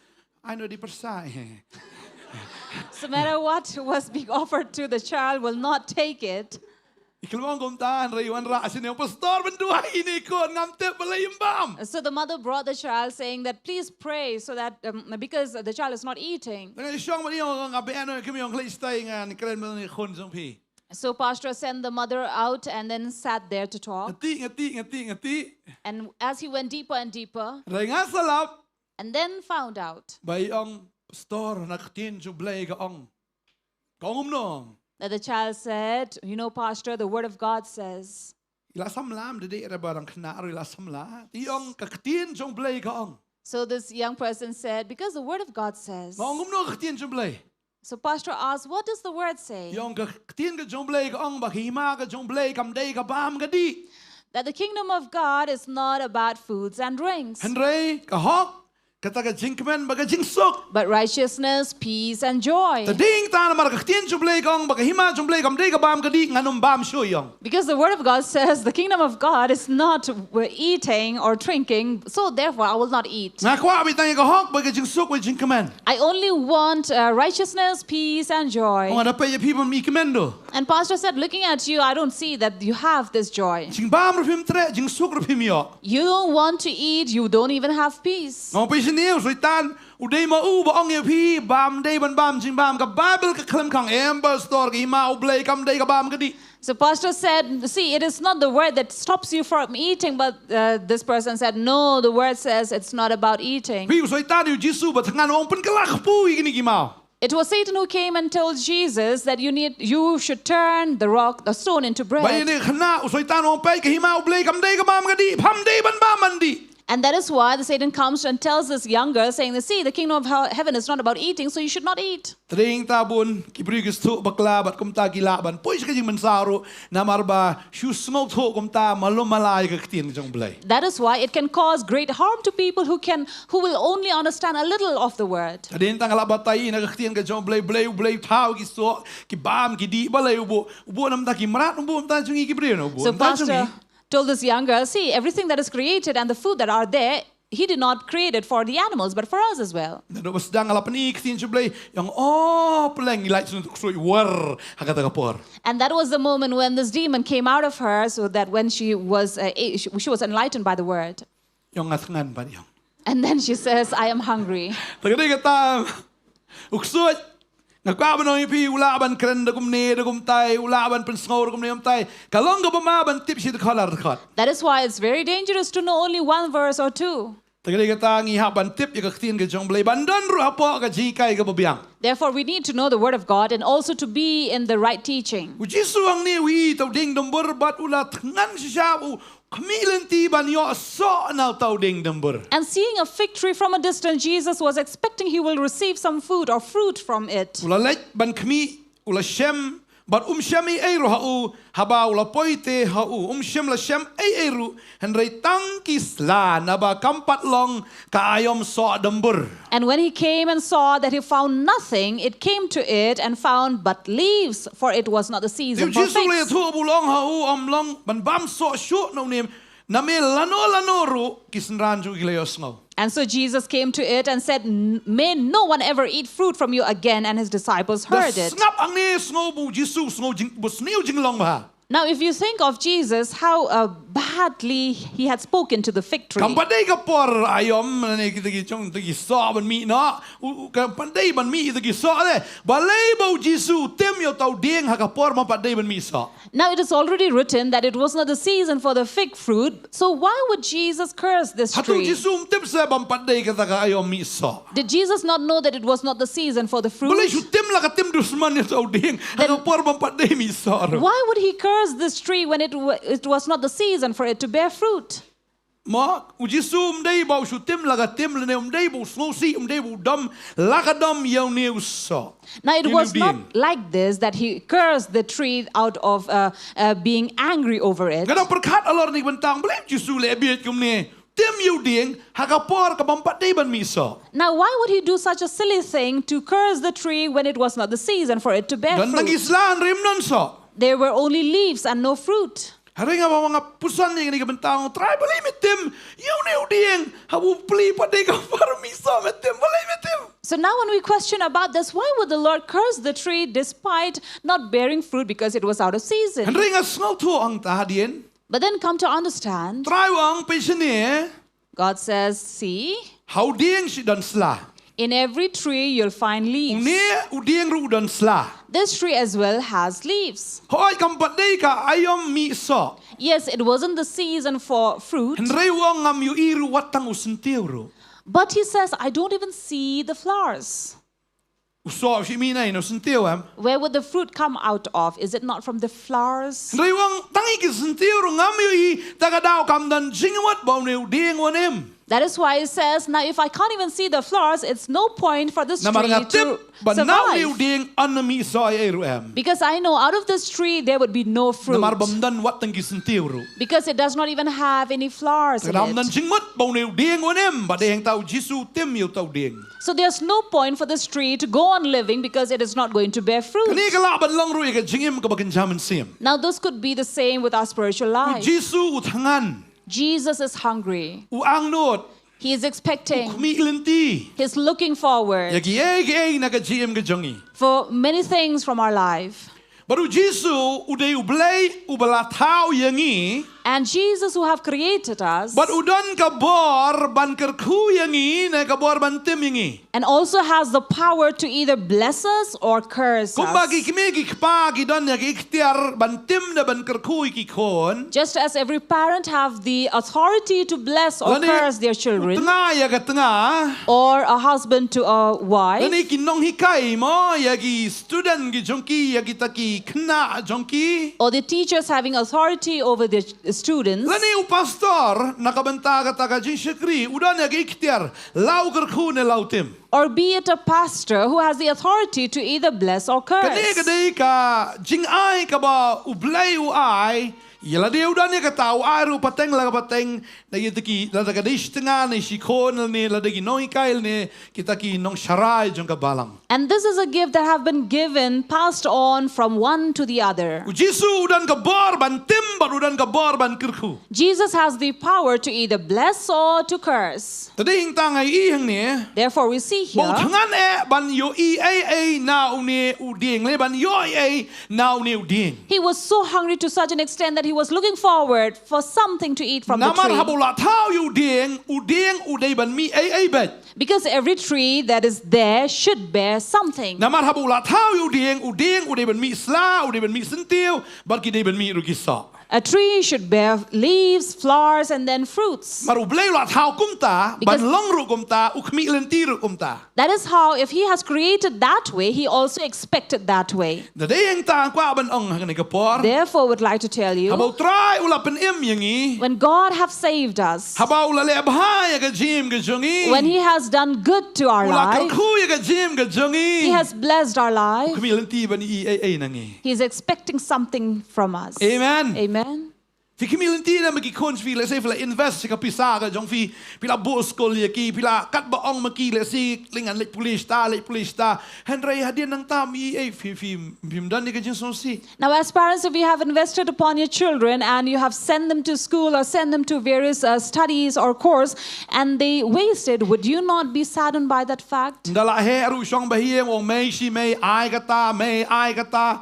ai noh dih pyrsa. So matter what was being offered to, the child will not take it. I khlem ong kumta, hynrei i wanrah sha ine, ong pastor, ban duwai ïa ine i khun, ngam tip balei im bam. So the mother brought the child, saying that, "Please pray so that, um, because the child is not eating." Nga shong bad i, ong nga beh noh, ki mei ong khlei stai, ngan kren bad ine i khun jong phi. So pastor sent the mother out and then sat there to talk. Nga tih, nga tih, nga tih, nga tih. And as he went deeper and deeper, hynrei nga sa lap. And then found out, ba i ong, "Pastor, na ka ktien jong U Blei ka ong." Ka ong kumno? That the child said, "You know, pastor, the word of God says." I la samla, ym dei re ba dang khynnah ruh i la samla. I ong ka ktien jong U Blei ka ong. So this young person said, "Because the word of God says." Ka ong kumno ka ktien jong U Blei? So pastor asked, "What does the word say?" I ong ka ktien ka jong U Blei ka ong ba ka hima ka jong U Blei kam dei ka bam ka dih. That the kingdom of God is not about foods and drinks. Hynrei ka hok, Kata ka jingkmen bad ka jingsuk. But righteousness, peace, and joy. Te dei ta namar ka ktien jong U Blei ka ong ba ka hima jong U Blei kam dei ka bam ka dih, ngan ym bam shuh ïa ong. Because the word of God says the kingdom of God is not w- eating or drinking, so therefore I will not eat. Nga kwah beit tang ïa ka hok bad ka jingsuk bad ka jingkmen. I only want uh, righteousness, peace, and joy. Ong, nga da peit ïa phi bym i kmen ruh. And Pastor said, looking at you, I don't see that you have this joy. Jingbam ruh phim treh, jingsuk ruh phim ïoh. You don't want to eat, you don't even have peace. Nga ong, phi sngewthuh, u Soitan u dei ma u ba ong ïa phi bam, dei ban bam jingbam. Ka Baibl ka khlem khang, em pastor, ka hima U Blei kam dei ka bam ka dih. So Pastor said, see, it is not the word that stops you from eating, but uh, this person said, no, the word says it's not about eating. Phi, u Soitan ïa u Jisu ba thngan, u ong, pynkylla kpu ïa kine ki maw. It was Satan who came and told Jesus that you need, you should turn the rock, the stone into Ba ïa bread. ne khynnah, u Soitan u ong, peit, ka hima U Blei kam dei ka bam ka dih, pham dei ban bam ban dih. And that is why the Satan comes and tells this young girl, saying, see, the kingdom of hea- heaven is not about eating, so you should not eat. Te dei ta bun ki briew ki sngewthuh bakla bad kumta ki lah ban poi sha ka jingmynsaw ruh, namar ba shu sngewthuh kumta, malum malai ka ktien jong U Blei. That is why it can cause great harm to people who can, who will only understand a little of the word. Te dei ta nga lah batai na ka ktien ka jong U Blei, Blei, U Blei thaw ki soh, ki bam, ki dih, balei u buh, u buh namar ki mrad, u buh namar jong ngi ki briew, u buh So namar jong Pastor ngi. told this young girl, see, everything that is created and the food that are there, he did not create it for the animals, but for us as well. Naduh ba sdang nga la pyni ka ktien jong U Blei, ïa ong, oh, pleng, ngi lah shu tuk sui war ha kata ka por. And that was the moment when this demon came out of her, so that when she was uh, a- she, she was enlightened by the word. Ïa ong, nga thngan pat, ïa ong. And then she says, I am hungry. Te ka dei kata, u ksuid, nga kwah ban ong ïa phi, u lah ban kren da kumne da kumtai, u lah ban pynsngew da kumne kumtai. Ka long kaba ma ban tip shi dkhot ar dkhot. That is why it's very dangerous to know only one verse or two. Te ka dei kata, ngi hap ban tip ïa ka ktien ka jong U Blei, ban don ruh hapoh ka jinghikai kaba biang. Therefore, we need to know the word of God and also to be in the right teaching. U Jisu hangne u i ïa uta u dieng dumbur bad u la thngan shisha, u khmih lynti ban ïoh soh na uta u dieng dumbur. And seeing a fig tree from a distance, Jesus was expecting he will receive some food or fruit from it. U la leit ban khmih, u la shem, bad um shem ei ei ruh ha u, haba u la poi te ha u, um shym la shem ei ei ruh, hynrei tang ki sla, naba kam pat long ka aïom soh dumbur. And when he came and saw that he found nothing, it came to it and found but leaves, for it was not the season U for Jisu u la figs. ïathuh ba u la ong ha u, ym long ban bam soh shuh na une, namar lano lano ruh ki synran jong u ki la ïohsngew. And so Jesus came to it and said, "N- may no one ever eat fruit from you again." And his disciples Da heard it. sngap hangne, sngew ba u Jisu, sngew jing, ba sniew jinglong bha. Now, if you think of Jesus, how uh, badly he had spoken to the fig tree. Kam pat dei ka por aïom, ne kita ki jong, kita ki soh ban mih noh. U, u, kam pat dei ban mih kita ki soh de. Balei ba u Jisu u tim ïa uta u dieng ha ka por bym pat dei ban mih soh. Now, it is already written that it was not the season for the fig fruit. So, why would Jesus curse this Hato u tree? Jisu um tip seh bym pat dei kata ka aïom mih soh. Did Jesus not know that it was not the season for the fruit? Balei shu tim la ka tim dusman ïa uta u dieng ha ka por bym pat dei mih soh ruh. Why would he curse this tree when it, wa- it was not the season for it to bear fruit? Mo, u Jisu um dei ba u shu tim la ka tim, lane um dei ba u sngewsih, um dei ba u dom la ka dom ïa une u soh. Now, it Ïa une was u dieng. not like this that he cursed the tree out of uh, uh, being angry over it. Nga dang pyrkhat halor kane ka bynta, balei u Jisu u leh bieit kumne, tim ïa u dieng ha ka por ka bym pat dei ban mih soh. Now, why would he do such a silly thing to curse the tree when it was not the season for it to bear Don tang ki fruit? sla hynrei ym don soh. There were only leaves and no fruit. Hynrei nga ba nga pyrshang ïa kane ka bynta, nga ong, Trai, balei me tim ïa une u dieng ha u pli pat dei ka por mih soh, me tim, balei me tim? So now, when we question about this, why would the Lord curse the tree despite not bearing fruit because it was out of season? Hynrei nga sngewthuh hangta hadien. But then come to understand, Trai u ong, peit shane, God says, see, ha u dieng shi don sla. in every tree you'll find leaves. Une u dieng ruh u don sla. This tree as well has leaves. Hooid, kam pat dei ka aïom mih soh. Yes, it wasn't the season for fruit, Hynrei u ong, ngam ïohi ruh wat tang u syntiew ruh. But he says, I don't even see the flowers. U soh u shim na u syntiew, em. Where would the fruit come out of? Is it not from the flowers? Hynrei u ong, tang ïa ki syntiew ruh ngam ïohi, ta ka daw kam don jingmut ba une u dieng un im. That is why it says, now if I can't even see the flowers, it's no point for this Namar tree nga tip to ba na une u survive. Dieng un ym mih soh ei ei ruh em. Because I know out of this tree there would be no fruit. Namar bym don wat tang ki syntiew ruh. Because it does not even have any flowers in it. Te ka dei ym don jingmut ba une u dieng un im, bad dei hangta u Jisu u tim ïa uta u dieng. So there's no point for this tree to go on living because it is not going to bear fruit. Kane ka lah ban long ruh ïa ka jingim kaba kynja mynsiem. Now this could be the same with our spiritual life. U Jisu u thngan. Jesus is hungry. U angnud. He is expecting. U khmih lynti. He's looking forward. Ïa kiei kiei na ka jingim ka jong ngi. For many things from our life. Bad u Jisu u dei u Blei uba la thaw ïa ngi. And Jesus who have created us. Bad u don ka bor ban kyrkhu ïa ngi ne ka bor ban tim ïa ngi. And also has the power to either bless us or curse us. Kumba ki kmie ki kpa ki don ïa ki iktiar ban tim ne ban kyrkhu ïa ki khun. Just as every parent have the authority to bless or curse their children. Lane u tnga ïa ka tnga. Or a husband to a wife. Lane ki nonghikai mo ïa ki student ki jong ki, ïa kita ki khynnah jong ki. Or the teachers having authority over their ch-, students. Lane u pastor na ka bynta kata ka jingshakri u don ïa ki iktiar la u kyrkhu ne la u tim. Or be it a pastor who has the authority to either bless or curse. Kane ka dei ka jingai kaba u Blei u ai, ïa lade u don ïa kata u ai ruh pateng la ka pateng, na ïa kita ki, lada ka dei shi tnga ne shi khun ne, lada ki nonghikai ne, kita ki nongsharai jong ka balang. And this is a gift that have been given, passed on from one to the other. U Jisu u don ka bor ban tim bad u don ka bor ban kyrkhu. Jesus has the power to either bless or to curse. Te dei hangta nga ïohi hangne. Therefore we see here. Ba u thngan eh ban ïohi ei ei na une u dieng, lane ban ïoh ei ei na une u dieng. He was so hungry to such an extent that he was looking forward for something to eat from the tree. Namar haba u la thaw ïa u dieng, u dieng u dei ban mih ei ei beit. Because every tree that is there should bear something. Namar haba u la thaw ïa u dieng, u dieng u dei ban mih sla, u dei ban mih syntiew, bad ki dei ban mih ruh ki soh. A tree should bear leaves, flowers, and then fruits. Namar u Blei u la thaw kumta, ban long ruh kumta, u khmih lynti ruh kumta. That is how, if he has created that way, he also expected that way. Te dei hangta nga kwah ban ong ha kane ka por. Therefore, would like to tell you, haba u Trai u la pynim ïa ngi, when God have saved us, haba u la leh bha ïa ka jingim ka jong ngi, when he has done good to our life, u la kyrkhu ïa ka jingim ka jong ngi, he has blessed our life, u khmih lynti ban ïohi ei ei na ngi. He is expecting something from us. Amen. Amen. Phi khmih lynti ne ma ki khun phi, lehse phi la invest ïa ka pisa ka jong phi, phi la buh skul ïa ki, phi la katba ong ma ki, lehse lyngngan leit pule shata, leit pule shata. Hynrei hadien nangta ym ïohi ei, phi, phi, phim don ïa ka jingsngewsih. Now, as parents, if you have invested upon your children and you have sent them to school or sent them to various, uh, studies or course, and they wasted, would you not be saddened by that fact? Ynda la heh ruh shong ba ïeng, ong mei shi mei, ai kata, mei ai kata.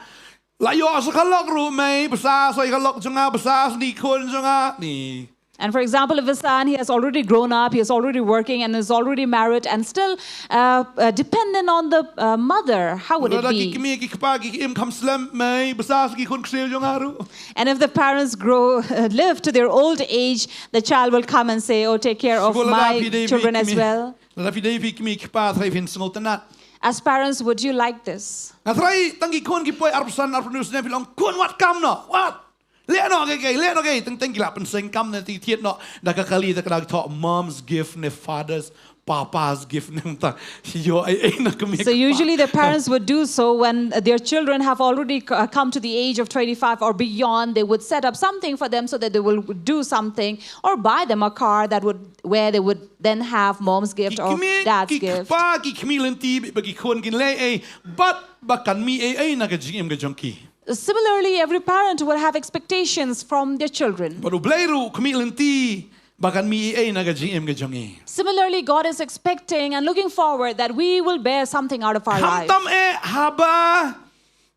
La ïoh sa ka lok ruh mei, bsa sa ka lok jong nga, bsa sa ni khun jong nga, ni. And for example, if a son, he has already grown up, he is already working and is already married and still, uh, uh, dependent on the, uh, mother, how would it be? Lada ki kmie ki kpa ki im kham slem mei, bsa sa ki khun ksiew jong nga ruh. And if the parents grow, uh, live to their old age, the child will come and say, "Oh, take care of my children as well." Lada phi dei phi kmie ki kpa, trai phin sngewtynnat. As parents, would you like this? Nga trai tang ki khun ki poi arphew san arphew hynriew snem phi la ong khun wat kam noh, wat. Leh noh kaei kaei, leh noh kaei, teng teng ki la pynseng kam ne, te ki thied noh da ka kali, da ka dei thoh mom's gift ne father's, papa's gift ne, mynta ïoh ei ei na ka kmie ka kpa. So usually the parents would do so when, uh, their children have already c-, uh, come to the age of twenty-five or beyond. They would set up something for them so that they will do something or buy them a car that would, where they would then have mom's gift or dad's gift. Ki kmie ki kpa ki khmih lynti ba ki khun kin leh ei, bad ba kan mih ei ei na ka jingim ka jong ki. Similarly, every parent would have expectations from their children. Bad u Blei ruh u khmih lynti ba kan mih ei ei na ka jingim ka jong ngi. Similarly, God is expecting and looking forward that we will bear something out of our life. Khamtam eh haba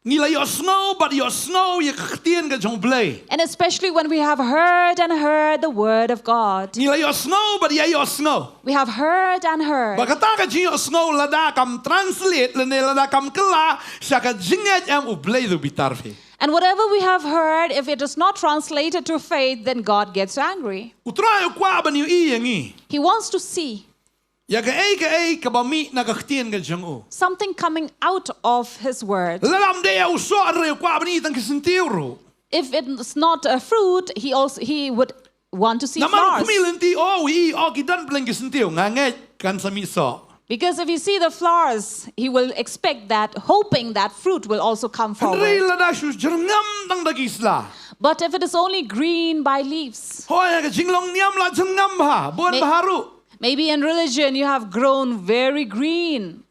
ngi la ïohsngew bad ïohsngew ïa ka ktien ka jong u Blei. And especially when we have heard and heard the word of God. Ngi la ïohsngew bad ïa ïohsngew. We have heard and heard. Bad kata ka jingïohsngew lada kam translate lane lada kam kylla sha ka jingngeit em, u Blei u bitar phi. And whatever we have heard, if it is not translated to faith, then God gets angry. U Trai u kwah ban ïohi ïa ngi. He wants to see. Ïa kaei kaei kaba mih na ka ktien ka jong u. Something coming out of his word. Lada ym dei ïa u soh, u Trai u kwah ban ïohi tang ki syntiew ruh. If it's not a fruit, he also, he would want to see Namar flowers. khmih lynti, oh, wi i, oh, ki don bneng ki syntiew, nga ngeit kan sa mih soh. Because if he see the flowers, he will expect that, hoping that fruit will also come Hynrei forward. lada shu jyrngam tang da ki sla. But if it is only green by leaves, Hoi ha ka jinglong niam la jyrngam bha, bun May- bha ruh. Maybe in religion you have grown very green.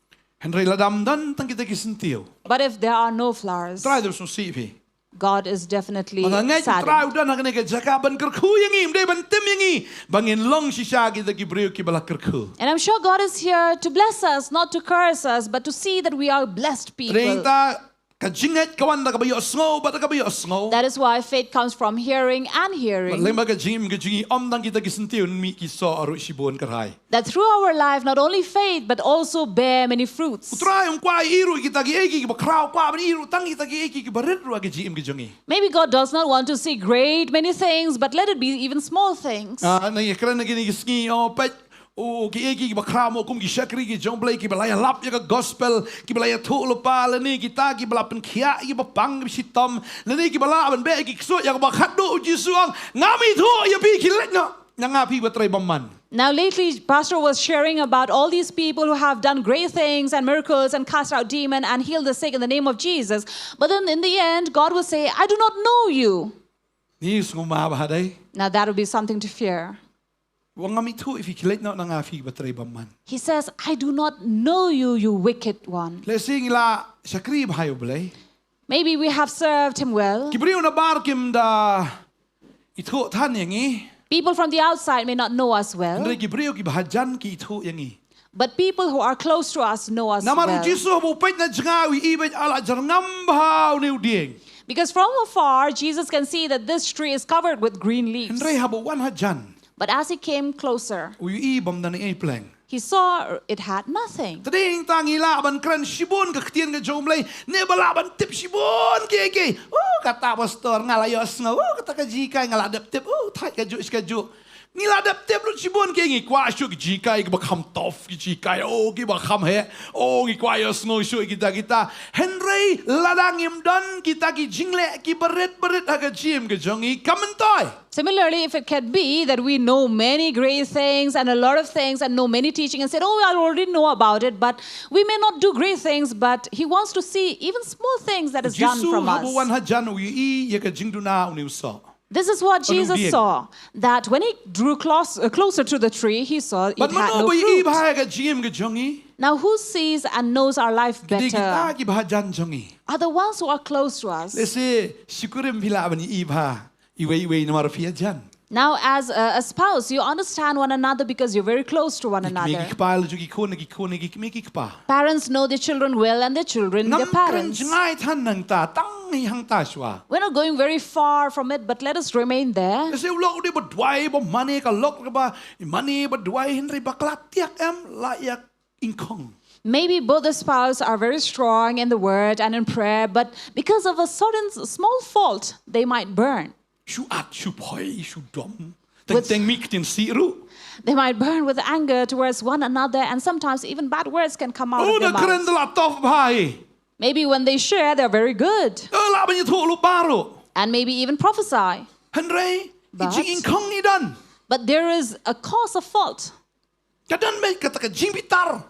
Hynrei lada ym don tang kita ki syntiew, But if there are no flowers, Trai u sngewsih ïa phi. God is definitely Nga ngeit Trai u saddened. don ha kane ka jaka ban kyrkhu ïa ngi, ym dei ban tim ïa ngi ba ngin long shisha kita ki briew kiba la kyrkhu. And I'm sure God is here to bless us, not to curse us, but to see that we are blessed people. Hynrei ta ka jingngeit ka wan da kaba ïohsngew bad da kaba ïohsngew. That is why faith comes from hearing and Bad hearing. lyngba ka jingim ka jong ngi, ym tang kita ki syntiew, ngin mih ki soh ruh shibun, kyrhai. That through our life, not only faith, but also bear many fruits. U Trai um kwah ïa i ruh kita kiei kiei kiba khraw, kwah ban ïa i ruh tang kita kiei kiei kiba rit ruh ha ka jingim ka jong ngi. Maybe God does not want to see great many things, but let it be even small things. Ah, ngi ïakren ha kine ki sngi, oh, peit, oh, kiei kiei kiba khraw mo kum ki shakri ki jong U Blei kiba la ïalap ïa ka gospel, kiba la ïathuhlypa, lane kita kiba la pynkhiah ïa kiba pang kiba shitom, lane kiba lah ban beh ïa ki ksuid, ïa kaba khatduh U Jisu u ong, ngam ithuh ïa phi, khie leit noh na nga phi ba trei bymman. Now, lately, Pastor was sharing about all these people who have done great things and miracles and cast out demon and healed the sick in the name of Jesus. But then in the end, God will say, "I do not know you." Ngi sngewma bha dei. Now, that would be something to fear. U ong, ngam ithuh ïa phi, khie leit noh na nga phi ba trei bymman. He says, "I do not know you, you wicked one." Lehse ngi la shakri bha ïa U Blei. Maybe we have served him well. Ki briew na bar kim da ithuh than ïa ngi. People from the outside may not know us well, Hynrei ki briew kiba hajan ki ithuh ïa ngi. but people who are close to us know us Namar U well. Jisu haba u peit na jngai, u ïohi ba la jyrngam bha une u dieng. Because from afar, Jesus can see that this tree is covered with green leaves. Hynrei haba u wan hajan, But as he came closer, u ïohi ba ym don ei ei pleng. he saw it had nothing. Te dei ngi, tang ngi lah ban kren shibun ka ktien ka jong U Blei, ne ba lah ban tip shibun kiei kiei. Oh, kata pastor nga la ïohsngew, oh, kata ka jinghikai nga la dep tip, oh, thait kajuh shi kajuh. Ngi la dep tip lut shibun kiei, ngi kwah shuh ki jinghikai kiba kham tough, ki jinghikai, oh, kiba kham heh. Oh, ngi kwah ïohsngew shuh kita kita. Hynrei lada ngim don kita ki jingleh kiba rit ba rit ha ka jingim ka jong ngi, kam myntoi. Similarly, if it can be that we know many great things and a lot of things and know many teaching and said, "Oh, I already know about it," but we may not do great things, but he wants to see even small things that is done Jisu from haba u wan us. hajan, u ïohi ïa ka jingduna une u soh. This is what Anu Jesus dieng. saw, that when he drew close, uh, closer to the tree, he saw it Bad had mano no ba ïohi fruit. bha ha ka jingim ka jong ngi? Now, who sees and knows our life Ki dei kita better kiba hajan jong ngi. are the ones who are close to us. Lehse shi kurim phi lah ban ïohi bha iwei iwei namar phi hajan. Now, as a, a spouse, you understand one another because you're very close to one Ki kmie ki another. kpa la ju ki khun, ki khun ki kmie ki kpa. Parents know their children well and their children their Ngam kren parents. jngai than nangta, tang hi hangta shuwa. We're not going very far from it, but let us remain there. Lehse u lok u dei ba duwai, ba mane ka lok kaba mane ba duwai, hynrei bakla tiak em la ïa ingkhong. Maybe both the spouse are very strong in the word and in prayer, but because of a certain s- small fault, they might burn. Shu at, shu phoi, shu dom. Teng With- teng mih ktien sih ruh. They might burn with anger towards one another, and sometimes even bad words can come out Oh, of their da kren mouths. da la tough bha hi. Maybe when they share, they're very good, Eh, lah ban ïathuh lypa ruh. and maybe even prophesy. Hynrei ki But- jingingkhong i don. But there is a cause of fault. Ka don beit kata ka jingbitar.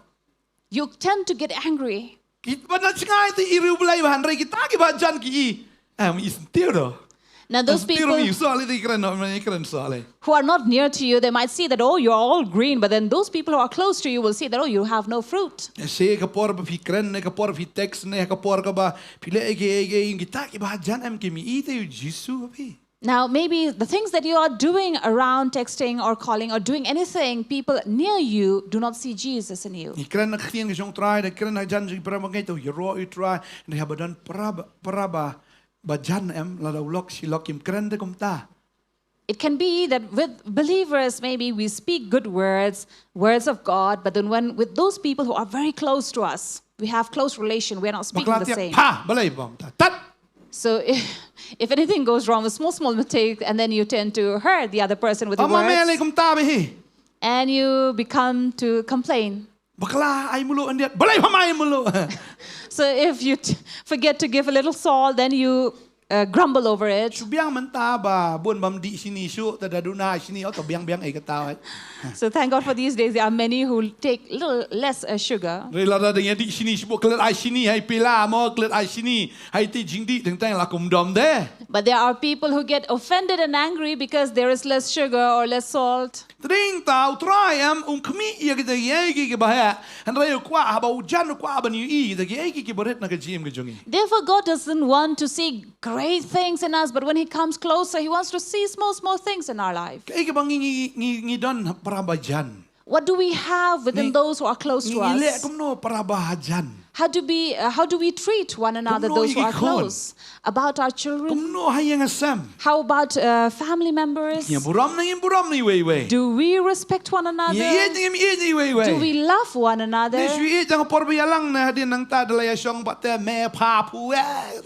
You tend to get angry. Kiba na jngai te i ri U Blei bha, hynrei kita kiba hajan ki ïohi. Em, i syntiew doh. Now, those Syntiew ruh people i, soh lei te kren noh, i kren soh lei. who are not near to you, they might see that, "Oh, you're all green," but then those people who are close to you will see that, "Oh, you have no fruit." Shi ka por ba phi kren, ne ka por phi text, ne ka por kaba phi leh ïa kiei kiei, kita kiba hajan em kim ïohi te ïa u Jisu ha phi. Now, maybe the things that you are doing around texting or calling or doing anything, people near you do not see Jesus in you. Ngi kren na ka ktien ka jong U Trai, da kren hajan jong ki para bangeit, to ïaroh ïa U Trai, ne haba don para ba, para ba, ba jan em, lada u lok shi lok, kim kren de kumta. It can be that with believers, maybe we speak good words, words of God, but then when with those people who are very close to us, we have close relation, we're not speaking Bakla the tiak, same. pha, balei bam ta. Tat. So if, if anything goes wrong, a small, small mistake, and then you tend to hurt the other person with your Ama me words, alei kumta beit hi. And you become to complain. Bakla ai mluh hyndiat. Balei pham ai mluh. So if you t- forget to give a little salt, then you uh, grumble over it. Shu biang mynta ba bun bym dih shini shuh, te da duna shini, oh, to biang biang ei kata. So thank God for these days, there are many who take little less uh, sugar. Re lada dang ïa dih shini shuh, klet ai shini hai pila mo, klet ai shini hai te jingdih, teng teng la kum dom de. But there are people who get offended and angry because there is less sugar or less salt. Te dang ta u Trai em, um khmih ïa kita ïa ki ki baheh. Hynrei u kwah haba u jan u kwah ban ïohi kita ïa ki ki barit na ka jingim ka jong ngi. Therefore, God doesn't want to see great things in us, but when He comes closer, He wants to see small, small things in our life. Kaei kaba ngi ngi ngi ngi don para ba jan. What do we have within those who are close to us? Ngi leh kumno para ba hajan? How do we uh, how do we treat one another, those who are close? About our children? Kumno ha ïing ha sem? How about uh, family members? Ngi burom na ngi burom na iwei iwei. Do we respect one another? Ngi ïeit na ngi ïeit na iwei iwei. Do we love one another? Ngi shu ïeit jang por ba ïalang na hadien nangta da la ïashong bad te me pha phu eh.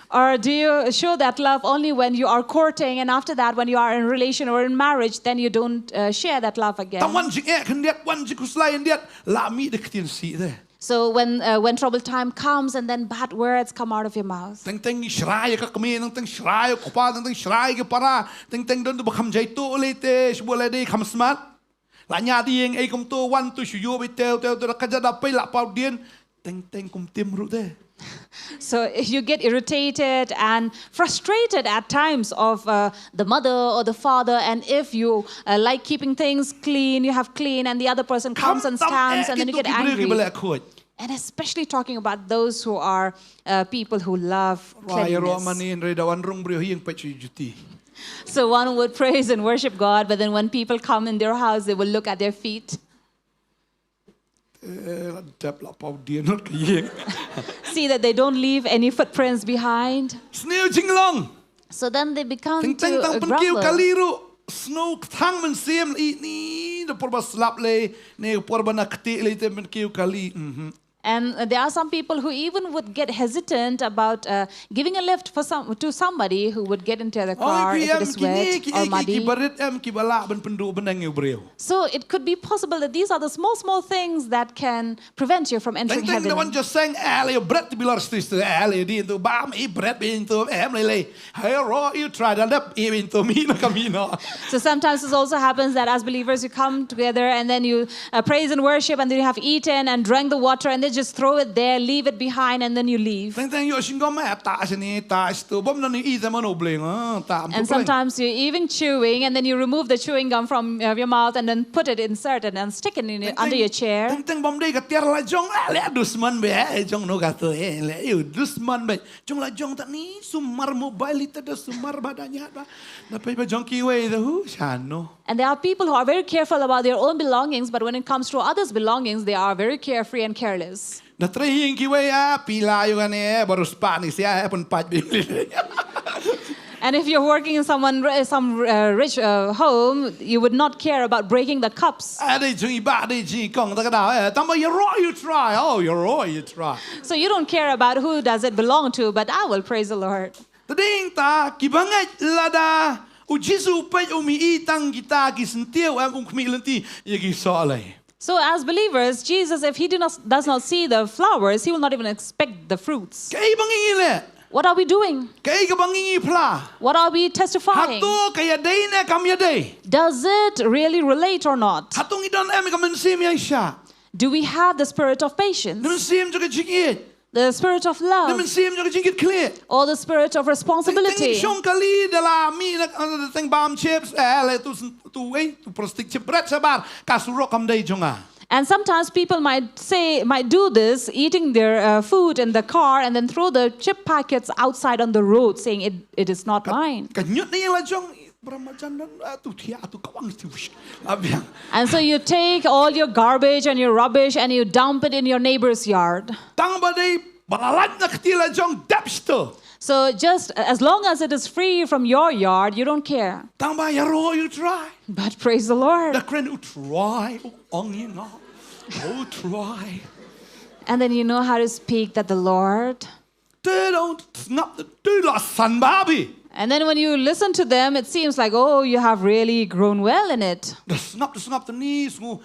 Or do you show that love only when you are courting, and after that, when you are in relation or in marriage, then you don't uh, share that love again? Tang wan jingeh khyndiat, wan jingkhuslai khyndiat, la mih da ktien sih de. So when uh, when trouble time comes and then bad words come out of your mouth. Teng teng shrai ka kmie, teng teng shrai ka kpa, teng teng shrai ka para, teng teng don ba kham jai tu le te, shibole de kham smat. La nya ding ei kum tu wan tu shu yu bi teu teu teu ka jada pei la pau dien teng teng kum tim ru de. So you get irritated and frustrated at times of uh, the mother or the father, and if you uh, like keeping things clean, you have clean, and the other person comes and stands, and then you get angry. And especially talking about those who are uh, people who love cleanliness. So one would praise and worship God, but then when people come in their house, they will look at their feet. See that they don't leave any footprints behind. So then they become to uh, grumble. Sniew kthang mynsiem i ni da por ba slap le ne por ba na kti le te men kiew kali. And uh, there are some people who even would get hesitant about uh, giving a lift for some to somebody who would get into the car if it is wet or muddy. Ki barit em ki bala ban pendu benang yu breu. So it could be possible that these are the small small things that can prevent you from entering heaven. Teng teng da wan jaseng eh le bret bilor stis eh le di tu bam i bret bin tu em le le. Hey, ro, you try to lep even to me, na kami no. So sometimes it also happens that as believers you come together and then you uh, praise and worship and then you have eaten and drank the water and then just throw it there, leave it behind and then you leave. Teng teng yo singom eh ta sini ta stu bom na ni i zaman obling ah ta. And sometimes you're even chewing and then you remove the chewing gum from uh, your mouth and then put it, insert it and stick it in, under your chair. Teng teng bom dei ka tiar la jong eh le dusman be eh jong no ka tu eh le you dusman be. Jong la jong ta ni sumar mobile ita da sumar ba da nyat ba. Na pe ba jong kiwei da hu shano. And there are people who are very careful about their own belongings, but when it comes to others' belongings, they are very carefree and careless. Na tre hi kiwei a pila yu gane baru spa ni sia pun pat bi. And if you're working in someone ri- some uh, rich uh, home, you would not care about breaking the cups. A dei jong i ba dei jong i kong ta ka da eh tang ba you ro you try oh you ro you try. So you don't care about who does it belong to, but I will praise the Lord. Te ding ta ki bangeit lada u Jisu peit u mi i tang kita ki sentiew em um khmih lenti ïa ki soh lei. So, as believers, Jesus, if he do not, does not see the flowers, he will not even expect the fruits. Kaei ba ngi ngi leh? What are we doing? Kaei ka ba ngi ngi phla? What are we testifying? Hato ka ïadei ne kam ïadei? Does it really relate or not? Hato ngi don em ka mynsiem ïaishah? Do we have the spirit of patience? Mynsiem jong ka jingïeit. The spirit of love. Mynsiem jong ka jingkitkhlieh. Or the spirit of responsibility. Teng shong kali da la mi na teng bam chips eh le tu tu wei tu plastic chip bret shabar ka surok kam dei jong nga. And sometimes people might say, might do this, eating their uh, food in the car and then throw the chip packets outside on the road, saying it, it is not mine. Ka nyut ni la jong Brahmacharya tu thia tu kawang tu abiang. And so you take all your garbage and your rubbish and you dump it in your neighbor's yard. Tang ba dei ba la lait na kti la jong dep sto. So just as long as it is free from your yard, you don't care. Tang ba ya ro you try. But praise the Lord. Da kren u try u ong ïa nga. U try. And then you know how to speak that the Lord Te dang sngap te la san babi. And then when you listen to them, it seems like, oh, you have really grown well in it. Da sngap da sngap te ni sngu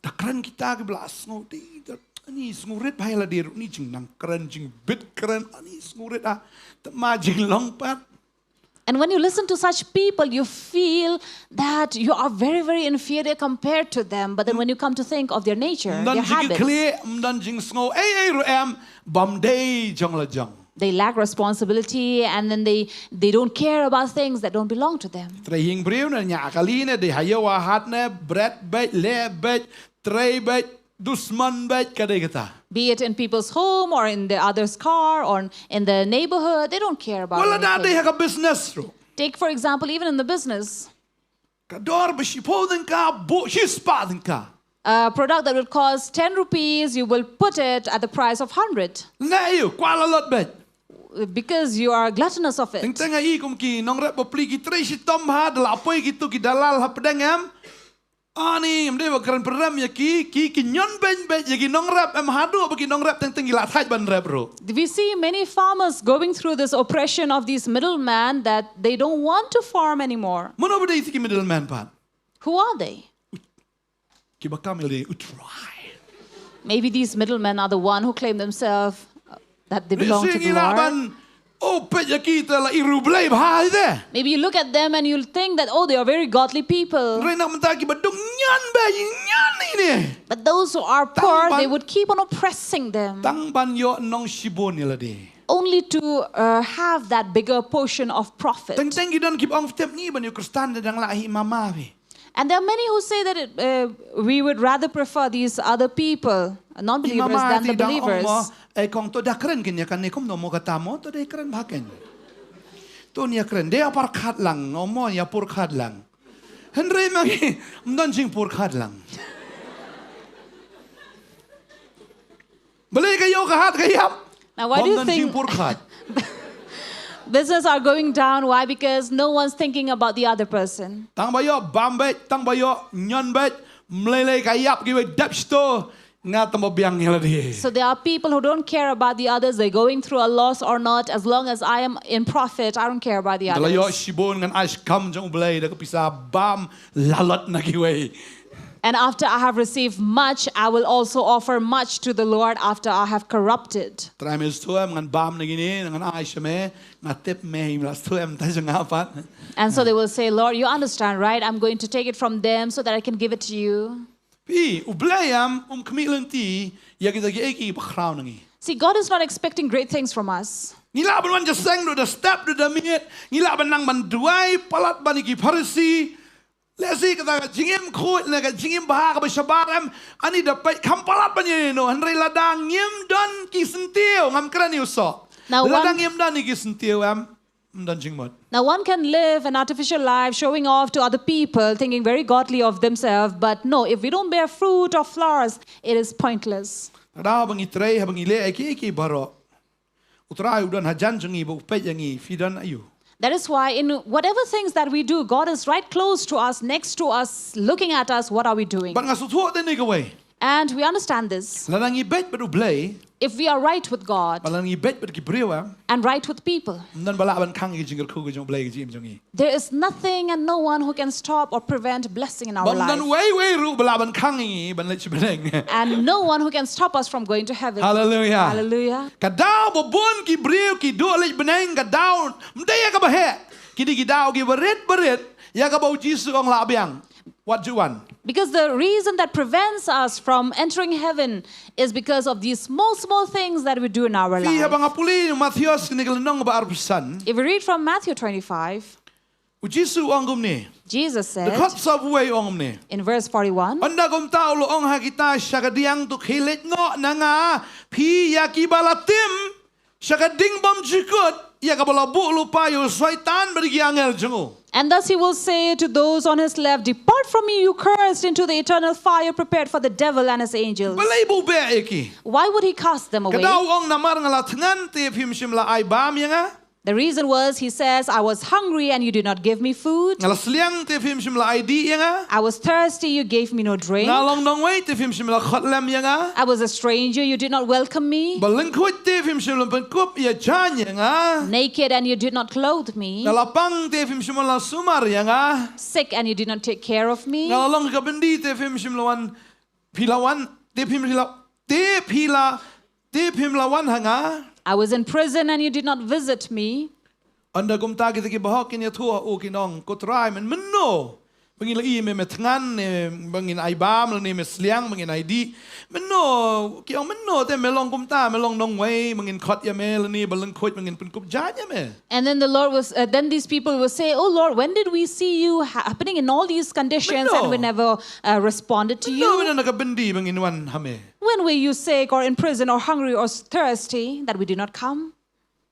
da kren kita ki bla sngu ti da Ani sngewrit bha ïa lade ruh, ni jingnang kren, jingbit kren, ani sngewrit ah. Te ma jinglong pat. And when you listen to such people, you feel that you are very, very inferior compared to them. But then when you come to think of their nature, Ym don their habits, jingkitkhlieh, ym don jingsngew ei ei ruh em, bym dei jong la jong. They lack responsibility, and then they, they don't care about things that don't belong to them. Trei ïing briew ne, ñiah kali ne, dei ha ïew ha hat ne, bret beit, leh beit, trei beit, dusmon beit, ka dei kata. Be it in people's home or in the other's car or in the neighborhood, they don't care about Wat la da dei anything. Ha ka business ruh. Take, for example, even in the business. Ka dor ba shiphew tyngka, buh shispah tyngka. A product that would cost ten rupees, you will put it at the price of hundred. Neh ïa u, kwah lalot beit. Because you are gluttonous of it. Teng teng ïa i kum ki nongrep bapli ki trei shitom ha, da la poi kito ki dalal hapdeng em. Ani, ym dei ba kren pyrem ïa ki, ki, ki ñion beiñ beit ïa ki nongrep em, haduh ba ki nongrep teng teng ki la thait ban rep ruh. We see many farmers going through this oppression of these middlemen that they don't want to farm anymore. Mano ba dei ki middleman pat? Who are they? Kiba kam ïa lade u Trai. Maybe these middlemen are the one who claim themselves uh, that they belong to Lehse the ngi lah Lord. Ban, oh, peit ïa kita la i riewblei bha ïa te. Maybe you look at them and you'll think that, oh, they are very godly people. Hynrei na ka bynta kiba duk ñion beiñ, ñion ïa ine. But those who are poor, Tang ban- they would keep on oppressing them. Tang ban ïoh nongshibun ïa lade. Only to uh, have that bigger portion of profit. Teng teng ki don kiba ong, tip ngi ban ïa u Khristan te dang lah hi mama phi. And there are many who say that it, uh, we would rather prefer these other people, non-believers, Mama than the ti dang ong mo, believers. Eh, kong to da kren kin ïa kane, kumno mo kata mo, to da kren bha kin. To ïa kren, da ïa pyrkhat lang, ong mo ïa pyrkhat lang. Hynrei ma ngi, ym don jingpyrkhat lang. Balei ka ïew ka hat ka ïap? Now, why do Bym you don think jingpyrkhat. Business are going down? Why? Because no one's thinking about the other person. Tang ba ïoh bam beit, tang ba ïoh ñion beit, mlei lei ka ïap kiwei dep shto, nga tang ba biang ïa lade. So there are people who don't care about the others. They're going through a loss or not. As long as I am in profit, I don't care about the Da la ïoh others. shibun ngan ai shi kam jong U Blei da ka pisa bam lalot na kiwei. And after I have received much, I will also offer much to the Lord after I have corrupted. Trai me shuwa em, ngan bam na kine, ngan ai sha me, nga tip me, im la shuwa em, ta jong nga pat. And so they will say, Lord, you understand, right? I'm going to take it from them so that I can give it to you. Phi, U Blei em, um khmih lynti ïa kita kiei kiei ba khraw na ngi. See, God is not expecting great things from us. Ngi lah ban wan jingïaseng, duh da step, duh da miet, ngi lah ban nang ban duwai palat ban ïa ki Pharisi. Lehse kata ka jingim khuid ne ka jingim bha kaba shabar em, ani da peit kham palat ban ïa ino, hynrei lada ngim don ki syntiew, ngam kren ïa u soh. Now, Lada one- ngim don ïa ki syntiew em, ym don jingmut. Now, one can live an artificial life, showing off to other people, thinking very godly of themselves. But no, if we don't bear fruit of flowers, it is pointless. Ka daw ba ngi trei, haba ngi leh ïa kiei kiei baroh, U Trai u don hajan jong ngi ba u peit ïa ngi, phi don aïu. That is why, in whatever things that we do, God is right close to us, next to us, looking at us. What are we doing? Bad nga sngewthuh te ne kawei. And we understand this. Lada ngi beit bad U Blei, If we are right with God bad lada ngi beit bad ki briew em, and right with people, ym don ba lah ban khang ïa ki jingkyrkhu ki jong U Blei ki jingim jong ngi. There is nothing and no one who can stop or prevent blessing in our Bym don life. Wei wei ruh ba lah ban khang ïa ngi ban leit sha bneng. And no one who can stop us from going to heaven. Hallelujah. Hallelujah. Ka daw ba bun ki briew ki duh leit bneng, ka daw ym dei ïa kaba heh. Ki dei ki daw kiba rit ba rit ïa kaba U Jisu u ong lah biang. Wat ju wan. Because the reason that prevents us from entering heaven is because of these small, small things that we do in our Phi, haba life. nga pule Mathaios kane ka lynnong ba arphew san. If we read from Matthew twenty-five, U Jisu u ong kumne. Jesus Da said, khot sa uwei u ong kumne. In verse forty-one, Ynda kumta u la ong ha kita, sha ka diang to khie leit noh na nga phi ïa kiba la tim, sha ka ding bymjukut, ïa kaba la buh lypa ïa u Soitan bad ki angel jong u. And thus he will say to those on his left, "Depart from me, you cursed, into the eternal fire prepared for the devil and his angels." Balei ba u beh ïa ki? Why would he cast them Ka away? daw u ong, namar nga la thngan te phim shym la ai bam ïa nga. The reason was, he says, "I was hungry and you did not give me food. Nga la sliang te phim shym la ai dih ïa nga. I was thirsty, you gave me no drink. Nga long nongwei te phim shym la khot lem ïa nga. I was a stranger, you did not welcome me. Ba lyngkhuid te phim shym la pynkup ïa jaiñ ïa nga. Naked and you did not clothe me. Nga la pang te phim shym la sumar ïa nga. Sick and you did not take care of me. Nga la long ka byndi te phim shym la wan, phi la wan, te phim shym la Tip hi la, tip him la wan ha nga. I was in prison and you did not visit me. Ynda kumta kita ki bahok kin ïathuh ha u, kin ong, ko Trai, men mynno ba ngin la ïohi me, me thngan ne ba ngin ai bam, lane me sliang ba ngin ai dih? Mynno, ki ong, mynno te me long kumta, me long nongwei ba ngin khot ïa me, lane ba lyngkhuid ba ngin pynkup jaiñ ïa me? And then the Lord was, uh, then these people will say, "Oh Lord, when did we see you ha- happening in all these conditions and we never uh, responded to you? Mynno me don ha ka byndi ba ngin wan ha me? When were you sick or in prison or hungry or thirsty that we did not come?"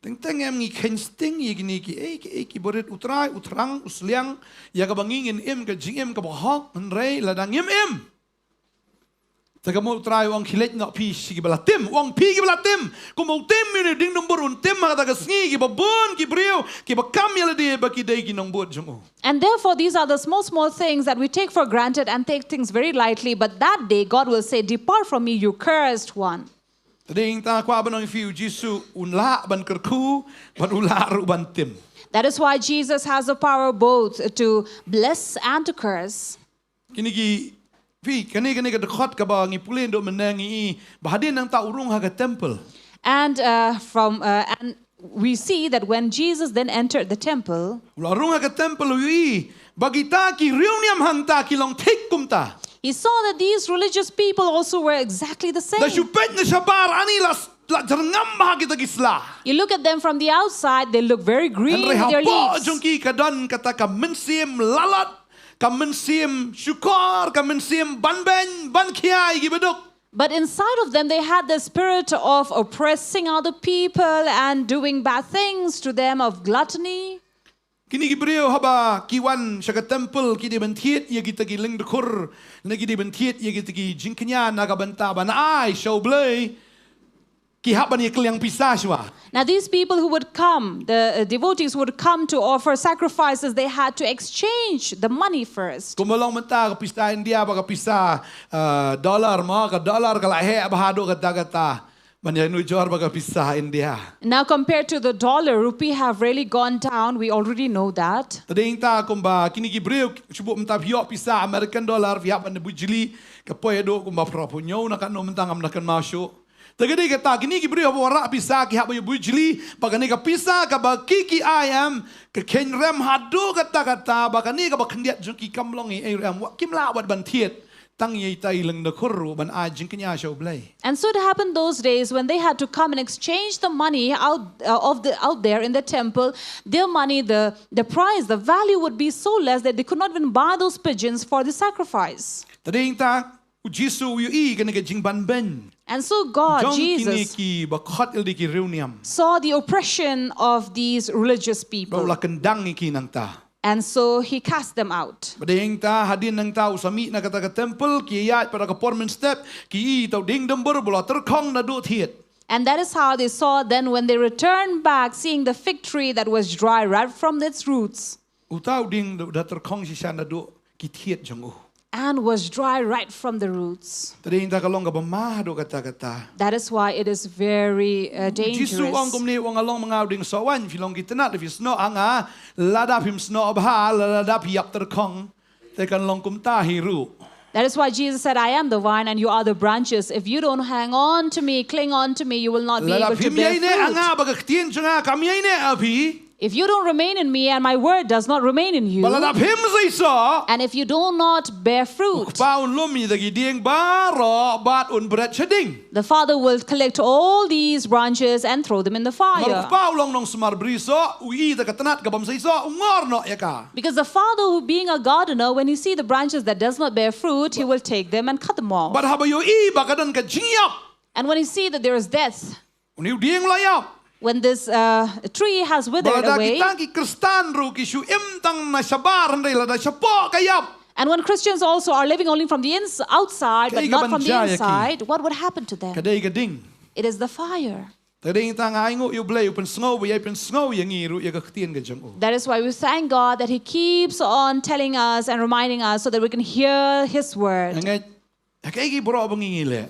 Teng teng em ngi kheiñ sting ïa kine kiei kiei kiba rit u Trai, u thrang, u sliang ïa kaba ngi ngin im ka jingim kaba hok, hynrei lada ngim im, te kumba u Trai u ong, khie leit noh phi sha kiba la tim. U ong, phi kiba la tim. Kumba u tim ïa une u diengdumbur, un tim ha kata ka sngi, kiba bun ki briew kiba kam ïa lade ba ki dei ki nongbud jong u. And therefore, these are the small, small things that we take for granted and take things very lightly. But that day, God will say, "Depart from me, you cursed one." Te dei ngi ta kwah ban ong ïa phi, u Jisu un lah ban kyrkhu bad u lah ruh ban tim. That is why Jesus has the power both to bless and to curse. Kine ki, phi, kane, kane ka dkhot kaba ngi pule naduh mynne ngi i ba hadien nangta u rung ha ka temple. And uh, from uh, and we see that when Jesus then entered the temple, u la rung ha ka temple, u i ba kita ki riewniam hangta ki long thik kumta. He saw that these religious people also were exactly the same. Da shu peit na shabar ani la, la jyrngam bha kita ki sla. You look at them from the outside, they look very green with their leaves. Hynrei hapoh jong ki ka don kata ka mynsiem lalat, ka mynsiem shukor, ka mynsiem ban beiñ, ban khia ïa kiba duk. But inside of them, they had the spirit of oppressing other people and doing bad things to them, of gluttony. Kine ki briew haba ki wan sha ka temple ki dei ban thied ïa kita ki lyngdkhur, ne ki dei ban thied ïa kita ki jingkñia na ka bynta ban ai sha U Blei. Ki hap ban ïa kylliang pisa shuwa. Now, these people who would come, the uh, devotees who would come to offer sacrifices, they had to exchange the money first. Kumba long mynta ka pisa India bad ka pisa uh, dollar, mo, ka dollar ka la heh bha haduh katta katta ban ïanujor bad ka pisa India. Now, compared to the dollar, rupee have really gone down. We already know that. Te dei ngi ta kumba kine ki briew, shu buh mynta phi ïoh pisa American dollar, phi hap ban bujli, ka poi haduh kumba phra phew hynñiew na katno mynta ngam da kynmaw shuh. Te ka dei kata, kine ki briew haba wanrah pisa ki hap ban ïa bujli, ba kane ka pisa kaba ki ki ai em, ka kheiñ rem haduh katta katta, ba kane kaba khyndiat jong ki kam long ei ei ruh em, wat kim lah wat ban thied tang ïa ita i lyngdkhur ruh ban ai jingkñia sha U Blei. And so it happened those days when they had to come and exchange the money out uh, of the out there in the temple, their money, the the price, the value would be so less that they could not even buy those pigeons for the sacrifice. Te dei ngi ta, U Jisu u ïohi kane ka jingbynbeiñ. And so God, jong kine Jesus, kiba khot ïalade ki riewniam, saw the oppression of these religious bad u people. La kyndang ïa ki nangta. And so he cast them out. Bad ïa ngi ta, hadien nangta u sa mih na kata ka temple, ki ïaid pat ha ka por mynstep, ki i uta u dieng dumbur ba u la tyrkhong naduh thied. And that is how they saw then when they returned back, seeing the fig tree that was dry right from its roots. Uta u dieng da tyrkhong shisha naduh ki thied jong u. And was dry right from the roots. Te dei ngi ta, ka long kaba ma haduh katta katta. That is why it is very uh, dangerous. U Jisu u ong kumne, u ong, nga long ma nga u dieng soh waiñ, phi long ki tnat, phi snoh ha nga, lada phim snoh bha, lada phi ïap tyrkhong, te kan long kumta hi ruh. That is why Jesus said, "I am the vine and you are the branches. If you don't hang on to me, cling on to me, you will not be able to bear fruit." Lada phim ïaineh ha nga bad ka ktien jong nga kam ïaineh ha phi. If you don't remain in me and my word does not remain in you, bad lada phim sei soh, and if you do not bear fruit, u Kpa un lum ïa kita ki dieng baroh bad un bret sha ding. The Father will collect all these branches and throw them in the fire. Namar u Kpa u long nongsumar bri soh, u i ïa ka tnat ka bym sei soh, u ngor noh ïa ka. Because the Father, who being a gardener, when he see the branches that does not bear fruit, he will take them and cut them off. Bad haba u ïohi ba ka don ka jingïap, and when he see that there is death, une u dieng u la ïap. When this uh, tree has withered away, bad lada kita ki Khristan ruh ki shu im tang na shabar, hynrei lada shapoh ka ïap, and when Christians also are living only from the ins- outside but not from the inside, what would happen to them? Ka dei ka ding. It is the fire. Te dei ngi ta, nga ainguh ïa U Blei u pynsngew bad u pynsngew ïa ngi ruh ïa ka ktien ka jong u. That is why we thank God that He keeps on telling us and reminding us so that we can hear His word. Nga ngeit ha kaei kaba ngi ngi leh.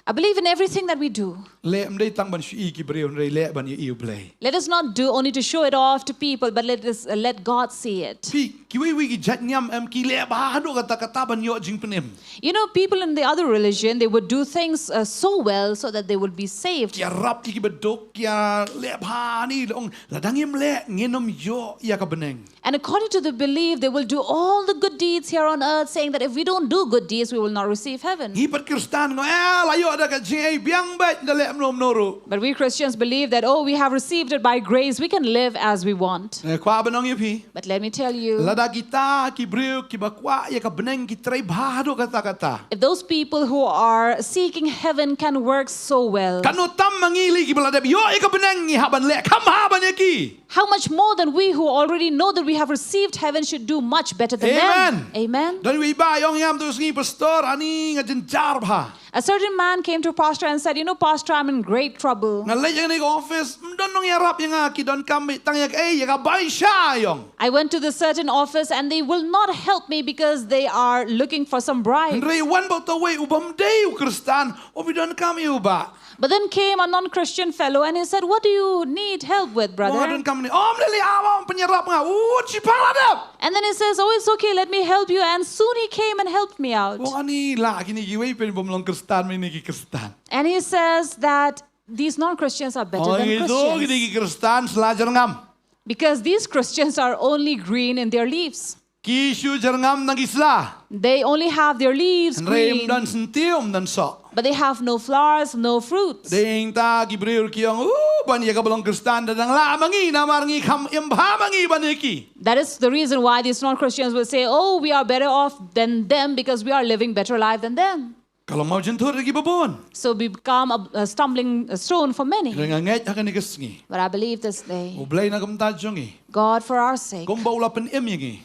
I believe in everything that we do. Leh ym dei tang ban shu ïohi ki briew, hynrei leh ban ïohi U Blei. Let us not do only to show it off to people, but let us uh, let God see it. Phi, kiwei wei ki jait niam em ki leh bha haduh katta katta ban ïoh jingpynim. You know, people in the other religion, they would do things uh, so well so that they would be saved. Ki ïarap ïa ki baduk, ki ïa leh bha ni, la ong, lada ngim leh ngin ym ïoh ïa ka bneng. And according to the belief, they will do all the good deeds here on earth, saying that if we don't do good deeds, we will not receive heaven. Ngi pat Khristan nga, eh, la ïoh da ka jingaibiang beit, da leh mano mano ruh. But we Christians believe that, oh, we have received it by grace, we can live as we want. Eh, kwah ban ong ïa phi. But let me tell you, Lada kita ki briew kiba kwah ïa ka bneng ki trei bha haduh katta katta. If those people who are seeking heaven can work so well, Katno tam ma ngi lei kiba la dep ïoh ïa ka bneng ngi hap ban leh kham bha ban ïa ki. How much more than we who already know that we have received heaven should do much better than them? Amen. Amen. Don wei ba ong ïa nga, tu sngi pastor, ani nga jynjar bha. A certain man came to pastor and said, you know, pastor, I'm in great trouble. Nga leit ïa kane ka office, ym don nongïarap ïa nga, ki donkam beit tang ïa kaei, ïa ka bai sha ïong. I went to the certain office and they will not help me because they are looking for some bribes. Hynrei wan bad uta uwei u bym dei u Khristan, u bi donkam ïa u ba. But then came a non-Christian fellow and he said, what do you need help with, Wan nga brother? donkam ni, ym lei lei, ah, ym pynïarap nga, u shipang la dep. And then he says, oh, it's okay, let me help you. And soon he came and helped me out. Wan ani la kine kiwei phin bym long Khristan, ma kine ki Khristan. And he says that these non-Christians are better Oh, than ngi tu kine Christians. Ki Khristan sla jyrngam. Because these Christians are only green in their leaves. Ki shu jyrngam na ki sla. They only have their leaves Hynrei ym green, don syntiew, ym don soh. but they have no flowers, no fruits. Dei ta ki briew ki ong, u, ban ïa kaba long Khristan da dang lah ma ngi, namar ngi kham im bha ma ngi ban ïa ki. That is the reason why these non-Christians will say, oh, we are better off than them because we are living better life than them. Ka long mawjynthut ïa ki babun. So we become a, a stumbling stone for many. Hynrei nga ngeit ha kane ka sngi, But I believe this day, U Blei na ka bynta jong ngi, God for our sake, kumba u la pynim ïa ngi,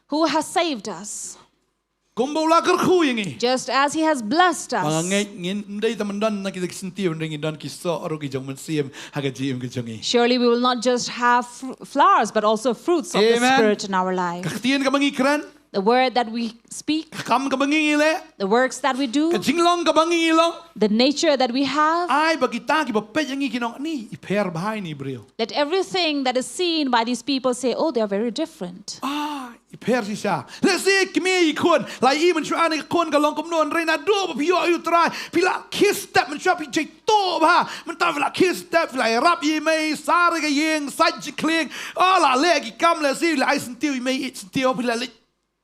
who has saved us, kumba u la kyrkhu ïa ngi, just as he has blessed ba nga us. ngeit ngin ym dei tang ban don na kita ki syntiew, hynrei ngin don ki soh ruh ki jong u Mynsiem ha ka jingim ka jong ngi. Surely we will not just have fr- flowers, but also fruits of the Amen. Spirit in our life. Ka ktien kaba ngi kren, The word that we speak, ka kam kaba ngi leh, the works that we do, ka jinglong kaba ngi long, the nature that we have, ai ba kita kiba peit ïa ngi kin ong, ni i pher bha ine i briew. let everything that is seen by these people say, oh, they are very different. Ah, i pher shisha. Lehse i kmie i khun, la i mynshuwa ne ka khun ka long kumno, hynrei naduh ba phi ïoh ïa u Trai, phi la khie step, mynshuwa phi jai tuh bha, mynta phi la khie step, phi la ïarap ïa i mei, sar ïa ka ïing, sait jingkhlieh, oh, la leh ki kam, lehse la ai syntiew, i mei i syntiew, phi la leit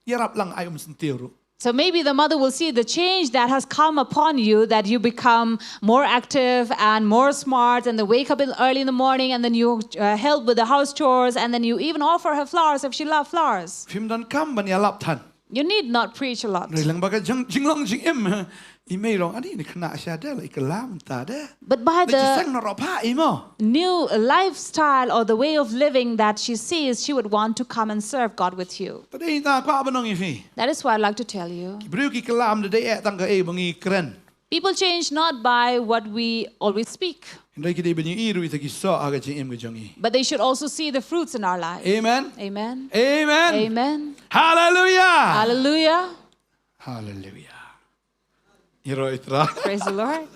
ïarap lang ai um syntiew ruh. So maybe the mother will see the change that has come upon you, that you become more active and more smart, and then wake up in, early in the morning, and then you uh, help with the house chores, and then you even offer her flowers if she loves flowers. Phim donkam ban ïalap than. You need not preach a lot. Hynrei lyngba ka jing, jinglong jingim, i mei i ong, ani ne khynnah shisha de, la i kylla mynta de. But by Te the jisang na roh pha i mo. new lifestyle or the way of living that she sees, she would want to come and serve God with you. Te dei ta kwah ban ong ïa phi. That is why I'd like to tell you. Ki briew ki kylla ym da dei eh tang kaei ba ngi kren. People change not by what we always speak, Hynrei ki dei ban ïohi ruh ïa kita ki soh ha ka jingim ka jong ngi. but they should also see the fruits in our life. Amen. Amen. Amen. Amen. Hallelujah. Hallelujah. Hallelujah. Ïaroh ïa u Trai. Praise the Lord.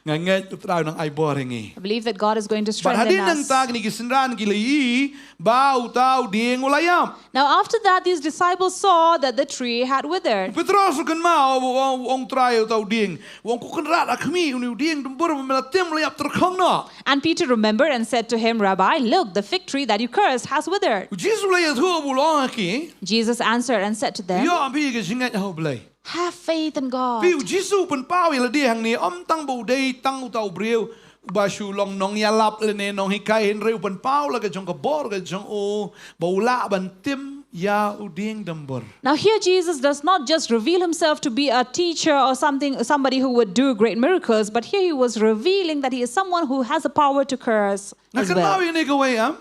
Nga ngeit u Trai u nang ai bor ïa ngi. I believe that God is going to Bad strengthen hadien us. nangta kine ki synran ki la ïohi ba uta u dieng u la ïap. Now, after that, these disciples saw that the tree had withered. Petros u kynmaw, u ong, u ong u Trai, uta u dieng. U ong, ko Kynrad, ha khmih, une u dieng dumbur ba me la tim u la ïap tyrkhong noh. And Peter remembered and said to him, Rabbi, look, the fig tree that you cursed has withered. U Jisu u la ïathuh bad u la ong ha ki. Jesus answered and said to them, Ïoh phi ka jingngeit ha u Blei. Have faith in God. Phi, u Jisu u pynpaw ïa lade hangne, ym tang ba u dei tang uta u briew uba shu long nongïalap lane nonghikai, hynrei u pynpaw la ka jong ka bor ka jong u ba u lah ban tim ïa u dieng dumbur. Now here Jesus does not just reveal himself to be a teacher or something, somebody who would do great miracles, but here he was revealing that he is someone who has the power to curse Nga as kynmaw well. Ïa kane kawei, em.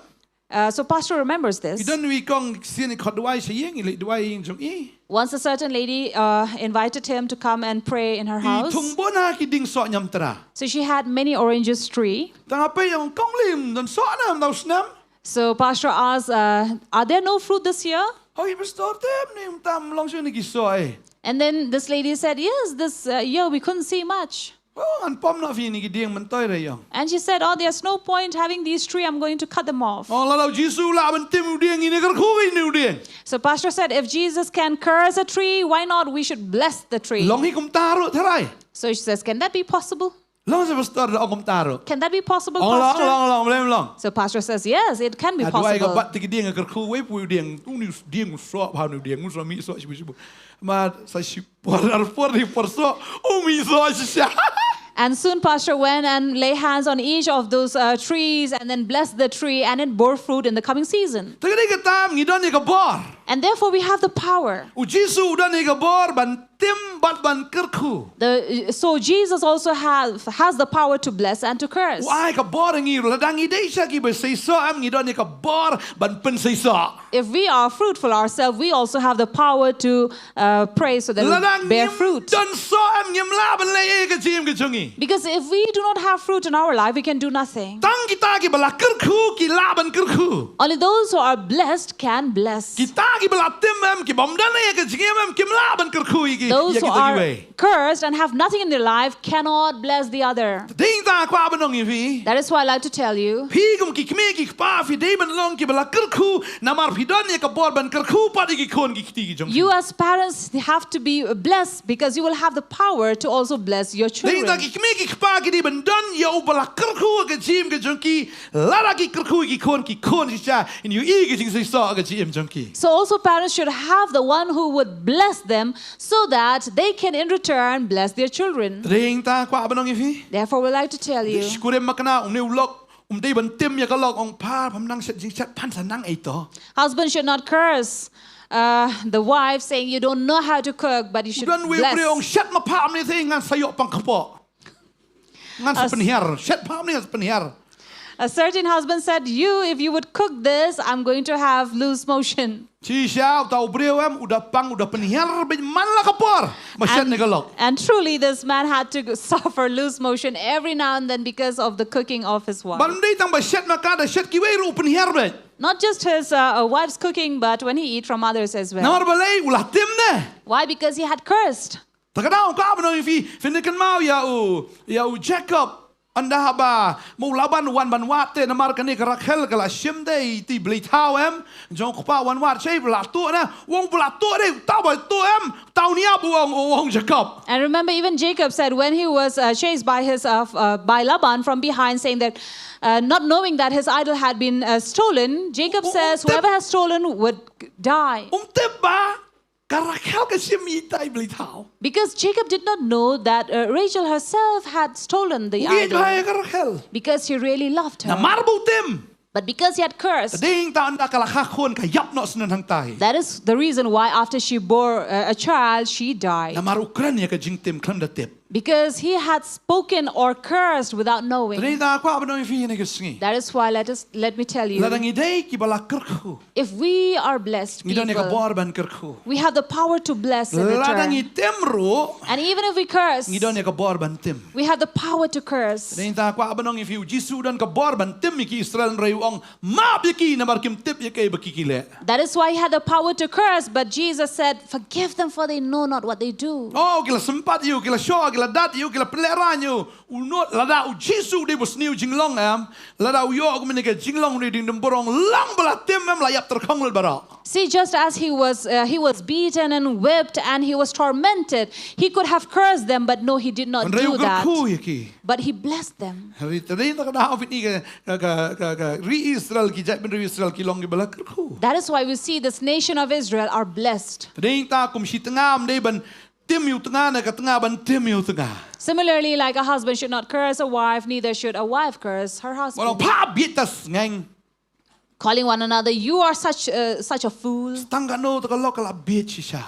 Uh, so Pastor remembers this. I don ïa i kong sien i khot duwai sha ïing, i leit duwai ïing jong i. Once a certain lady uh, invited him to come and pray in her I house. thung bun ha ki dieng soh ñiamtra. So she had many oranges tree. Tang hapdeng ïa u kong, lim don soh ne em, dau snem. So Pastor asked, uh, are there no fruit this year? Hoi, pastor, tem ne em, tam long shuh ne ki soh eh. And then this lady said, yes, this uh, year we couldn't see much. Oh, ngan pom noh phi ïa kine ki dieng myntoi re ïong. And she said, "Oh, there's no point having these three. I'm going to cut them off." Oh, lada u Jisu u lah ban tim u dieng, ine kyrkhu ïa une u dieng. So Pastor said, "If Jesus can curse a tree, why not we should bless the tree?" Long hi kumta ruh tharai. So she says, "Can that be possible?" Long sa pastor, long kumta ruh. "Can that be possible, Pastor?" Long, long, long, long, long. So Pastor says, "Yes, it can be possible." Ka bat te ki dieng kyrkhu, wei pu dieng, uni dieng u soh, bha uni dieng u soh, mi soh, shibu, shibu. Ma sa shi por, ar por di por soh, u mi soh shisha. And soon Pastor went and lay hands on each of those uh, trees and then blessed the tree and it bore fruit in the coming season. Te ka dei ka tam ngi don ïa ka bor. And therefore we have the power. U Jisu u don ïa ka bor ban tim bad ban kyrkhu. The, so Jesus also have, has the power to bless and to curse. U ai ka bor ngi ruh lada ngi dei sha kiba seisoh em ngi don ïa ka bor ban pynseisoh. If we are fruitful ourselves, we also have the power to uh, pray so that we bear fruit. Lada ngim don soh em ngim lah ban leh ei ka jingim ka jong ngi. Because if we do not have fruit in our life, we can do nothing. Tang kita kiba la kyrkhu ki lah ban kyrkhu. Only those who are blessed can bless. Kita kiba la tim em kibym don ei ka jingim em kim lah ban kyrkhu ïa ki ïa kita kiwei. Those who are cursed and have nothing in their life cannot bless the other. Dei ta kwah ban ong ïa phi. That is why I like to tell you. Phi kum ki kmie ki kpa phi dei ban long kiba la kyrkhu namar phi don ïa ka bor ban kyrkhu pat ïa ki khun ki kti ki jong phi. You as parents have to be blessed because you will have the power to also bless your children. Dei ta ki kmie ki kpa ki dei ban don ïa uba la kyrkhu ïa ka jingim ka jong ki. Lada ki kyrkhu ïa ki khun ki khun shisha in ïohi ïa ka jingseisoh ïa ka jingim jong ki. So also parents should have the one who would bless them so that they can in return bless their children. Te dei ta kwah ban ong ïa phi. Therefore we like to tell you. Dei shi kurim makna um ne u lok um dei ban tim ïa ka lok ong pha pham nang shet jingshet phan sa nang ei to. Husband should not curse uh, the wife saying you don't know how to cook but you should bless. Don wei u briew ong shet ma pha am ne te ngan sa ïoh pang kpoh. Ngan sa pynhiar, shet pha ne ngan sa pynhiar. A certain husband said, "You, if you would cook this, I'm going to have loose motion." Shisha uta u briew em u da pang u da pynhiar beit man la ka por ba shet ne ka lok. And truly this man had to suffer loose motion every now and then because of the cooking of his wife. Bym dei tang ba shet ma ka, da shet kiwei ruh u pynhiar beit. Not just his uh, uh, wife's cooking, but when he eat from others as well. Namar balei u la tim ne. Why? Because he had cursed. Te ka daw ka ba nong phi phin kynmaw ïa u ïa u Jacob. Ynda haba mo Laban wan ban wad te namar kane ka Rakhel ka la shim te i ti blei thaw em. Jong kpa wan wad shei ba la tuh na wong ba la tuh te taw ba tuh em. Taw nia bu ong ong Jacob. And remember even Jacob said when he was uh, chased by his uh, uh, by Laban from behind saying that uh, not knowing that his idol had been uh, stolen, Jacob says whoever has stolen would die. Um tip ba Ka Rakhel ka shim ïa i tai blei thaw. Because Jacob did not know that uh, Rachel herself had stolen the idol. Ka Rakhel. Because he really loved her. Namar ba u tim. But because he had cursed. Ding ta ynda ka la kha khun ka ïap noh snen hangtai. That is the reason why after she bore uh, a child, she died. Namar u kren ïa ka jingtim khlem da tip. Because he had spoken or cursed without knowing. Te dei ta kwah ban ong ïa phi ïa kane ka sngi. That is why let us let me tell you. Lada ngi dei kiba la kyrkhu. If we are blessed people, ngi don ïa ka bor ban kyrkhu. We have the power to bless in return. Lada ngi tim ruh. And even if we curse, ngi don ïa ka bor ban tim. We have the power to curse. Te dei ta kwah ban ong ïa phi u Jisu u don ka bor ban tim ïa ki Israel hynrei u ong map ïa ki namar kim tip ïa kaei ba ki ki leh. That is why he had the power to curse, but Jesus said, "Forgive them, for they know not what they do." Oh, ki la sympat ïa u, ki la shoh, ki la dat ïa u, ki la pynlehrain ïa u. U not lada u Jisu u dei ba sniew jinglong em, lada u ïoh kumne ka jinglong u dei ding dum burong lang ba la tim em la ïap tyrkhong lut baroh. See, just as he was, uh, he was beaten and whipped and he was tormented, he could have cursed them, but no, he did not do that. Hynrei u kyrkhu ïa ki. But he blessed them. Hynrei te dei ta ka daw phi ni ka ka ka ka ka ri Israel ki jaitbynriew Israel ki long kiba la kyrkhu. That is why we see this nation of Israel are blessed. Te dei ta kum shi tnga ym dei ban tim ïa u tnga ne ka tnga ban tim ïa u tnga. Similarly, like a husband should not curse a wife, neither should a wife curse her husband. Ba long pha bieit ta sngewbha. Calling one another, "You are such uh, such a fool." Tang katno ta ka lok ka la bieit shisha.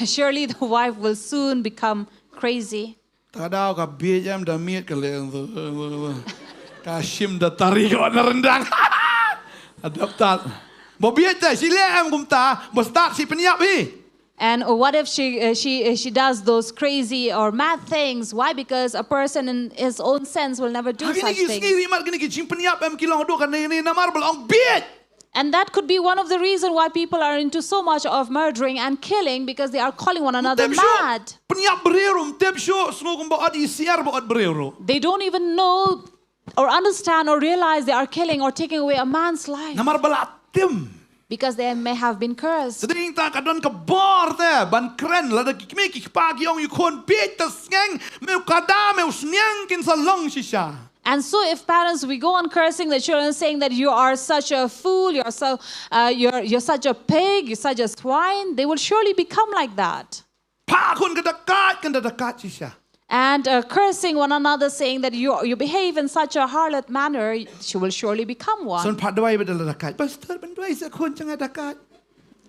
Surely the wife will soon become crazy. Ta ka daw ka bieit em da miet ka leh ka shim da tari ka na rendang. Adap tat. Ba bieit te shi leh em kumta ba start shi pynïap hi. And what if she uh, she uh, she does those crazy or mad things? Why? Because a person in his own sense will never do such things. Ha kine ki sngi ri mat kine ki jingpynïap em ki long haduh kane ne namar ba long bieit. And that could be one of the reasons why people are into so much of murdering and killing, because they are calling one another mad. Pynïap briew ruh, tip shuh, sngew kumba ot i siar ba ot briew ruh. They don't even know or understand or realize they are killing or taking away a man's life. Namar ba la tim. Because they may have been cursed. Te dei ta ka don ka bor te ban kren, lada ki kmie ki kpa ki ong ïa u khun, peit, ta sngewbha, me u kada, me u sniang, kin sa long shisha. And so if parents, we go on cursing the children, saying that you are such a fool, you're so, uh, you're, you're such a pig, you're such a swine, they will surely become like that. Pha khun ka dakait, kan da dakait shisha. And uh, cursing one another, saying that you, you behave in such a harlot manner, she will surely become one. Son pha duwai ba da la dakait. Pastor, ban duwai sa khun jong nga dakait.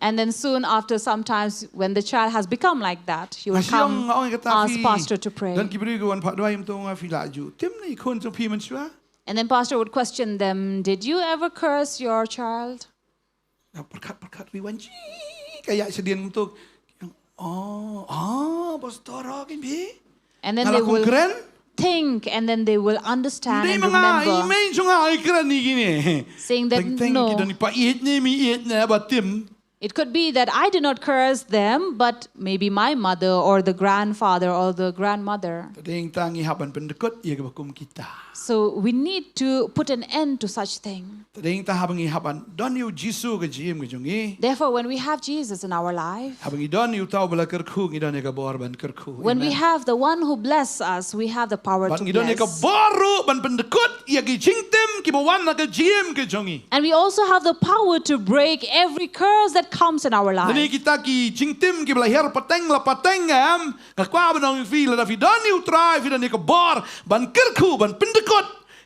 And then soon after, sometimes when the child has become like that, he will come ask pastor to pray. Don ki briew ki wan pha duwai, mynta nga phi la ju tim ne i khun jong phi mynshuwa? And then pastor would question them, "Did you ever curse your child?" Na pyrkhat pyrkhat ri wan ji ka ïa shadien mynta. Oh, ah, pastor, oh, kin phi. And then they will think, and then they will understand and remember, saying that, "No, it could be that I did not curse them, but maybe my mother or the grandfather or the grandmother." Te dei ta ngi hap ban pyndkut ïa kiba kum kita. So we need to put an end to such thing. Te dei ta haba ngi hap ban don ïa u Jisu ha ka jingim ka jong ngi. Therefore, when we have Jesus in our life, haba ngi don ïa uta uba la kyrkhu, ngi don ïa ka bor ban kyrkhu. When we have the one who bless us, we have the power to bless. Bad ngi don ïa ka bor ruh ban pyndkut ïa ki jingtim kiba wan ha ka jingim ka jong ngi. And we also have the power to break every curse that comes in our life. Lane kita ki jingtim kiba la hiar pateng la pateng, em, nga kwah ban ong ïa phi, lada phi don ïa u Trai, phi don ïa ka bor ban kyrkhu, ban pyndkut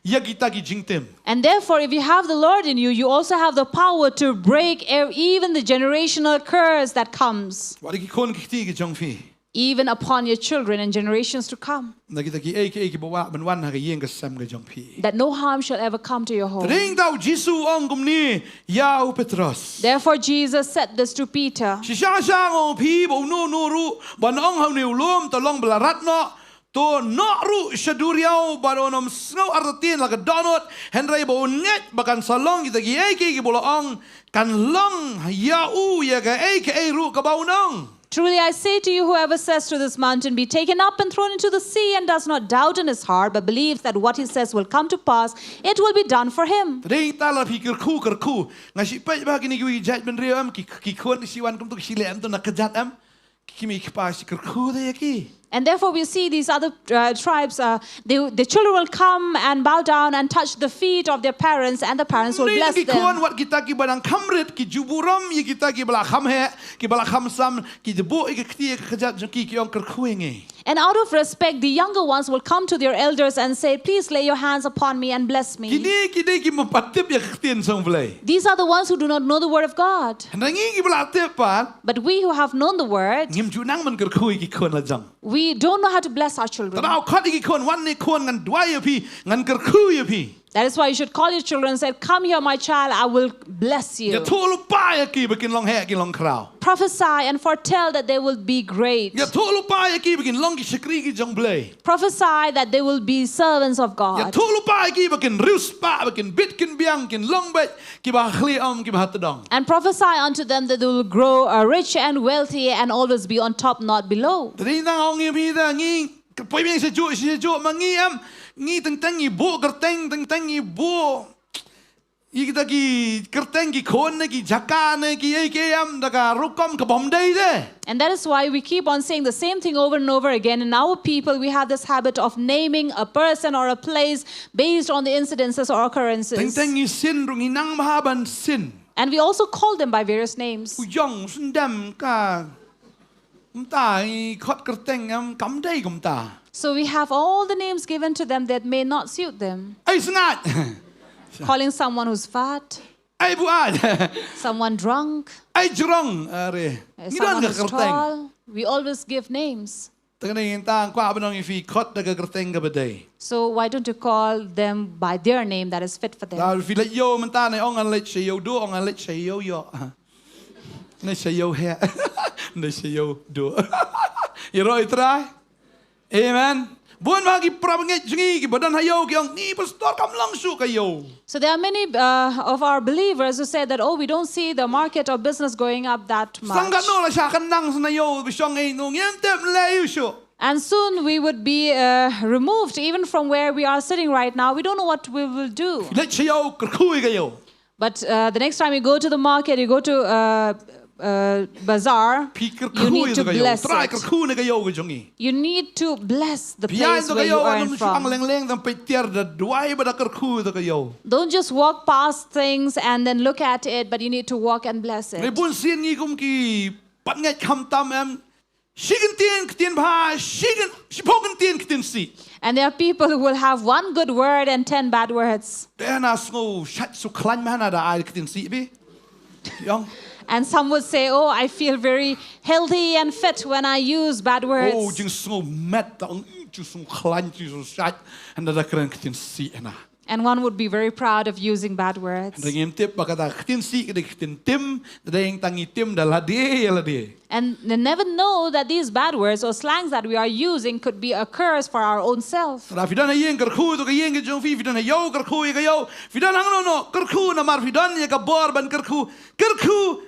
ïa kita ki jingtim. And therefore, if you have the Lord in you, you also have the power to break ev-, even the generational curse that comes. Wat ki khun ki kti ki jong phi. Even upon your children and generations to come. Na kita kiei kiei kiba lah ban wan ha ka ïing ka sem ka jong phi. That no harm shall ever come to your home. Te dei ta u Jisu u ong kumne ïa u Petros. Therefore, Jesus said this to Peter. Shisha shisha nga ong ïa phi ba uno uno ruh ban ong ha une u lum, to long ba la rat noh, to noh ruh sha duriaw, bad un ym sngew artatien la ka dohnud, hynrei ba un ngeit ba kan sa long kita kiei kiei kiba u la ong, kan long ïa u ïa kaei kaei ruh kaba un ong. Truly I say to you, whoever says to this mountain, "Be taken up and thrown into the sea," and does not doubt in his heart, but believes that what he says will come to pass, it will be done for him. Te dei ta la phi kyrkhu kyrkhu. Nga shu peit ba kine kiwei ki jait bynriew, em, ki, ki khun shi wan kumtu, shi leh em tu na kjat, em. Ki kmie ki kpa shi kyrkhu de ïa ki. And therefore we see these other, uh, tribes, uh, they, the children will come and bow down and touch the feet of their parents, and the parents will bless them. Ki khun wat kita kiba dang kham rit, ki ju burom ïa kita kiba la kham heh, kiba la kham sam, ki ju buh ïa ka kti ïa ka kjat jong ki, ki ong kyrkhu ïa ngi. And out of respect, the younger ones will come to their elders and say, "Please lay your hands upon me and bless me." Kine ki dei kiba ym pat tip ïa ka ktien jong U Blei. These are the ones who do not know the word of God. Hynrei ngi kiba la tip pat, but we who have known the word, ngim ju nang ban kyrkhu ïa ki khun la jong. We don't know how to bless our children. Te dei khot ïa ki khun, wan ne khun, ngan duwai ïa phi, ngan kyrkhu ïa phi. That is why you should call your children and say, "Come here, my child, I will bless you." Ïathuh lypa ïa ki ba kin long heh, kin long khraw. Prophesy and foretell that they will be great. Ïathuh lypa ïa ki ba kin long ki shakri ki jong U Blei. Prophesy that they will be servants of God. Ïathuh lypa ïa ki ba kin riewspah, ba kin bit kin biang, kin long beit kiba ha khlieh ym kiba ha tdong. And prophesy unto them that they will grow, uh, rich and wealthy and always be on top, not below. Te dei nang ong ïa phi, te ngi ka poi biang sha juh sha juh, ma ngi em, ngi teng teng ngi buh kyrteng, teng teng ngi buh ïa kita ki kyrteng ki khun ne ki jaka ne kiei kiei em da ka rukom kaba ym dei de. And that is why we keep on saying the same thing over and over again. In our people, we have this habit of naming a person or a place based on the incidences or occurrences. Teng teng ngi sin ruh, ngi nang bha ban sin. And we also call them by various names. U Jong, u Syndem, ka Kumta, i khot kyrteng em kam dei kumta. So we have all the names given to them that may not suit them. Ai sngat. Calling someone who's fat, ai buaid, someone drunk, ai jrong, are. Uh, ngi don someone ka who's kyrteng tall. We always give names. Te kane ngi tang kwah ban ong ïa phi, khot da ka kyrteng kaba dei. So why don't you call them by their name that is fit for them? Lada phi leit ïew mynta, ne ong ngan leit sha ïew duh, ong ngan leit sha ïew ïoh. Ne sha ïew heh. Ne sha ïew duh. Ïaroh ïa U Trai. Amen. Bun ba ki para bangeit jong ngi kiba don ha ïew ki ong, "Ni pastor, kam long shuh ka ïew." So there are many uh, of our believers who say that, oh, we don't see the market or business going up that much. Sangkano la shah kynang sha na ïew ba shong ei, nongïathuh, ym leh ïew shuh. And soon we would be uh, removed even from where we are sitting right now. We don't know what we will do. Leit sha ïew, kyrkhu ïa ka ïew. But uh, the next time you go to the market, you go to uh, uh, bazaar, you need to bless it. Kyrkhu ïa ka ïew ka jong ngi. You need to bless the place where you are in from. Phi ïa ka ïew, ym shu ang leng leng, dang peit tiar, da duwai bad da kyrkhu ïa ka ïew. Don't just walk past things and then look at it, but you need to walk and bless it. Bun sien ngi kum ki pat ngeit khamtam em, shi kyntien ktien bha, shi kyn, shiphew kyntien ktien sih. And there are people who will have one good word and ten bad words. Te na sngew shait sngew khlaiñ ma na da ai ktien sih bha. Ïong. And some would say, oh, I feel very healthy and fit when I use bad words. Oh, jingsngew met, ta ong, jingsngew khlaiñ, jingsngew shait, hynda da kren ktien sih na. And one would be very proud of using bad words. Hynrei ngim tip ba kata ka ktien sih ka dei ka ktien tim, hynrei tang ngi tim da lade ïa lade. And they never know that these bad words or slangs that we are using could be a curse for our own self. Lada phi don ha ïing, kyrkhu ïa ka ïing ka jong phi, phi don ha ïew, kyrkhu ïa ka ïew, phi don hangno no, kyrkhu namar phi don ïa ka bor ban kyrkhu, kyrkhu.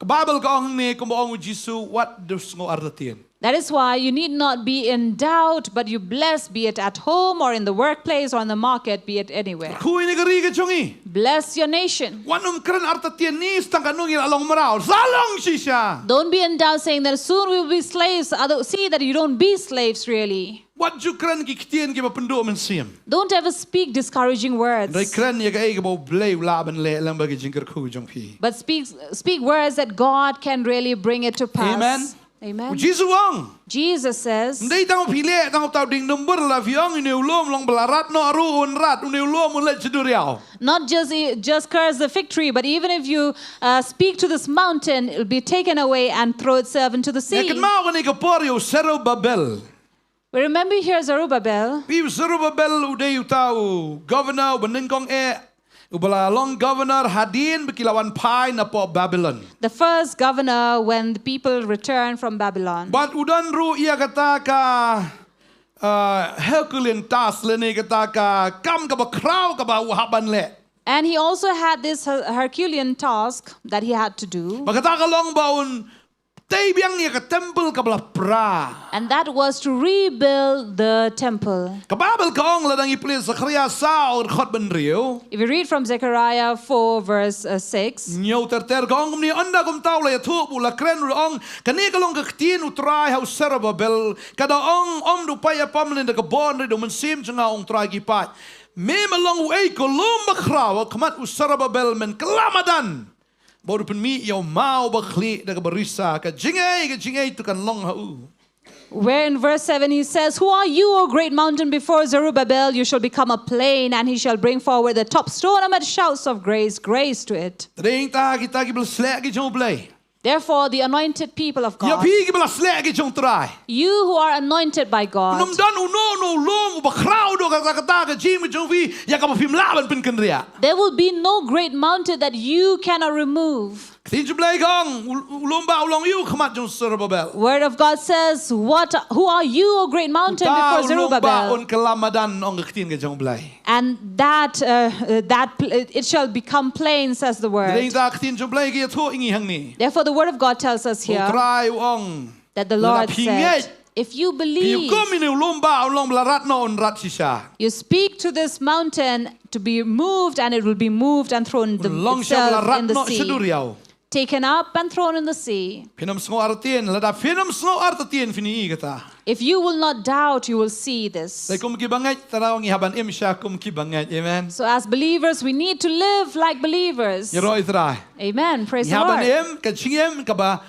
Ka Baibl ka ong ne, kumba ong u Jisu, wat da sngew artatien. That is why you need not be in doubt, but you bless, be it at home or in the workplace or in the market, be it anywhere. Kyrkhu ïa ka ri ka jong ngi. Bless your nation. Wat nym kren artatien, ni tang katno ngi la long mraw. Sa long shisha. Don't be in doubt saying that soon we will be slaves. Other, see that you don't be slaves really. Wat ju kren ki ktien kiba pynduh mynsiem. Don't ever speak discouraging words. Hynrei kren ïa kaei kaba U Blei u lah ban leh lyngba ki jingkyrkhu jong phi. But speak, speak words that God can really bring it to pass. Amen. Amen. U Jisu u ong. Jesus says, ym dei tang ba phi leh tang uta u dieng dumbur, la phi ong une u lum long ba la rat noh ruh un rat, une u lum un leit sha duriaw. Not just, just curse the fig tree, but even if you uh, speak to this mountain, it will be taken away and throw itself into the sea. Ngi kynmaw kane ka por ïa u Zerubbabel. We remember here Zerubbabel. Phi, u Zerubbabel u dei uta u governor uba nyngkong eh, uba la long governor hadien ba ki la wan phai napoh Babylon. The first governor when the people returned from Babylon. Bad u don ruh ïa kata ka, uh, Herculean task lane kata ka kam kaba khraw kaba u hap ban leh. And he also had this Her-, Herculean task that he had to do. Ba kata ka long ba un tei biang ïa ka temple kaba la pra. And that was to rebuild the temple. Ka Baibl ka ong, lada ngi pule Zechariah saw, dkhot ba hynriew. If you read from Zechariah four verse uh, six. Hynñiew ter ter ka ong kumne, ynda kumta u la ïathuh bad u la kren, u la ong, kane ka long ka ktien U Trai ha u Zerubbabel, ka da ong, ym da u pait ïapom lane da ka bor, hynrei da u Mynsiem jong nga, ong U Trai ki paid. Me me long uei, ka lum ba khraw, ha khmat u Zerubbabel men kylla madan. Bad u pynmih ïa u maw ba khlieh da kaba risa, ka jingngeit, ka jingngeit to kan long ha u. Where in verse seven he says, who are you, O great mountain? Before Zerubbabel you shall become a plain, and he shall bring forward the top stone amid shouts of grace, grace to it. Te dei ïa kita kiba la sleh ki jong U Blei. Therefore, the anointed people of God, ïa phi kiba la sleh ki jong U Trai, you who are anointed by God, ym don uno uno u lum uba khraw da kata kata ka jingim ka jong phi ïa kaba phim lah ban pynkynriah. There will be no great mountain that you cannot remove. Ka ktien jong U Blei ka ong, u, u lum ba u long ïa u ha khmat jong u Zerubbabel. Word of God says, what, who are you, O great mountain, before Zerubbabel? Uta u lum ba un kylla madan, ong ka ktien ka jong U Blei. And that, uh, uh, that pl- it shall become plain, says the word. Te dei ïa kita ka ktien jong U Blei ka ïathuh ïa ngi hangne. Therefore, the word of God tells us here, U Trai u ong, that the Lord said, if you believe, phi hukum ïa une u lum ba un long ba la rat noh, un rat shisha. You speak to this mountain to be moved, and it will be moved and thrown in the, itself in the sea. Un long shisha ba la rat noh sha duriaw. Taken up and thrown in the sea. Phin ym sngew artatien, lada phin ym sngew artatien phin ïohi kata. If you will not doubt, you will see this. Te kum ki bangeit, te ngi hap ban im shisha kum ki bangeit. Amen. So as believers, we need to live like believers. Ïaroh ïa U Trai. Amen. Praise the Lord. Ngi hap ban im ka jingim kaba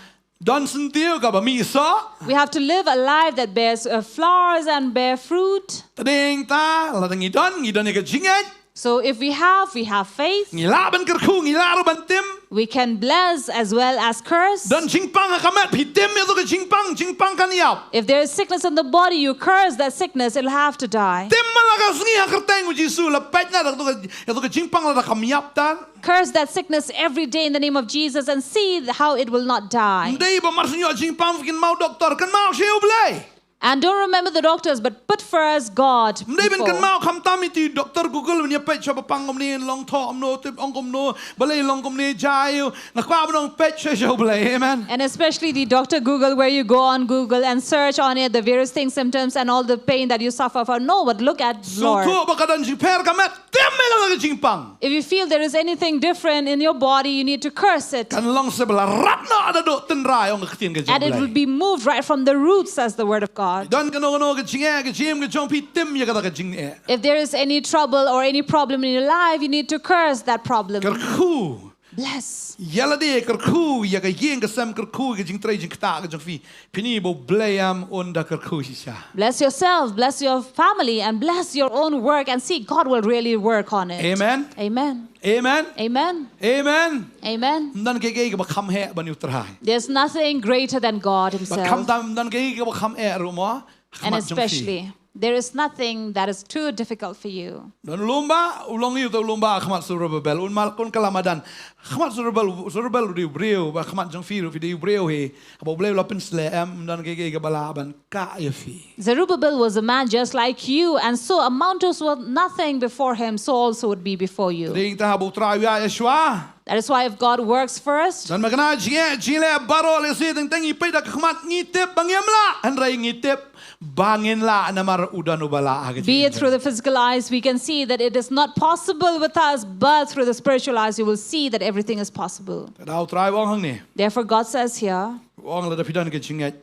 don syntiew, kaba mih soh. We have to live a life that bears uh, flowers and bear fruit. Te dei ïa kata, lada ngi don, ngi don ïa ka jingngeit. So if we have, we have faith. Ngi lah ban kyrkhu, ngi lah ruh ban tim. We can bless as well as curse. Don jingpang ha ka met, phi tim ïa kato ka jingpang, jingpang kan ïap. If there is sickness in the body, you curse that sickness, it'll have to die. Tim man la ka sngi ha kyrteng U Jisu, la peit na da kato ka, ïa kato ka jingpang lada kam ïap tan. Curse that sickness every day in the name of Jesus and see how it will not die. Ym dei ba mar shu ïoh jingpang phi kynmaw doktor, kynmaw sha U Blei. And don't remember the doctors, but put first God. Ym dei ban kynmaw khamtam ïa i doctor Google ban ïa peit sha ba pang kumne, long thoh kumno, tip ong kumno, balei long kumne, jia ïa u. Nga kwah ban ong peit sha sha u Blei. Amen. And especially the doctor Google, where you go on Google and search on it the various things, symptoms, and all the pain that you suffer for. No, but look at Lord. Sngewthuh ba ka don jingpher ka met, tim ïa ka jingpang. If you feel there is anything different in your body, you need to curse it. Kan long se ba la rap noh da duh tynrai, ong ka ktien ka jong U Blei. And it will be moved right from the roots, says the word of God. Don kano kano ka jingeh ka jingim ka jong phi, tim ïa kata ka jingeh. If there is any trouble or any problem in your life, you need to curse that problem. Kyrkhu. Bless. Ïa lade, kyrkhu ïa ka ïing ka sem, kyrkhu ïa ka jingtrei jingktah ka jong phi. Phin i ba U Blei em un da kyrkhu shisha. Bless yourself, bless your family, and bless your own work, and see God will really work on it. Amen. Amen. Amen. Amen. Amen. Amen. Ym don kaei kaei kaba kham heh ban ïa U Trai. There's nothing greater than God Himself. Bad khamtam ym don kaei kaei kaba kham eh ruh mo. And especially, there is nothing that is too difficult for you. Don u lum ba, u long ïa uta u lum ba ha khmat Zerubbabel, un mal, un kylla madan. Khmat Zerubbabel, Zerubbabel u dei u briew, ba ha khmat jong phi ruh phi dei u briew hi. Haba U Blei u la pynsleh, em, ym don kaei kaei kaba lah ban kah ïa phi. Zerubbabel was a man just like you, and so a mountains were nothing before him, so also would be before you. Dei te haba U Trai u ïaid shuwa. That is why if God works first, don ba kane jingeh jingleh baroh lehse teng teng ngi peit da ka khmat ngi tip ba ngim lah, hynrei ngi tip ba ngin lah namar u don uba lah ha ka jingim. Be it through the physical eyes, we can see that it is not possible with us, but through the spiritual eyes, you will see that everything is possible. Te da U Trai u ong hangne. Therefore, God says here, u ong lada phi don ka jingngeit,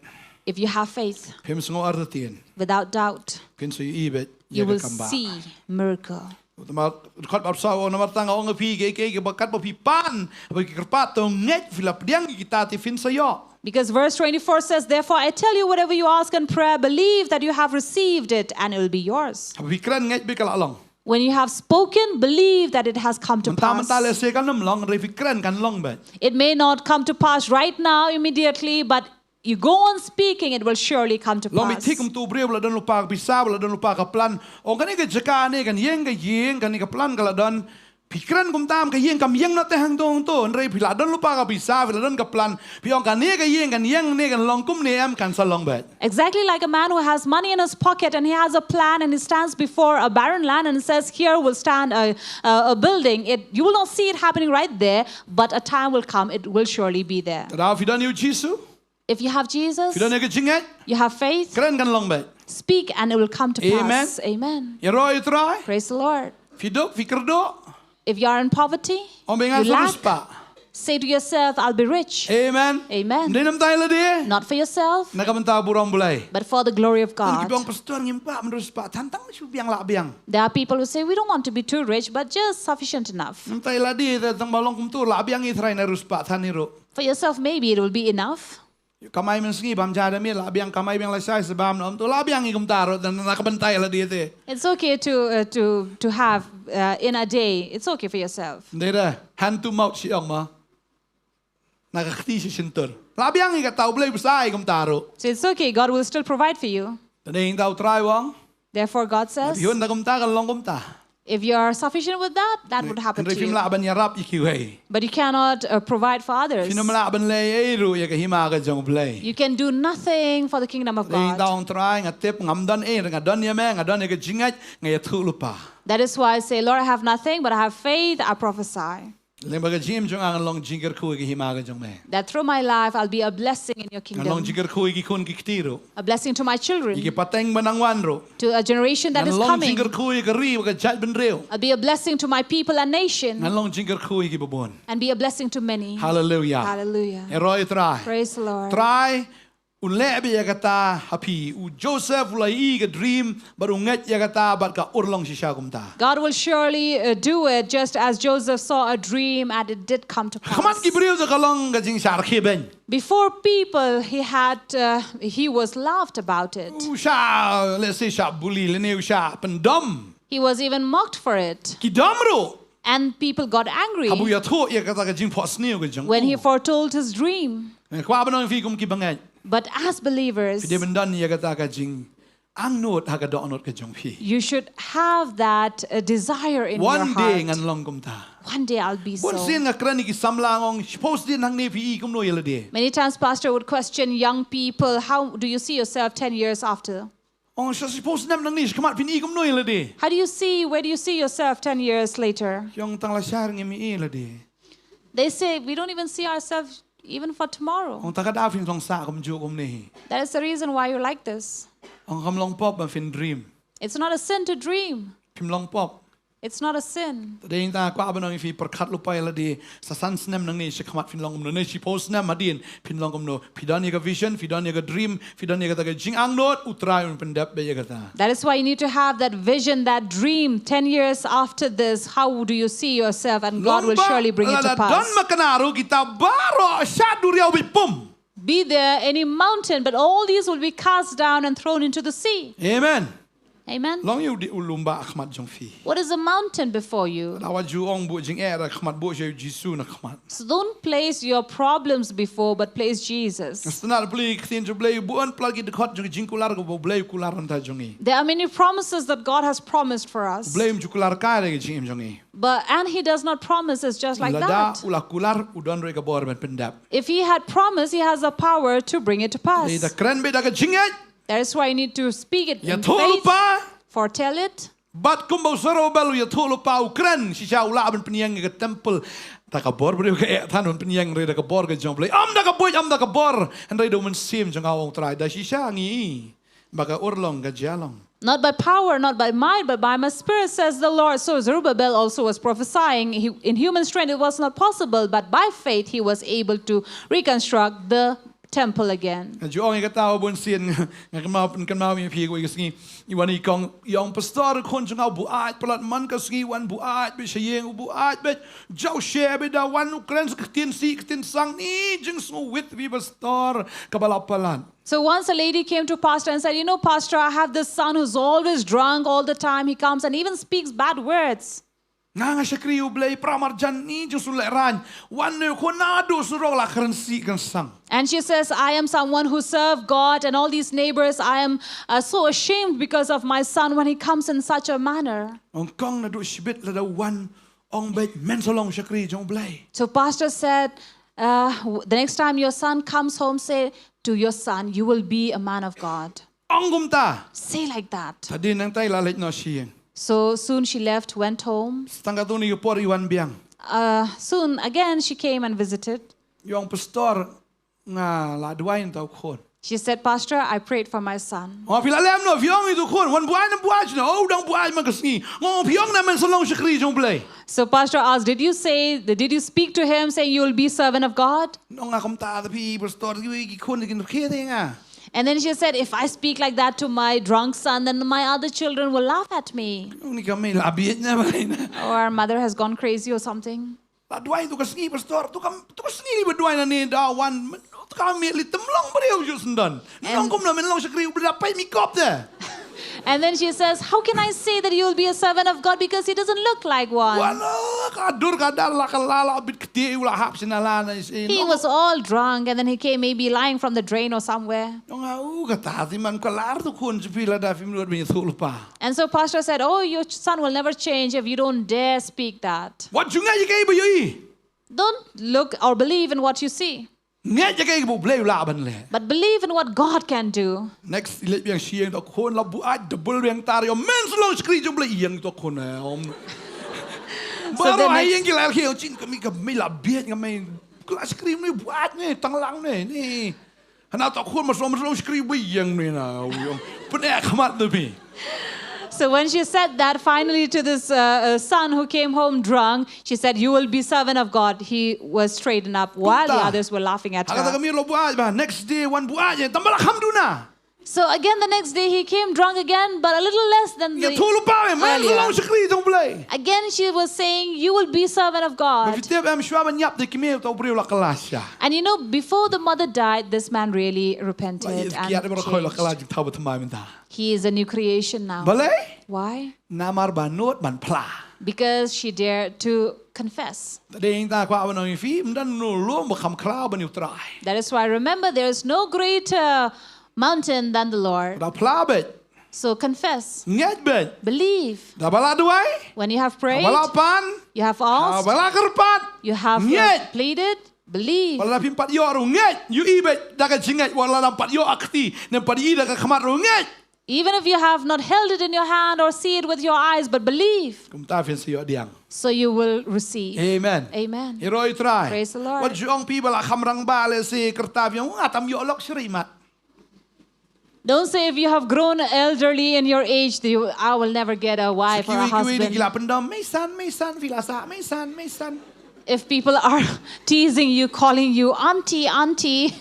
if you have faith, phim sngew artatien, without doubt, phin sa ïohi beit ïa ka kam bah. You will see miracle. Namar dkhot ba arphew saw u ong, namar tang nga ong ïa phi, kaei kaei kaba katba phi pan, ba phi kyrpad, to ngeit, phi la pdiang ïa kita te phin sa ïoh. Because verse twenty-four says, "Therefore I tell you, whatever you ask in prayer, believe that you have received it and it will be yours." Haba phi kren, ngeit beit ka la long. When you have spoken, believe that it has come to pass. Mynta mynta lehse kan ym long, hynrei phi kren kan long beit. It may not come to pass right now, immediately, but you go on speaking, it will surely come to pass. Long beit thik kumta u briew ba la don lypa ka pisa, ba la don lypa ka plan. Ong kane ka jaka ne kan ïeng ka ïing, kane ka plan ka la don. Phi kren kumta, ka ïing kam ïeng noh te hangto hangto. Hynrei phi la don lypa ka pisa, phi la don ka plan. Phi ong kane ka ïing kan ïeng ne kan long kumne, em, kan sa long beit. Exactly like a man who has money in his pocket and he has a plan and he stands before a barren land and says, "Here will stand a, a, a building." It, you will not see it happening right there, but a time will come, it will surely be there. Te da phi don ïa u Jisu. If you have Jesus, phi don ïa ka jingngeit, you have faith, kren kan long beit. Speak and it will come to pass. Amen. Ïaroh ïa U Trai. Praise the Lord. Phi duk, phi kyrduh. If you are in poverty, ong beit nga sa riewspah. Say to yourself, "I'll be rich." Amen. Amen. Ym dei na bynta ïa lade. Not for yourself, na ka bynta burom Blei. But for the glory of God. Don kiba ong, "Pastor, ngim kwah ban riewspah than, tang shu biang lah biang." There are people who say, "We don't want to be too rich, but just sufficient enough." Na bynta ïa lade te, tang ba long kumta lah biang, i Trai, nga riewspah than hi ruh. For yourself, maybe it will be enough. Kamai mynsngi bam ja da miet, lah biang kamai biang lashai sa bam, ym to lah biang hi kumta ruh, na ka bynta ïa lade te. It's okay to, uh, to, to have, uh, in a day. It's okay for yourself. Ym dei re, hand to mouth shi ong mo. Na ka kti shi shyntur. Lah biang hi kata, U Blei u sa ai kumta ruh. So it's okay, God will still provide for you. Te dei hangta U Trai u ong. Therefore, God says, phi hun da kumta kan long kumta. If you are sufficient with that, that would happen to you. Hynrei phim lah ban ïarap ïa kiwei. But you cannot, uh, provide for others. Phim lah ban leh ei ei ruh ïa ka hima ka jong U Blei. You can do nothing for the kingdom of God. Te dei hangta u ong, Trai, nga tip ngam don ei, nga don ïa me, nga don ïa ka jingngeit, nga ïathuhlypa. That is why I say, "Lord, I have nothing, but I have faith, I prophesy." Lyngba ka jingim jong nga ngan long jingkyrkhu ïa ka hima ka jong me. That through my life I'll be a blessing in your kingdom. Ngan long jingkyrkhu ïa ki khun ki kti ruh. A blessing to my children. Ïa ki pateng ba nang wan ruh. To a generation that is coming. Ngan long jingkyrkhu ïa ka ri bad ka jaitbynriew. I'll be a blessing to my people and nation. Ngan long jingkyrkhu ïa kiba bun. And be a blessing to many. Hallelujah. Hallelujah. Ïaroh ïa U Trai. Praise the Lord. Trai un leh beit ïa kata ha phi. U Joseph u la ïohi ka dream bad u ngeit ïa kata bad ka urlong shisha kumta. God will surely, uh, do it just as Joseph saw a dream and it did come to pass. Ha khmat ki briew te ka long ka jingshah rkhie beiñ. Before people, he had, uh, he was laughed about it. U shah, let's say, shah bully lane u shah pyndom. He was even mocked for it. Ki dom ruh. And people got angry. Haba u ïathuh ïa kata ka jingphohsniew ka jong u. When he foretold his dream. Nga kwah ban ong ïa phi kum ki bangeit. But as believers, phi dei ban don ïa kata ka jing jingangnud ha ka dohnud ka jong phi. You should have that uh, desire in your One day heart. Ngan long kumta. One day I'll be so. Bun sien nga kren ïa ki samla, nga ong, suppose dei nangne phi i kumno ïa lade. Many times, Pastor would question young people, "How do you see yourself ten years after?" Ong, sa suppose nangne shakhmat phin i kumno ïa lade. How do you see, where do you see yourself ten years later? Ki ong, tang lashai ruh ngim i lade. They say, "We don't even see ourselves even for tomorrow." Ong, ta ka daw phin long sah kumjuh kumne hi. That is the reason why you're like this. Ong, kam long pop ba phin dream. It's not a sin to dream. Phim long pop. It's not a sin. Te dei nga kwah ban ong ïa phi, pyrkhat lypa ïa lade, sa san snem nangne shakhmat phin long kumno, ne shiphew snem hadien phin long kumno. Phi don ïa ka vision, phi don ïa ka dream, phi don ïa kata ka jingangnud, U Trai un pyndep beit ïa kata. That is why you need to have that vision, that dream. Ten years after this, how do you see yourself? And God will surely bring it to Lada don pass. makna ruh, kita baroh shah duriaw beit pum. Be there any mountain, but all these will be cast down and thrown into the sea. Amen. Amen. Long ïa u dei u lum ba ha khmat jong phi. What is the mountain before you? Lada wat ju ong buh jingeh ha khmat, buh sha u Jisu na khmat. So don't place your problems before, but place Jesus. Sngewthuh phi, ka ktien jong U Blei, bun palat ki dkhot jong ka jingkular kaba U Blei u kular na ka bynta jong ngi. There are many promises that God has promised for us. U Blei um ju kular kai ha ka jingim jong ngi. But and he does not promise us just like Lada that. u la kular, u don ruh ka bor ban pyndep. If he had promised, he has the power to bring it to Te da pass. kren beit da ka jingngeit. That is why you need to speak it in Ïathuh faith, lypa. Foretell it. Bad kumba u Serubabel u ïathuh lypa, u kren shisha, u lah ban pynïeng ïa ka temple. Da ka bor briew ka eh than ban pynïeng, hynrei da ka bor ka jong U Blei. Ym da ka buit, ym da ka bor, hynrei da U Mynsiem jong nga, ong U Trai. Da shisha ngi i ba ka urlong ka jia long. Not by power, not by might, but by my spirit, says the Lord. So Zerubbabel also was prophesying. He, in human strength, it was not possible, but by faith, he was able to reconstruct the temple again. Nga ju ong ïa kata, bun sien nga kynmaw, pynkynmaw ïa phi kawei ka sngi. I wan i kong, i ong, pastor, khun jong nga u buaid palat, man ka sngi wan buaid beit sha ïing, u buaid beit, jaw she beit, da wan u kren sa ka ktien sih ka ktien sang, i jingsngewrit phi pastor, kaba la palat. So once a lady came to pastor and said, "You know, pastor, I have this son who's always drunk all the time. He comes and even speaks bad words." Nga, nga shakri U Blei, para marjan, i jingsngewlehrain. Wan ne khun naduh surok la kren sih kren sang. And she says, "I am someone who serve God, and all these neighbors, I am uh, so ashamed because of my son when he comes in such a manner." Ong, kong, naduh shibit lada wan, ong beit, men sa long shakri jong U Blei. So pastor said, uh, "W- the next time your son comes home, say to your son, 'You will be a man of God.'" Ong kumta. Say like that. Hadien nangta i la leit noh sha ïing. So soon she left, went home. Tang katto katne ka por i wan biang. Uh, soon again she came and visited. I ong, pastor, nga la duwai na uta u khun. She said, "Pastor, I prayed for my son." Ong, phi la lem noh, phi ong ïa uta u khun, wan buaid ne ym buaid noh, u dang buaid man ka sngi. Ong, phi ong ne men sa long shakri jong U Blei? So pastor asked, "Did you say, did you speak to him saying you will be servant of God?" Ong, nga kumta da phi pastor, ki khun ki nrkhe te nga. And then she said, "If I speak like that to my drunk son, then my other children will laugh at me." Ong, ni ka mei la bieit ne ba na. "Oh, our mother has gone crazy or something." La duwai tu ka sngi, pastor, tu ka, tu ka sngi li ba duwai na ne da wan, tu ka mei li tymlong briew ju sngewdon. Nong kumno men long shakri U Blei da peit mi kop te. And then she says, "How can I say that you will be a servant of God because he doesn't look like one?" Wan, oh, ka dur ka dar la ka la la bit kti u la hap sina la na isi. He was all drunk and then he came maybe lying from the drain or somewhere. Ong, u kata ti man ka lar tu khun sha phi lada phim nud ban ïathuh lypa. And so pastor said, "Oh, your son will never change if you don't dare speak that." Wat ju ngeit ïa kaei ba ïohi. Don't look or believe in what you see. Ngeit ïa kaei ba U Blei u lah ban leh. But believe in what God can do. Next, i leit biang sha ïing, uta u khun la buaid double biang tar, i ong, men sa long shakri jong U Blei, i ïeng uta u khun, eh, ong. So baroh ha ïing ki la ïaleh, ong, chin ka mei, ka mei la bieit, ka mei, ka la shakri, mei buaid ne, tang lang ne, ne. Hana uta u khun, mas long, mas long shakri, ba ïeng ne na, ong. Pyneh khmat ne phi. So when she said that finally to this uh, uh, son who came home drunk, she said, "You will be servant of God." He was straightened up while the others were laughing at her. Haka ta ka mei la buaid ba, next day wan buaid, eh, tang ba la kham duna. So again the next day he came drunk again, but a little less than the Ïathuh lypa, eh, men sa long earlier. Shakri jong U Blei. Again she was saying, "You will be servant of Ba phi God." tip em, shuwa ban ïap da ki mei, uta u briew la kylla sha. And you know, before the mother died, this man really repented and Kiad ba khoi la kylla changed. Jingthaw Bathymmai mynta. He is a new creation now. Balei? Why? Namar ba nud ban phla. Because she dared to confess. Te dei nga kwah ban ong ïa phi, ym don uno u lum ba kham khraw ban ïa U Trai. That is why, remember, there is no greater mountain than the Lord. Da phla beit. So confess. Ngeit beit. Believe. Da ba la duwai. When you have prayed, Ba la pan. You have asked. Ba la kyrpad. You have uh, Ngeit. Pleaded. Believe. Ba la phim pat ïoh ruh ngeit. Ïohi beit da ka jingngeit, wat la dang pat ïoh ha kti ne pat ïohi da ka khmat ruh ngeit. Even if you have not held it in your hand or see it with your eyes, but believe. Kumta phin sa ïoh diang. So you will receive. Amen. Amen. Ïaroh ïa U Trai. Praise the Lord. Wat ju ong phi ba la kham rangbah lehse kyrta phi ong nga tam ïoh lok sha ri mat. Don't say if you have grown elderly in your age, that you, I will never get a wife or a Kiwei kiwei de ki husband. la pyndom meisan meisan phi la sah meisan meisan. If people are teasing you, calling you auntie, auntie,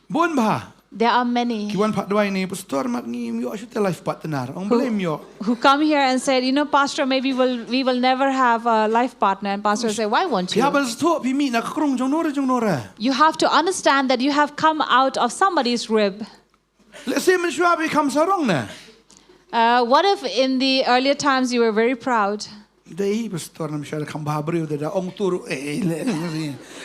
Bun bha. There are many Ki wan pat duwai ne pastor mat ngim ïoh shuh te life partner. Ong balei ym ïoh. Who come here and said, you know, Pastor, maybe we'll, we will never have a life partner. And Pastor will say, why won't Phi hap you? ban sngewthuh phi mih na ka krung jong nora jong nora. You have to understand that you have come out of somebody's rib. Lehse mynshuwa phi kham sarong ne. Uh, what if in the earlier times you were very proud? Dei pastor, ngam shym kham bha briew, dei da ong tur eh le.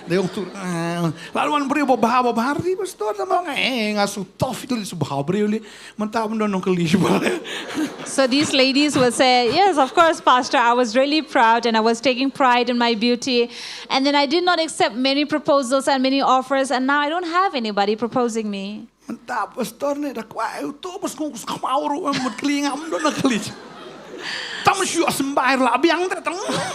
Dei ong tur. Eh, la wan briew ba bha ba bha ri pastor, da ong eh nga shu tough tu, shu bha briew li. Mynta ban don nongkylli shu bha. So these ladies will say, yes, of course, Pastor, I was really proud and I was taking pride in my beauty. And then I did not accept many proposals and many offers, and now I don't have anybody proposing me. Mynta pastor ne da kwah u tu pas kong kus khmau ruh em mut kylli, ngam don nongkylli. Tam shu symbai la biang te tam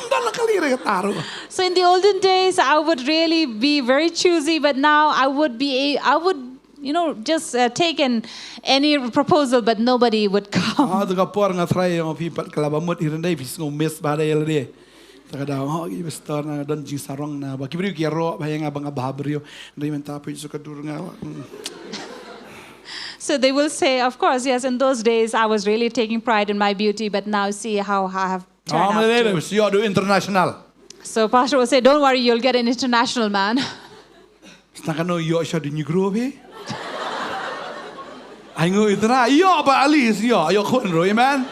don nongkylli re ta ruh. So in the olden days, I would really be very choosy, but now I would be, a- I would, you know, just uh, take in any proposal, but nobody would come. Ah, tu ka por nga try ong phi pat ka la ba mut hi ryndai phi sngew miss bha dei la dei. Ta ka da ong oh ki pastor na don jingsarong na ba ki briew ki ïaroh ba ïa nga ba nga bha briew. Dei mynta phi shu ka dur nga. Mm. So they will say, of course, yes, in those days I was really taking pride in my beauty, but now see how I have turned Ah, out. ma le To. le shu ïoh du international. So Pastor will say, don't worry, you'll get an international man. Sna ka no ïoh sha du nyi group hi. Ai ngu itra ïoh ba ali ïoh ïoh khun ruh, amen.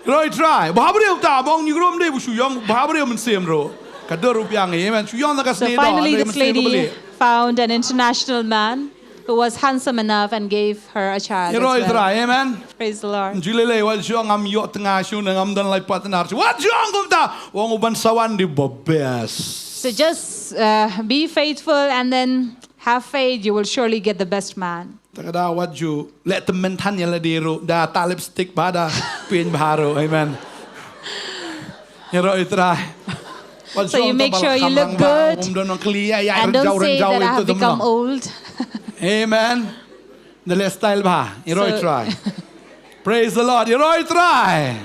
Ïaroh U Trai. Bha briew ta bong nyi group dei bu shu ïong bha briew mynsiem ruh. Ka dur ruh biang, amen. Shu ïong na ka So sni do, finally, dei this mynsiem ka lady bali. Found an international man who was handsome enough and gave her a child. As Ïaroh U Well. Trai, amen. Praise the Lord. Ju le le wat ju ong ngam ïoh tnga shu ne ngam don life partner. Wat ju ong kumta. Ong u ban sa wan dei ba best. So just uh, be faithful and then have faith. You will surely get the best man. Ta ka da wat ju leh tymmen than ïa lade ruh da ta lipstick bha da pyn bha ruh. Amen. Ïaroh U Trai. Wat So ju you ong make ta ba sure you kham look lang bha, good um don nong kli ïa ïa and rjau don't say rjau that I itu have tu become mlong. Old. Amen. Da leh style bha. Ïaroh U So- Trai. Praise the Lord. Ïaroh U Trai.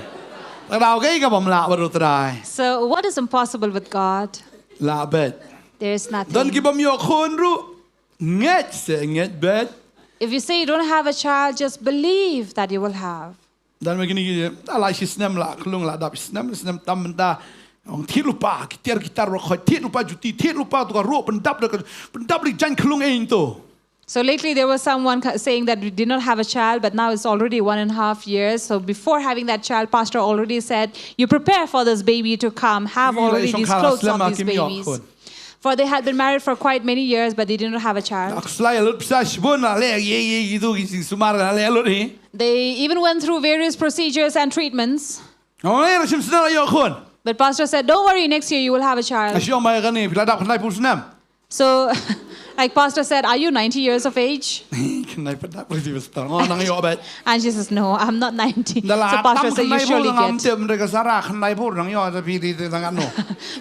Ta ka da okay ka bam lah bad U Trai. So what is impossible with God? Lah bad. There is nothing. Don ki bam ïoh khun ruh. Ngeit se ngeit bad. If you say you don't have a child, just believe that you will have. Dan ma kini ki ta la shi snem la klung la dap snem snem tam mynta. Ong thied lypa ki tiar ki tar ruh khoi thied lypa juti thied lypa tu ka ruh pyndap da ka pyndap li jan klung ein to. So lately there was someone ca- saying that we did not have a child, but now it's already one and a half years. So before having that child, pastor already said, you prepare for this baby to come, have Ila already isong these kala clothes slem of a these kim yok babies. Khun. For they had been married for quite many years, but they did not have a child. Ak slai lut psa shbun la le ye ye gitu ki sumar la le lut ni. They even went through various procedures and treatments. Ong le shim snem la yok khun. But pastor said, don't worry, next year you will have a child. Ashi ong ba kani pila dap khnai pul snem. So, like pastor said, are you ninety years of age? Khnai pa dap pul snem. Ong nang yok ba. And she says, no, I'm not ninety. Da la So pastor tam said, you khnai pul surely ngam get. Tem de ka Sarah khnai pul nang yok ta pi di te tang no.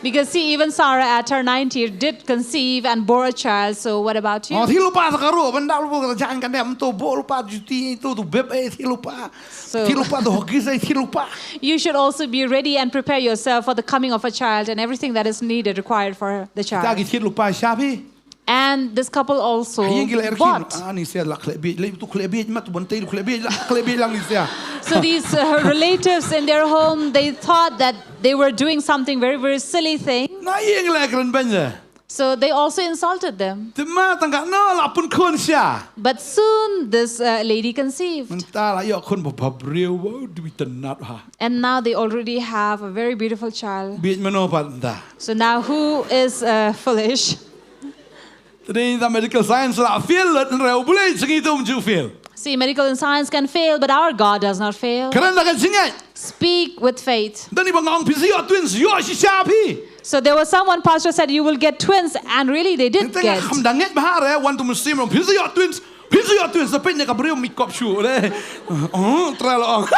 Because see, even Sarah at her ninety did conceive and bore a child. So what about you? Oh thied lypa ta ka ruh ban dap lypa ka jan ka dem to bor lypa juti to tu beb eh thied lypa. So- Thied lypa to hoki sai thied lypa. You should also be ready and prepare yourself for the coming of a child and everything that is needed, required for the Ta child. ki thied lypa sha phi. And this couple also Aïeng ki la er bought. Khin. Ah ni sia la khleh biej le tu khleh biej ma tu ban te tu khleh biej la khleh biej lang ni sia. So these uh, relatives in their home, they thought that they were doing something very, very silly thing. Na aïeng la kren ban ja. So they also insulted them. Te ma tang ka no la pun khun sia. But soon this uh, lady conceived. Mynta la yok khun ba ba briew wow du ta nat ha. And now they already have a very beautiful child. Biej mano pat ta. So now who is uh, foolish? Today the medical science la feel lut and reu bule chingi tum ju feel. See, medical and science can fail, but our God does not fail. Kren da ka jingngeit. Speak with faith. Don iba nga ong phi sa ïoh twins, ïoh shisha phi. So there was someone, pastor said, "You will get twins," and really they did get. Tang nga kham da ngeit bha re, wan tu mynsiem, phi sa ïoh twins, phi sa ïoh twins, sa peit ne ka briew mih kop shuh re. Oh, trai la ong.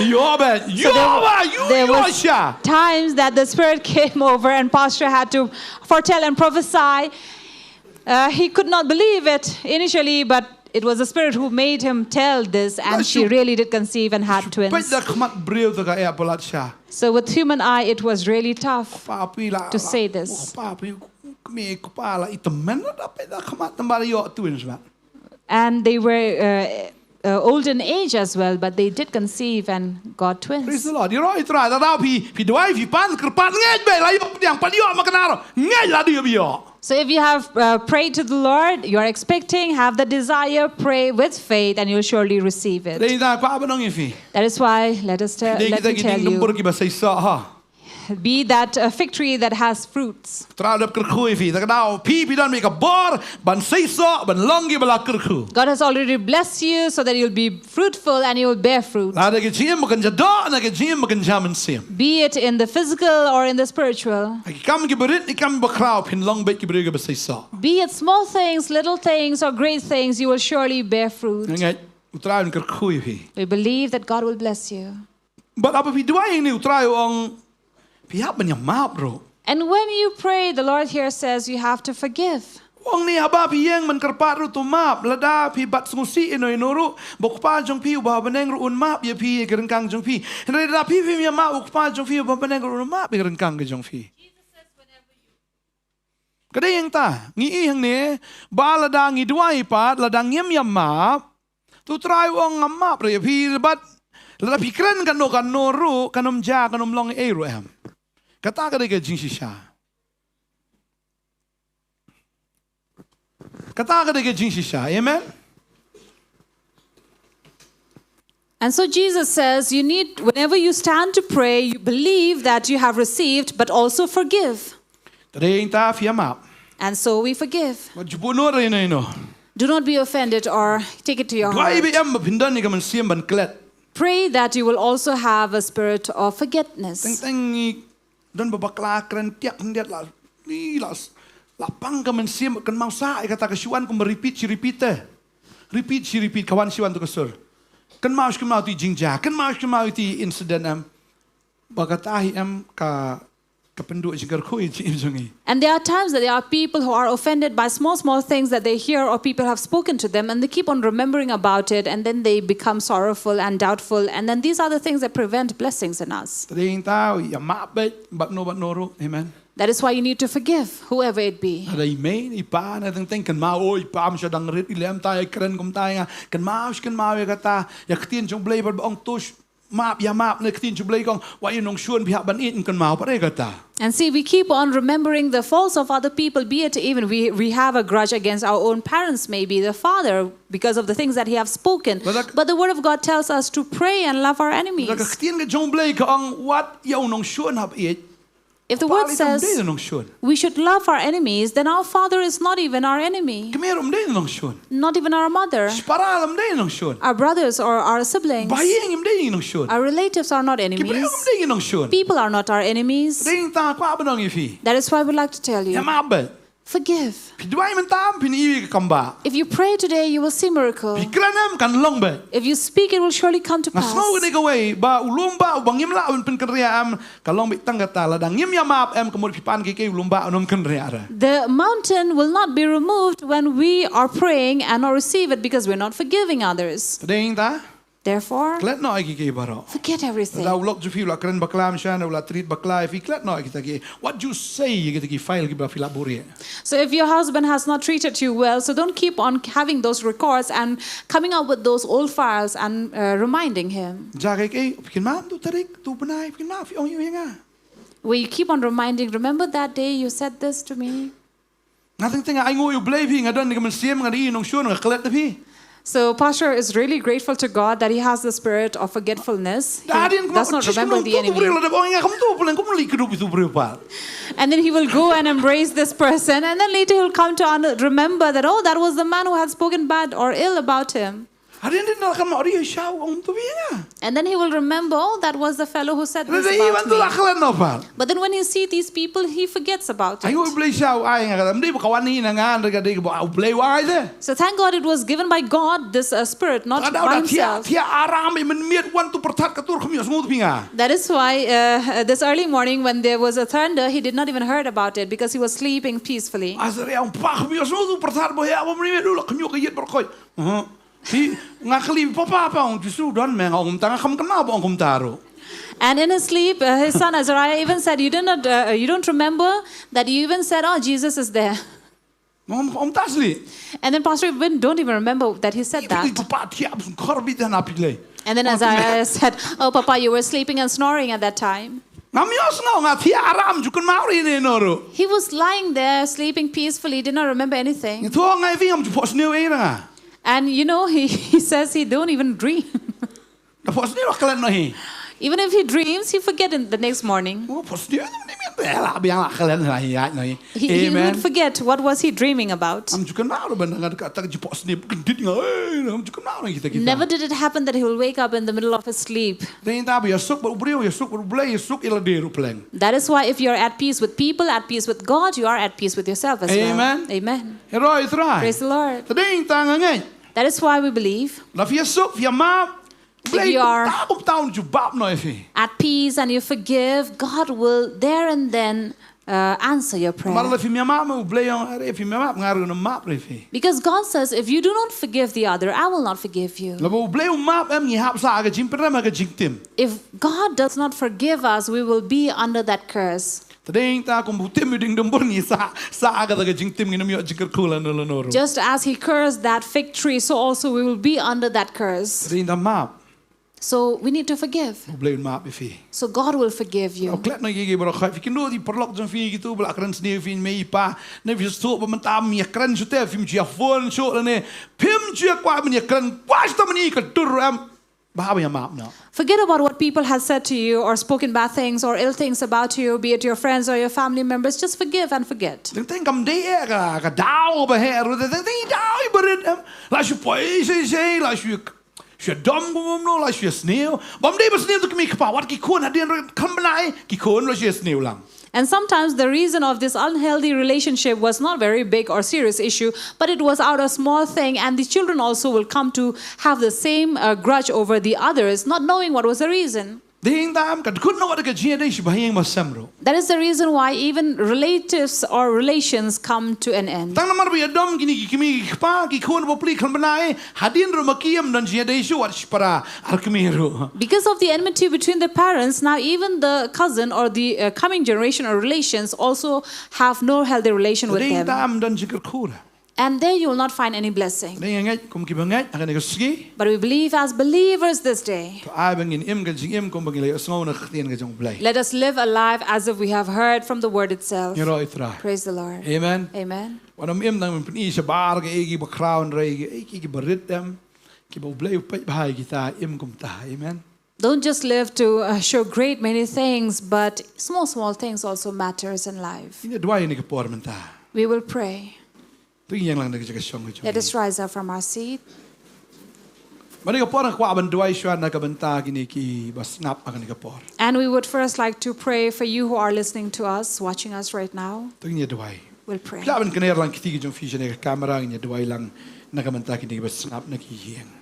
Ïoh ba, ïoh ba, ïoh, there ïoh was sha. Times that the Spirit came over and pastor had to foretell and prophesy. Uh, he could not believe it initially, but it was the Spirit who made him tell this, and she really did conceive and had twins. Peit da khmat briew te ka ïa palat sha. So with human eye, it was really tough to say this. Pa pi, me kpa la i tymmen da peit da khmat tymmen ïoh twins ba. And they were uh, uh, old in age as well, but they did conceive and got twins. Praise the Lord. Ïa ro i Trai, da phi, phi duwai, phi pan, kyrpad, ngeit bha, la ïoh pdiang, pat ïoh ma kynnoh, ngeit la dei ba ïoh. So if you have uh, prayed to the Lord, you are expecting, have the desire, pray with faith, and you'll surely receive it. Dei da pa ba nong ïa phi. That is why let us tell, let me tell you. Dei kita ki ding dumpur ki ba seisoh ha. Be that a fig tree that has fruits. Trai u dep kyrkhu ïa phi, da ka daw phi, phi don beit ka bor ban seisoh, ban long ki ba la kyrkhu. God has already blessed you so that you'll be fruitful and you will bear fruit. Lada ka jingim ba kynja doh, na ka jingim ba kynja mynsiem. Be it in the physical or in the spiritual. Ki kam ki barit, ki kam bakhraw, phin long beit ki briew ki ba seisoh. Be it small things, little things, or great things, you will surely bear fruit. Ngeit, u Trai un kyrkhu ïa phi. We believe that God will bless you. Bad haba phi duwai ïa ngi, u Trai u ong phi hap ban ïa map ruh. And when you pray, the Lord here says you have to forgive. U ong ne haba phi ïeng ban kyrpad ruh to map, lada phi bat sngewsih ïa no ïa no ruh, ba u Kpa jong phi uba ha bneng ruh un map ïa phi ïa ki ryngkang jong phi. Hynrei lada phi phim ïa map, u Kpa jong phi uba ha bneng ruh un map ïa ki ryngkang ki jong phi. Ka dei ïa kata, ngi i hangne, ba lada ngi duwai pat, lada ngim ïa map, to u Trai u ong nga map ruh ïa phi, bad lada phi kren kano kano ruh, kan ym jia, kan ym long ei ruh em. Kata ka dei ka jingshisha. Kata ka dei ka jingshisha. Amen. And so Jesus says, you need, whenever you stand to pray, you believe that you have received, but also forgive. Ka dei ïa kata phi ïa map. And so we forgive. Wat ju buh nud ïa no ïa no. Do not be offended or take it to your heart. Duwai ba ym ba phin don ïa ka mynsiem ban klet. Pray that you will also have a spirit of forgetfulness. Teng teng ngi don ba bakla kren tiak khyndiat la, ni la, la pang ka mynsiem, kynmaw sa ïa kata, ka shu wan kumba repeat shi repeat te. Repeat shi repeat, ka wan shi wan tu ka sur. Kynmaw shi kynmaw ïa kata i jingjia, kynmaw shi kynmaw ïa kata i incident em. Ba kata hi em ka, ka pynduh jingkyrkhu ïa ka jingim jong ngi. And there are times that there are people who are offended by small, small things that they hear or people have spoken to them, and they keep on remembering about it, and then they become sorrowful and doubtful, and then these are the things that prevent blessings in us. Te dei ïa kata, ïa map beit, bad no bad no ruh. Amen. That is why you need to forgive whoever it be. Lada i mei, i pa, na teng teng kynmaw, o i pa, mynshwa dang rit, i leh kumta, i kren kumta ïa nga, kynmaw shi kynmaw ïa kata, ïa ka ktien jong u Blei ba ong to map, ïa map, na ka ktien jong u Blei ka ong, wat ïa nongshun, phi hap ban ïeit, kynmaw pat ïa kata. And see, we keep on remembering the faults of other people, be it even we, we have a grudge against our own parents, maybe the father, because of the things that he have spoken. But the Word of God tells us to pray and love our enemies. Lada ka ktien ka jong u Blei ka ong, wat ïa u nongshun hap ïeit. If the word says we should love our enemies, then our father is not even our enemy. Kmie ruh ym dei nongshun. Not even our mother. Shipara ruh ym dei nongshun. Our brothers or our siblings. Ba ïing ym dei nongshun. Our relatives are not enemies. Ki briew ym dei nongshun. People are not our enemies. Dei tang kwah ban ong ïa phi. That is why I would like to tell you. Ïa map beit. Forgive. Phi duwai mynta, phin ïohi ïa ka kam bah. If you pray today, you will see miracle. Phi kren em, kan long beit. If you speak, it will surely come to pass. Nga sngew kane kawei ba u lum bah uba ngim lah ban pynkynriah em, ka long beit tang kata, lada ngim ïa map em, ka mut phi pan kiei kiei, u lum bah un ym kynriah ruh. The mountain will not be removed when we are praying and not receive it because we're not forgiving others. Dei tang? Therefore, klet noh ïa kiei kiei baroh. Forget everything. Lada u lok jong phi u la kren bakla, mynshwa u la treat bakla ïa phi, klet noh ïa kita kiei. Wat ju sei ïa kita ki file kiba phi la buhrieh. So if your husband has not treated you well, so don't keep on having those records and coming up with those old files and uh, reminding him. Jia kiei kiei, phi kynmaw tu tarik, tu bnai, phi kynmaw phi ong ïa nga. Where you keep on reminding, remember that day you said this to me? Nga teng teng nga ainguh ïa u Blei phi, nga don ïa ka mynsiem, nga dei nongshun, nga klet ïa phi. So pastor is really grateful to God that he has the spirit of forgetfulness. He does not remember the enemy. And then he will go and embrace this person, and then later he'll come to un- remember that, oh, that was the man who had spoken bad or ill about him. Hadien dei na la kynmaw ri shaw ong to bi nga. And then he will remember, oh, that was the fellow who said this Dei about iwan to la me. Khlem no pal. But then when he see these people, he forgets about Ai u it. Blei shaw ai nga ka dei ba ka wan ni na nga ka dei ba u Blei wa ai de. So thank God it was given by God, this uh, spirit, not Ka dau by da thia himself. Thia aram i men miet wan to pyrthat ka tur khmio sngut pi nga. That is why uh, this early morning when there was a thunder, he did not even heard about it because he was sleeping peacefully. Azria ong pa khmio sngut to pyrthat bo ya bo men miet u la khmio ka yet bar khoi. Hi nga kali papa pa ong Jisu don me nga ong tang kham kena ba ong kumta ro. And in his sleep, uh, his son Azariah even said, you, do not, uh, you don't remember that you even said, oh, Jesus is there. Ong ong tasli. And then Pastor even don't even remember that he said that. Papa thia bus khor bi dan apik lei. And then Azariah said, oh, Papa, you were sleeping and snoring at that time. Ngam yos nga nga thia aram ju kynmaw ri ne no ro. He was lying there sleeping peacefully, did not remember anything. Ni thua ngai fi ngam ju pos ne e nga. And you know, he, he says he don't even dream. Da pos ne wa kalen no hi. Even if he dreams, he forget in the next morning. Wa pos ne ni mi bela biang la kalen na hi ya no hi. He, he would forget what was he dreaming about. Am ju kynmaw ro ban nga ka tak ju pos ne kin dit nga. Am ju kynmaw ro kita kita. Never did it happen that he will wake up in the middle of his sleep. Dei ta ba ya suk ba u briew ya suk ba u Blei ya suk ila de ru pleng. That is why if you're at peace with people, at peace with God, you are at peace with yourself as Amen. well. Amen. Heroi trai. Praise the Lord. Tadei ta nga ngai. That is why we believe La fi ya suk fi ya map. Blei you are- ta buk taun ju bap no fi. At peace and you forgive, God will there and then uh, answer your prayer. Mar la fi mi ma ma u Blei ong are fi mi ma ngar na map re fi. Because God says, if you do not forgive the other, I will not forgive you. La ba u Blei u map em ngi hap sa ka jingpyrem ka jingtim. If God does not forgive us, we will be under that curse. Tadei ta kum bu tim ding dum bur ngi sa sa ka ka jingtim ngi nam yo jingkyrkhu la no la no ro. Just as he cursed that fig tree, so also we will be under that curse. Tadei ta map. So we need to forgive. U Blei un map fi. So God will forgive you. Klet no ki ki bro khai fi kin do di paralok jong fi ki tu bla kren sni fi me i pa. Ne fi stu ba man tam ya kren shu te fi mi ya phone shu ne. Phim ju ya kwa man ya kren kwa sta man i ka tur am. Ba ba ya map no. Forget about what people have said to you or spoken bad things or ill things about you, be it your friends or your family members. Just forgive and forget. Teng teng kam dei e ka ka dau ba he ru teng teng dau i barit em. La shu poi sei sei la shu shu dom bum bum no la shu sniew. Bam dei ba sniew tu kmi kpa wat ki khun hadien ru kam bnai ki khun la shu sniew lang. And sometimes the reason of this unhealthy relationship was not very big or serious issue, but it was out of small thing, and the children also will come to have the same uh, grudge over the others, not knowing what was the reason. Ding dam ka khun no wat ka jia dei shi ba hieng ba sem ro. That is the reason why even relatives or relations come to an end. Tang namar ba ya dom kini ki kmi ki kpa ki khun ba pli khan bnai hadien ru ma ki em don jia dei shi wat shi para ar kmi ru. Because of the enmity between the parents, now even the cousin or the uh, coming generation or relations also have no healthy relation with Ding them. Dam don jingkyrkhu ra. And there you will not find any blessing. Ding ngeit kum ki ba ngeit ha kane ka sngi. But we believe as believers this day, To ai ba ngin im ka jingim kum ba ngin lei sngew na ka ktien ka jong u Blei. Let us live a life as if we have heard from the word itself. Ngi roi Trai. Praise the Lord. Amen. Amen. Wan ym im dang pyn-i shabar ka ei ki ba khraw hynrei ki ei ki ba rit em ki ba u Blei u peit bha ïa kita im kumta. Amen. Don't just live to uh, show great many things, but small, small things also matters in life. Ngin ïa duwai ïa kane ka por mynta. We will pray. To ngin ïeng lang na ka jaka shong ka jong. Let us rise up from our seat. Mynta ka por nga kwah ban duwai shuwa na ka bynta kine ki ba sngap ha kane ka por. And we would first like to pray for you who are listening to us, watching us right now. To ngin ïa duwai. We'll pray. Phi lah ban kner lang kti ki jong phi shane ka kamera, ngin ïa duwai lang na ka bynta kine ki ba sngap na ki ïing.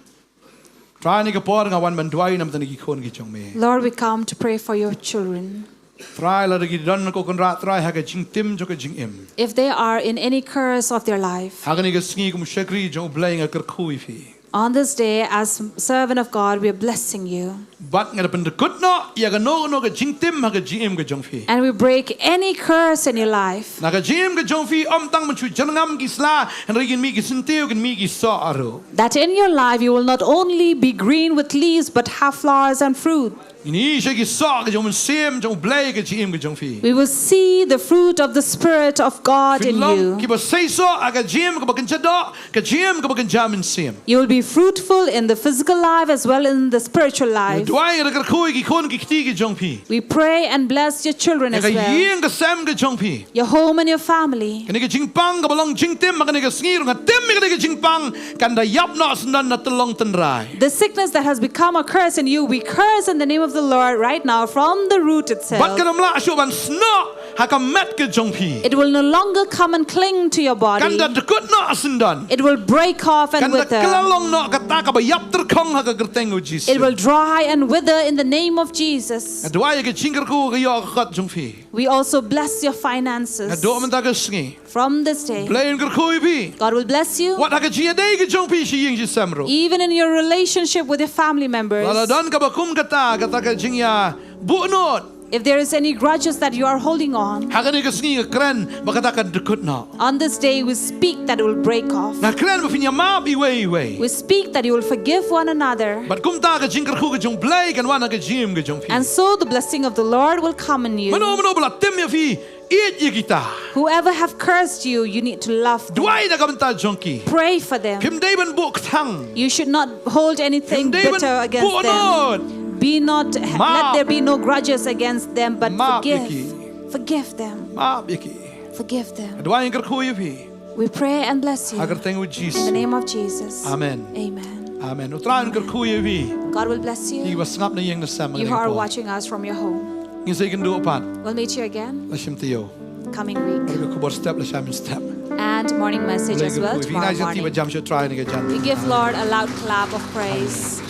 Trai, ha kane ka por nga wan ban duwai na ka bynta ki khun ki jong me. Lord, we come to pray for your children. Trai, lada ki don ko Kynrad Trai ha ka jingtim jong ka jingim. If they are in any curse of their life, Ha kane ka sngi kum shakri jong u Blei nga kyrkhu ïa phi. On this day, as servant of God, we are blessing you. Bad nga da pyndykut noh ïa kano kano ka jingtim ha ka jingim ka jong phi. And we break any curse in your life. Na ka jingim ka jong phi ym tang ban shu jyrngam ki sla, hynrei kin mih ki syntiew, kin mih ki soh ruh. That in your life, you will not only be green with leaves, but have flowers and fruit. Ngin ïohi sha ki soh ka jong u Mynsiem jong u Blei ha ka jingim ka jong phi. We will see the fruit of the Spirit of God in you. Phin long ki ba seisoh ha ka jingim kaba kynja doh, ka jingim kaba kynja mynsiem. You will be fruitful in the physical life as well in the spiritual life. Duwai ngi da kyrkhu ïa ki khun ki kti ki jong phi. We pray and bless your children as well. Ïa ka ïing ka sem ka jong phi. Your home and your family. Kane ka jingpang kaba long jingtim ha kane ka sngi ruh nga tim ïa kane ka jingpang kan da ïap noh syndon na tyllong tynrai. The sickness that has become a curse in you, we curse in the name of the Lord right now from the root itself. Bad kan ym lah shuh ban snoh ha ka met ka jong phi. It will no longer come and cling to your body. Kan da dkut noh syndon. It will break off and wither. Kan da kylla long noh kata kaba ïap tyrkhong ha ka kyrteng u Jisu. It will dry and wither in the name of Jesus. Nga duwai ïa ka jingkyrkhu ka ïoh ka kot jong phi. We also bless your finances. Naduh mynta ka sngi. From this day, Blei un kyrkhu ïa phi. God will bless you. Wat ha ka jingïadei ka jong phi sha ïing sha sem ruh. Even in your relationship with your family members. Lada don kaba kum kata, kata ka jingïabuhnud. If there is any grudges that you are holding on, Ha kane ka sngi nga kren ba kata kan dkut noh. On this day we speak that it will break off. Nga kren ba phin ïa map iwei iwei. We speak that you will forgive one another. Bad kumta ka jingkyrkhu ka jong Blei kan wan ha ka jingim ka jong phi. And so the blessing of the Lord will come in you. Mano mano ba la tim ïa phi, ïeit ïa kita. Whoever have cursed you, you need to love them. Duwai na ka bynta jong ki. Pray for them. Phim dei ban buh kthang. You should not hold anything bitter against them. Phim dei ban buhnud. Be not, let there be no grudges against them, but forgive. Map ïa ki. Forgive them. Map ïa ki. Forgive them. Duwai ngi kyrkhu ïa phi. We pray and bless you. Ha ka kyrteng u Jisu. In the name of Jesus. Amen. Amen. Amen. U Trai un kyrkhu ïa phi. God will bless you. Phi ba sngap na ïing na sem. You who are watching us from your home. Ngin sa ïakynduh pat. We'll meet you again. La shim taïew. Coming week. Ka khubor step la shim mynstep. And morning message as well tomorrow morning. Phi nai jati ba jam sha u Trai ne ka jan. We give Lord a loud clap of praise.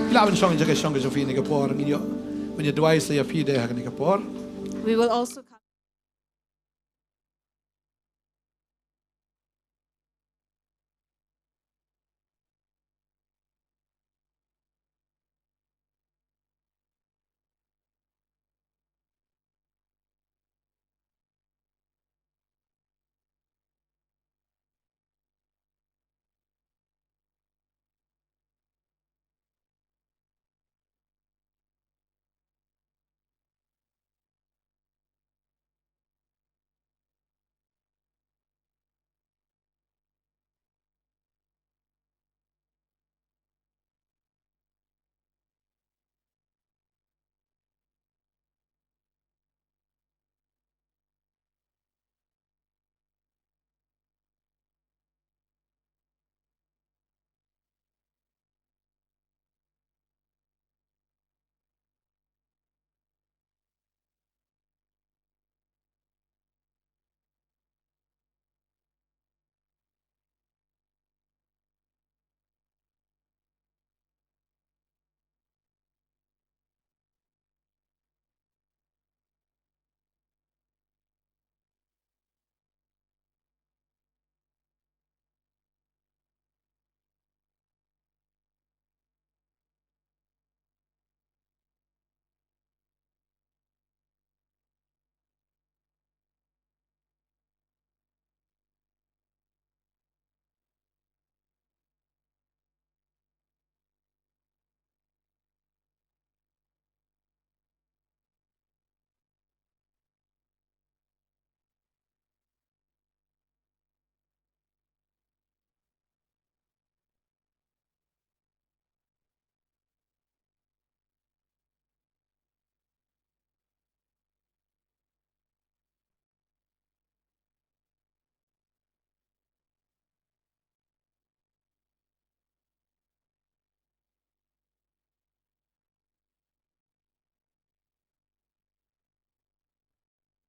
Phi lah ban shong jaka shong ka jong phi ne ka por, ngin ïoh ban ïa duwai sa ïa phi de ha kane ka por. We will also